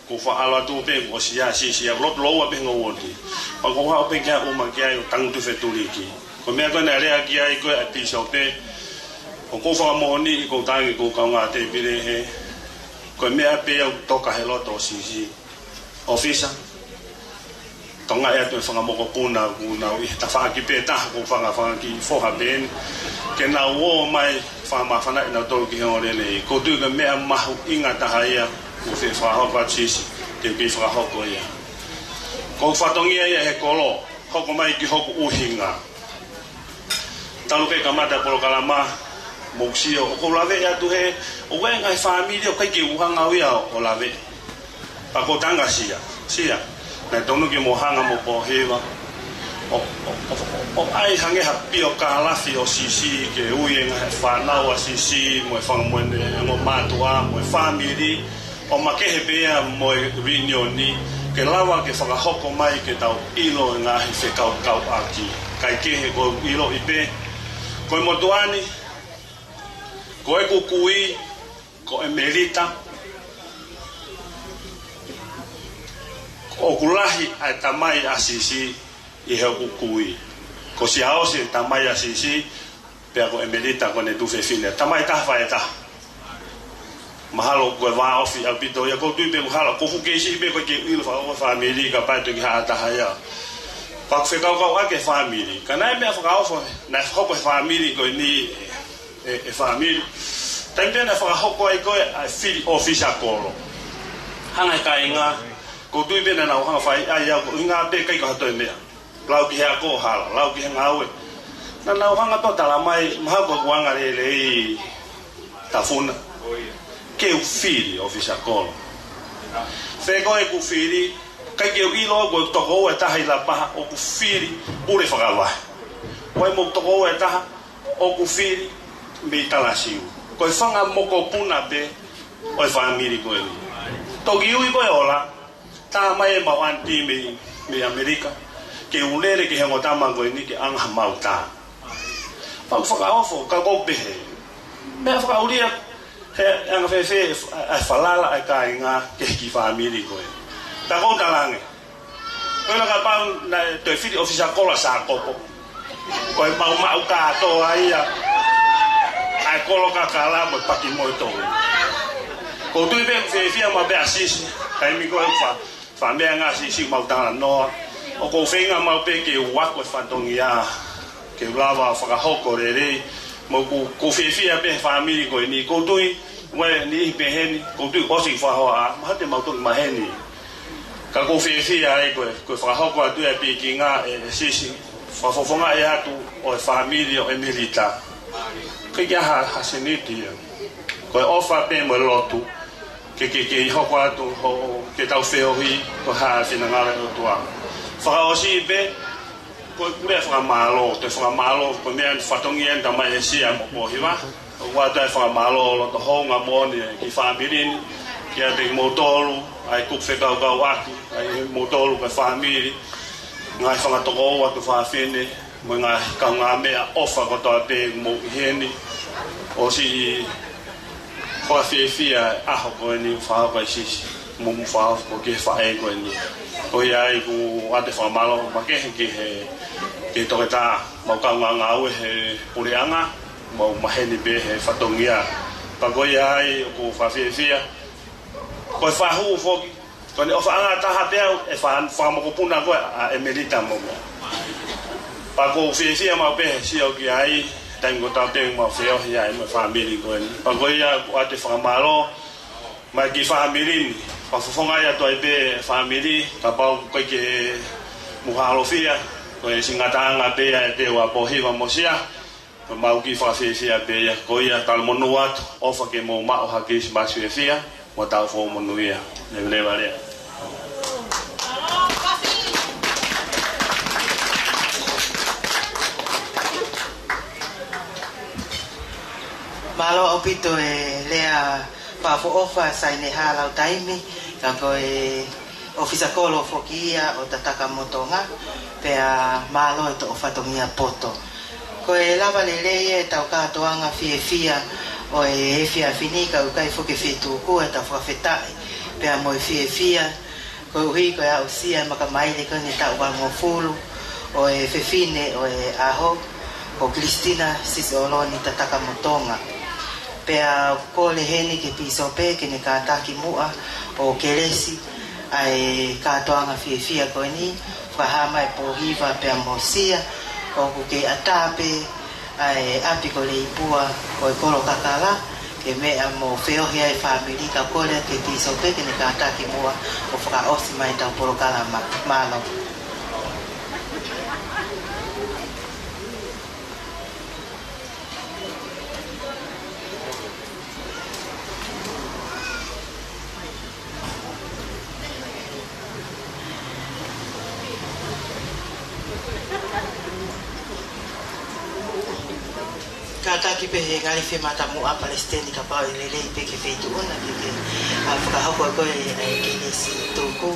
Ko e faʻa ʻalu atu pē kuo ʻosi ʻa Sisi, ʻa e lotu lōua pē he ngaahi uooti. Pea ko u haʻu pē ke u ʻuma ki ai ʻo tangutu fetuliki. Ko e meʻa ko ē naʻe lea ki ai ko ē ʻa e pīsope, ʻoku ou fakamoʻoni, ʻoku ou tangi, ʻoku ou kaungā tēpile he, ko e meʻa pē ia ʻoku toka he loto ʻo Sisi. ʻŌfisa, tokangaʻi atu e fanga mokopuna ʻoku nau ʻi he tafaʻaki pē taha, ko e fanga, fanga kiʻi foha pē eni, ke nau ō mai fakamāfanaʻi nautolu ki he ongoongolelei. ʻOku ou tui ko e meʻa mahuʻinga taha ia ʻoku fie fakahoko atu ʻe Sisi, te u kei fakahoko ia. Ko e fatongia ia he kolo, hoko mai ki hoku ʻuhinga. Talu pē kamata e polokalama, mou sio, ʻoku ou laveʻi atu he, ʻoku ʻi ai e ngaahi fāmili ʻoku ʻikai ke u hanga au ia ʻo laveʻi. Pea ko e tangata Sia, Sia, naʻe tonu ke mo hanga mo pōhiva ʻo, ʻo, ʻo, ʻo ʻai hangē ha piokālafi ʻo Sisi, ke ui e ngaahi fānau ʻa Sisi, mo e fanga, mo ʻene ongo mātuʻa, mo e fāmili, ʻo makehe pē ia mo e reunion, ke lava ke fakahoko mai ke tau ʻilo e ngaahi fekaukauʻaki. Kae kehe, ʻoku ou ʻiloʻi pē, ko e motuʻa ni, ko ʻeku kui, ko ʻEmelita, ʻoku lahi ʻa e tamai ʻa Sisi ʻi heʻeku kui. Ko Siaosi e tamai ʻa Sisi, pea ko ʻEmelita ko ʻene tuofefine. Tamai taha, faʻē taha. Mahalo ko e vāofi ʻaupito ia, ʻoku ou tui pē ʻoku hala, ko hoku kei siʻi pē ʻoku ʻikai ke u ʻilo faka-, ko e fāmili, kapau ʻe toki hā ha taha ia. Pea ʻoku fekaukauʻaki e fāmili. Ka naʻe meʻa fakaofo, naʻe hoko e fāmili ko eni, ʻe, ʻe fāmili. Taimi pē naʻe fakahoko ai ko ē ʻa e fili ʻōfisa kolo, hanga ʻe he kāinga, ʻoku ou tui pē naʻa nau hanga fai ai au ko e ʻuhinga pē ʻikai ko ha toe meʻa. Lau ki he ako hala, lau ki he ngāue. Naʻa nau hanga pē ʻo tala mai, mahalo ko ʻeku anga lelei, Tafuna, ke u fili ʻōfisa kolo. Fē ko ē ʻeku fili? ʻIkai ke u ʻilo au ko e tokoua ʻe taha ʻi Lapaha ʻoku fili Pule Fakavahe. Ko e mo tokoua ʻe taha ʻoku fili mei Talasiu. Ko e fanga mokopuna pē ʻo e fāmili ko eni. Toki ui ko e ola, tā mai ʻemau ʻanitī mei, mei ʻAmelika ke u lele ki he ongo tama ko eni ke ʻange hamau tā. Pea u fakaofo, ka ʻoku ou pehē, meʻa fakaʻulia, he anga fēfē ʻa e falala ʻa e kāinga ki he kiʻi fāmili ko ē. Tā ʻoku ou talaange, ko e laka pau naʻe toe fili ʻōfisa kolo ʻa Sākopo, ko e maumau kātoa ia ʻa e kolo kakala mo e paki mo e tohi. ʻOku ou tui pē ʻoku fiefia maʻu pē ʻa Sisi, taimi ko ē ʻoku fa, fa meʻa ngā Sisi mau talanoa. ʻOku ou feinga maʻu pē ke u ako e fatongia, ke u lava fakahoko lelei. Mo ʻoku, ʻoku ou fiefia pē he fāmili ko eni. ʻOku ou tui, ʻoku ʻi ai e niʻihi pehē ni, ʻoku ou tui ʻosi fakahoa, mahalo te mau toki maheni. Ka ʻoku ou fiefia ai ko e, ko e fakahoko atu e pikinga ʻe, ʻe Sisi, fakafofongaʻi atu ʻo e fāmili ʻo ʻEmelita. ʻIkai ke ʻi ai ha, ha seniti ia. Ko e ʻofa pē mo e lotu, ke, ke, ke hoko atu ho, ke tau feohi ko e hā e finangalo ʻo e ʻOtua. Fakaʻosi pē, ko e kole fakamālō, toe fakamālō, ko e meʻa ni fatongia ni Tamai ʻEsia mo Pōhiva. ʻOatu e fakamālō loto houngaʻia moʻoni ki he fāmili ni, kiate kimoutolu, ʻa e kupu fekauʻaki, ʻa kimoutolu ko e fāmili, ngaahi fanga tokoua tuofāfine, mo e ngaahi kaungāmeʻa ʻofa kotoa pē ʻoku mou ʻi heni, ʻosi fakafiefia e ʻaho ko eni, fakahoko ʻe Sisi, mo, mo fakahoko ki he faʻē ko eni. Ko ia ai ʻoku ʻoatu e fakamālō makehe ki he, ki he toketā, mo e kau ngāngāue he puleʻanga, mo maheni pē he fatongia. Pea ko ia ai ʻoku fakafiefia, ko e fahu foki, ko ʻene ʻofaʻanga taha pē au ʻe fa, fanga mokopuna ko ē ʻa ʻEmelita mo meʻa. Pea ʻoku ou fiefia maʻu pē he sio ki ai, taimi kotoa pē ʻoku mau feohi ai mo e fāmili ko eni. Pea ko ia ʻoku ʻoatu e fakamālō mai ki he fāmili ni, fakafofongaʻi atu ai pē fāmili, kapau ʻoku ʻikai ke mou halofia, ko e siʻi ngataʻanga pē ia ʻiate au ʻa Pōhiva mo Sia. Ko ʻemau kiʻi fakafiefia pē ia, ko ia talamonū atu, ʻofa ke mou maʻu ha Kilisimasi fiefia, mo e taʻu foʻou monūʻia. Leveleva lea. Mālō ʻaupito e lea fakaʻofoʻofa Saineha Lautaimi, ka ko e ʻōfisa kolo foki ia ʻo Tatakamotonga, pea mālō e toʻo fatongia poto. Ko e lava lelei e tau kātoanga fiefia ʻo e efiafi ni, ka ʻoku ʻikai foki ke fetuku e tau fakafetaʻi, pea mo e fiefia, koeʻuhi ko e aʻusia e makamaile ko eni taʻu valungofulu ʻo e fefine ʻo e ʻaho, ko Kilistina Sisioloni Tatakamotonga. Pea kole heni ki he pīsope ke ne kātaki muʻa ʻo kelesi ʻa e kātoanga fiefia ko eni, fakahā mai ʻe Pōhiva pea mo Sia, ʻoku kei ʻatā pē ʻa e ʻapi ko Leipua ʻo e kolo kakala, ke meʻa mo feohi ai e fāmili, ka kole ki he pīsope ke ne kātaki muʻa ʻo fakaʻosi mai ʻetau polokalama. Mālō. Kātaki pē he ngali fie mata muʻa Palesiteni kapau ʻe lelei pē ke feituʻuna ke, ke, ʻa, fakahoko ko e, e kelesi tuku,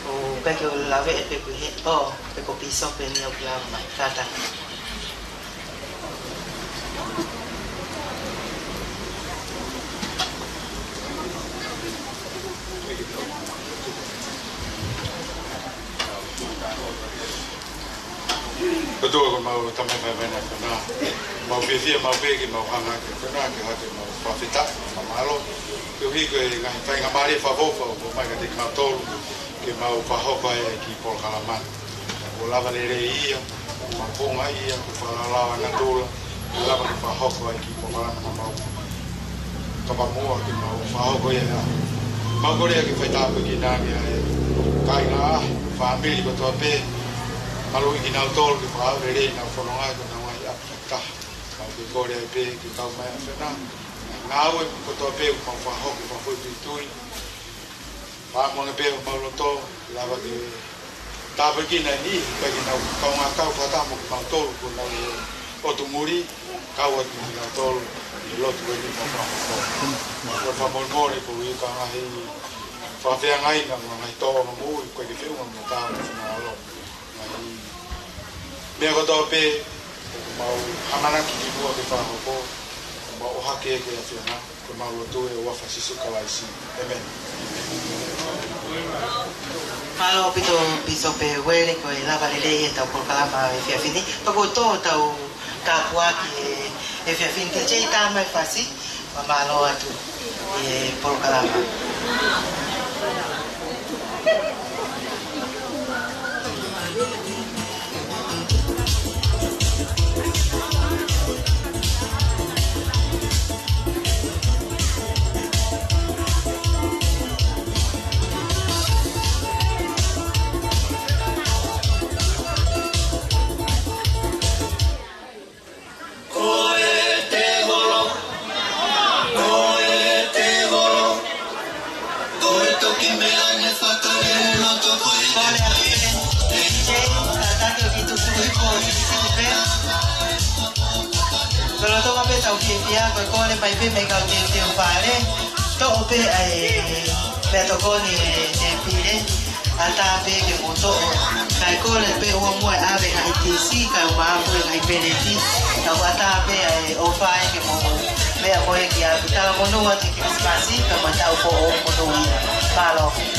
ʻoku ʻikai ke u lave ʻe pē ku he, ʻo, pe ko pīsope eni ʻoku lava mai. Kātaki. Ko e tuʻu ko ʻemau tamai vaivai na kona. Mau fiefia maʻu pē ke mau hanga ki he kona, ke hake mau fakafetaʻi, mau mālō. Koeʻuhi ko e ngaahi faingamālie fakaʻofoʻofa ʻoku ʻomai kiate kimautolu ke mau fakahoko ai e kiʻi polokalama ni. Kuo lava lelei ia, kuo maʻu e konga ia, kuo fakalaulauʻi ʻa natula, kuo lava ke fakahoko ai e kiʻi polokalama na mau. Ka pea mo e kiʻi mau fakahoko ia. Mau kole ke fai tāpuekina ange ʻa e kāinga, fāmili kotoa pē. Maluʻi kinautolu ke fakaʻaulelei ʻenau fononga ko ʻenau ngaahi ʻapi fakataha. Mau kole ai pē ke kau mai ʻa e fenā. Ngāue kotoa pē mau fakahoko fakafoʻituitui. Pea mo e pē ʻo mau loto, lava ke tāpuekina ʻi he ʻikai ke nau kaungā kau fakataha mo kimautolu ko ʻenau ʻotu muli, kau atu mo kinautolu ʻi he lotu ko eni mo mau. Ko e fakamolemole ko e ʻuhi ko e ngaahi fakafeangai mo e ngaahi tōʻonga moʻui, ʻikai ke feʻunga mo e tau mo e finangalo. Ngaahi meʻa kotoa pē, ʻoku mau ʻamanaki ki muʻa ke fakahoko, ʻoku mau ʻohake ki he ʻAfiona, ko ʻemau lotu ʻi he huafa ʻo Sīsū Kalaisi. ʻĒmeni. Mālō ʻaupito Pīsope Uele, ko e lava lelei ʻetau polokalama he efiafi ni. Pea kuo tō ʻetau tāpuaki he efiafi ni. Te tei tā mai fasi, fakamālō atu ʻi he polokalama. Ko e tēvolo, ko e tēvolo, ko e toki meʻa ne fakalele loto ko e. Kole atu pē, Jay, tataki ʻo kiʻi tuku hipo ʻi siku pē. Lolotonga pē ʻetau fiefia, ko e kole mai pē mei he kau teuteu fale. Toʻo pē ʻa e meʻatokoni ʻe Tēpile. ʻAtā pē ke mou toʻo. Kae kole pē ʻoua muʻa ʻave ngaahi tisi, kae ʻumaʻā pē ngaahi peleti. Kae ʻatā pē ʻa e ʻofa ke mou meʻa ko ē ki ʻapi. Talamonū atu ki he Kilisimasi, kae ʻumaʻā e taʻu foʻou monū ia. Mālō.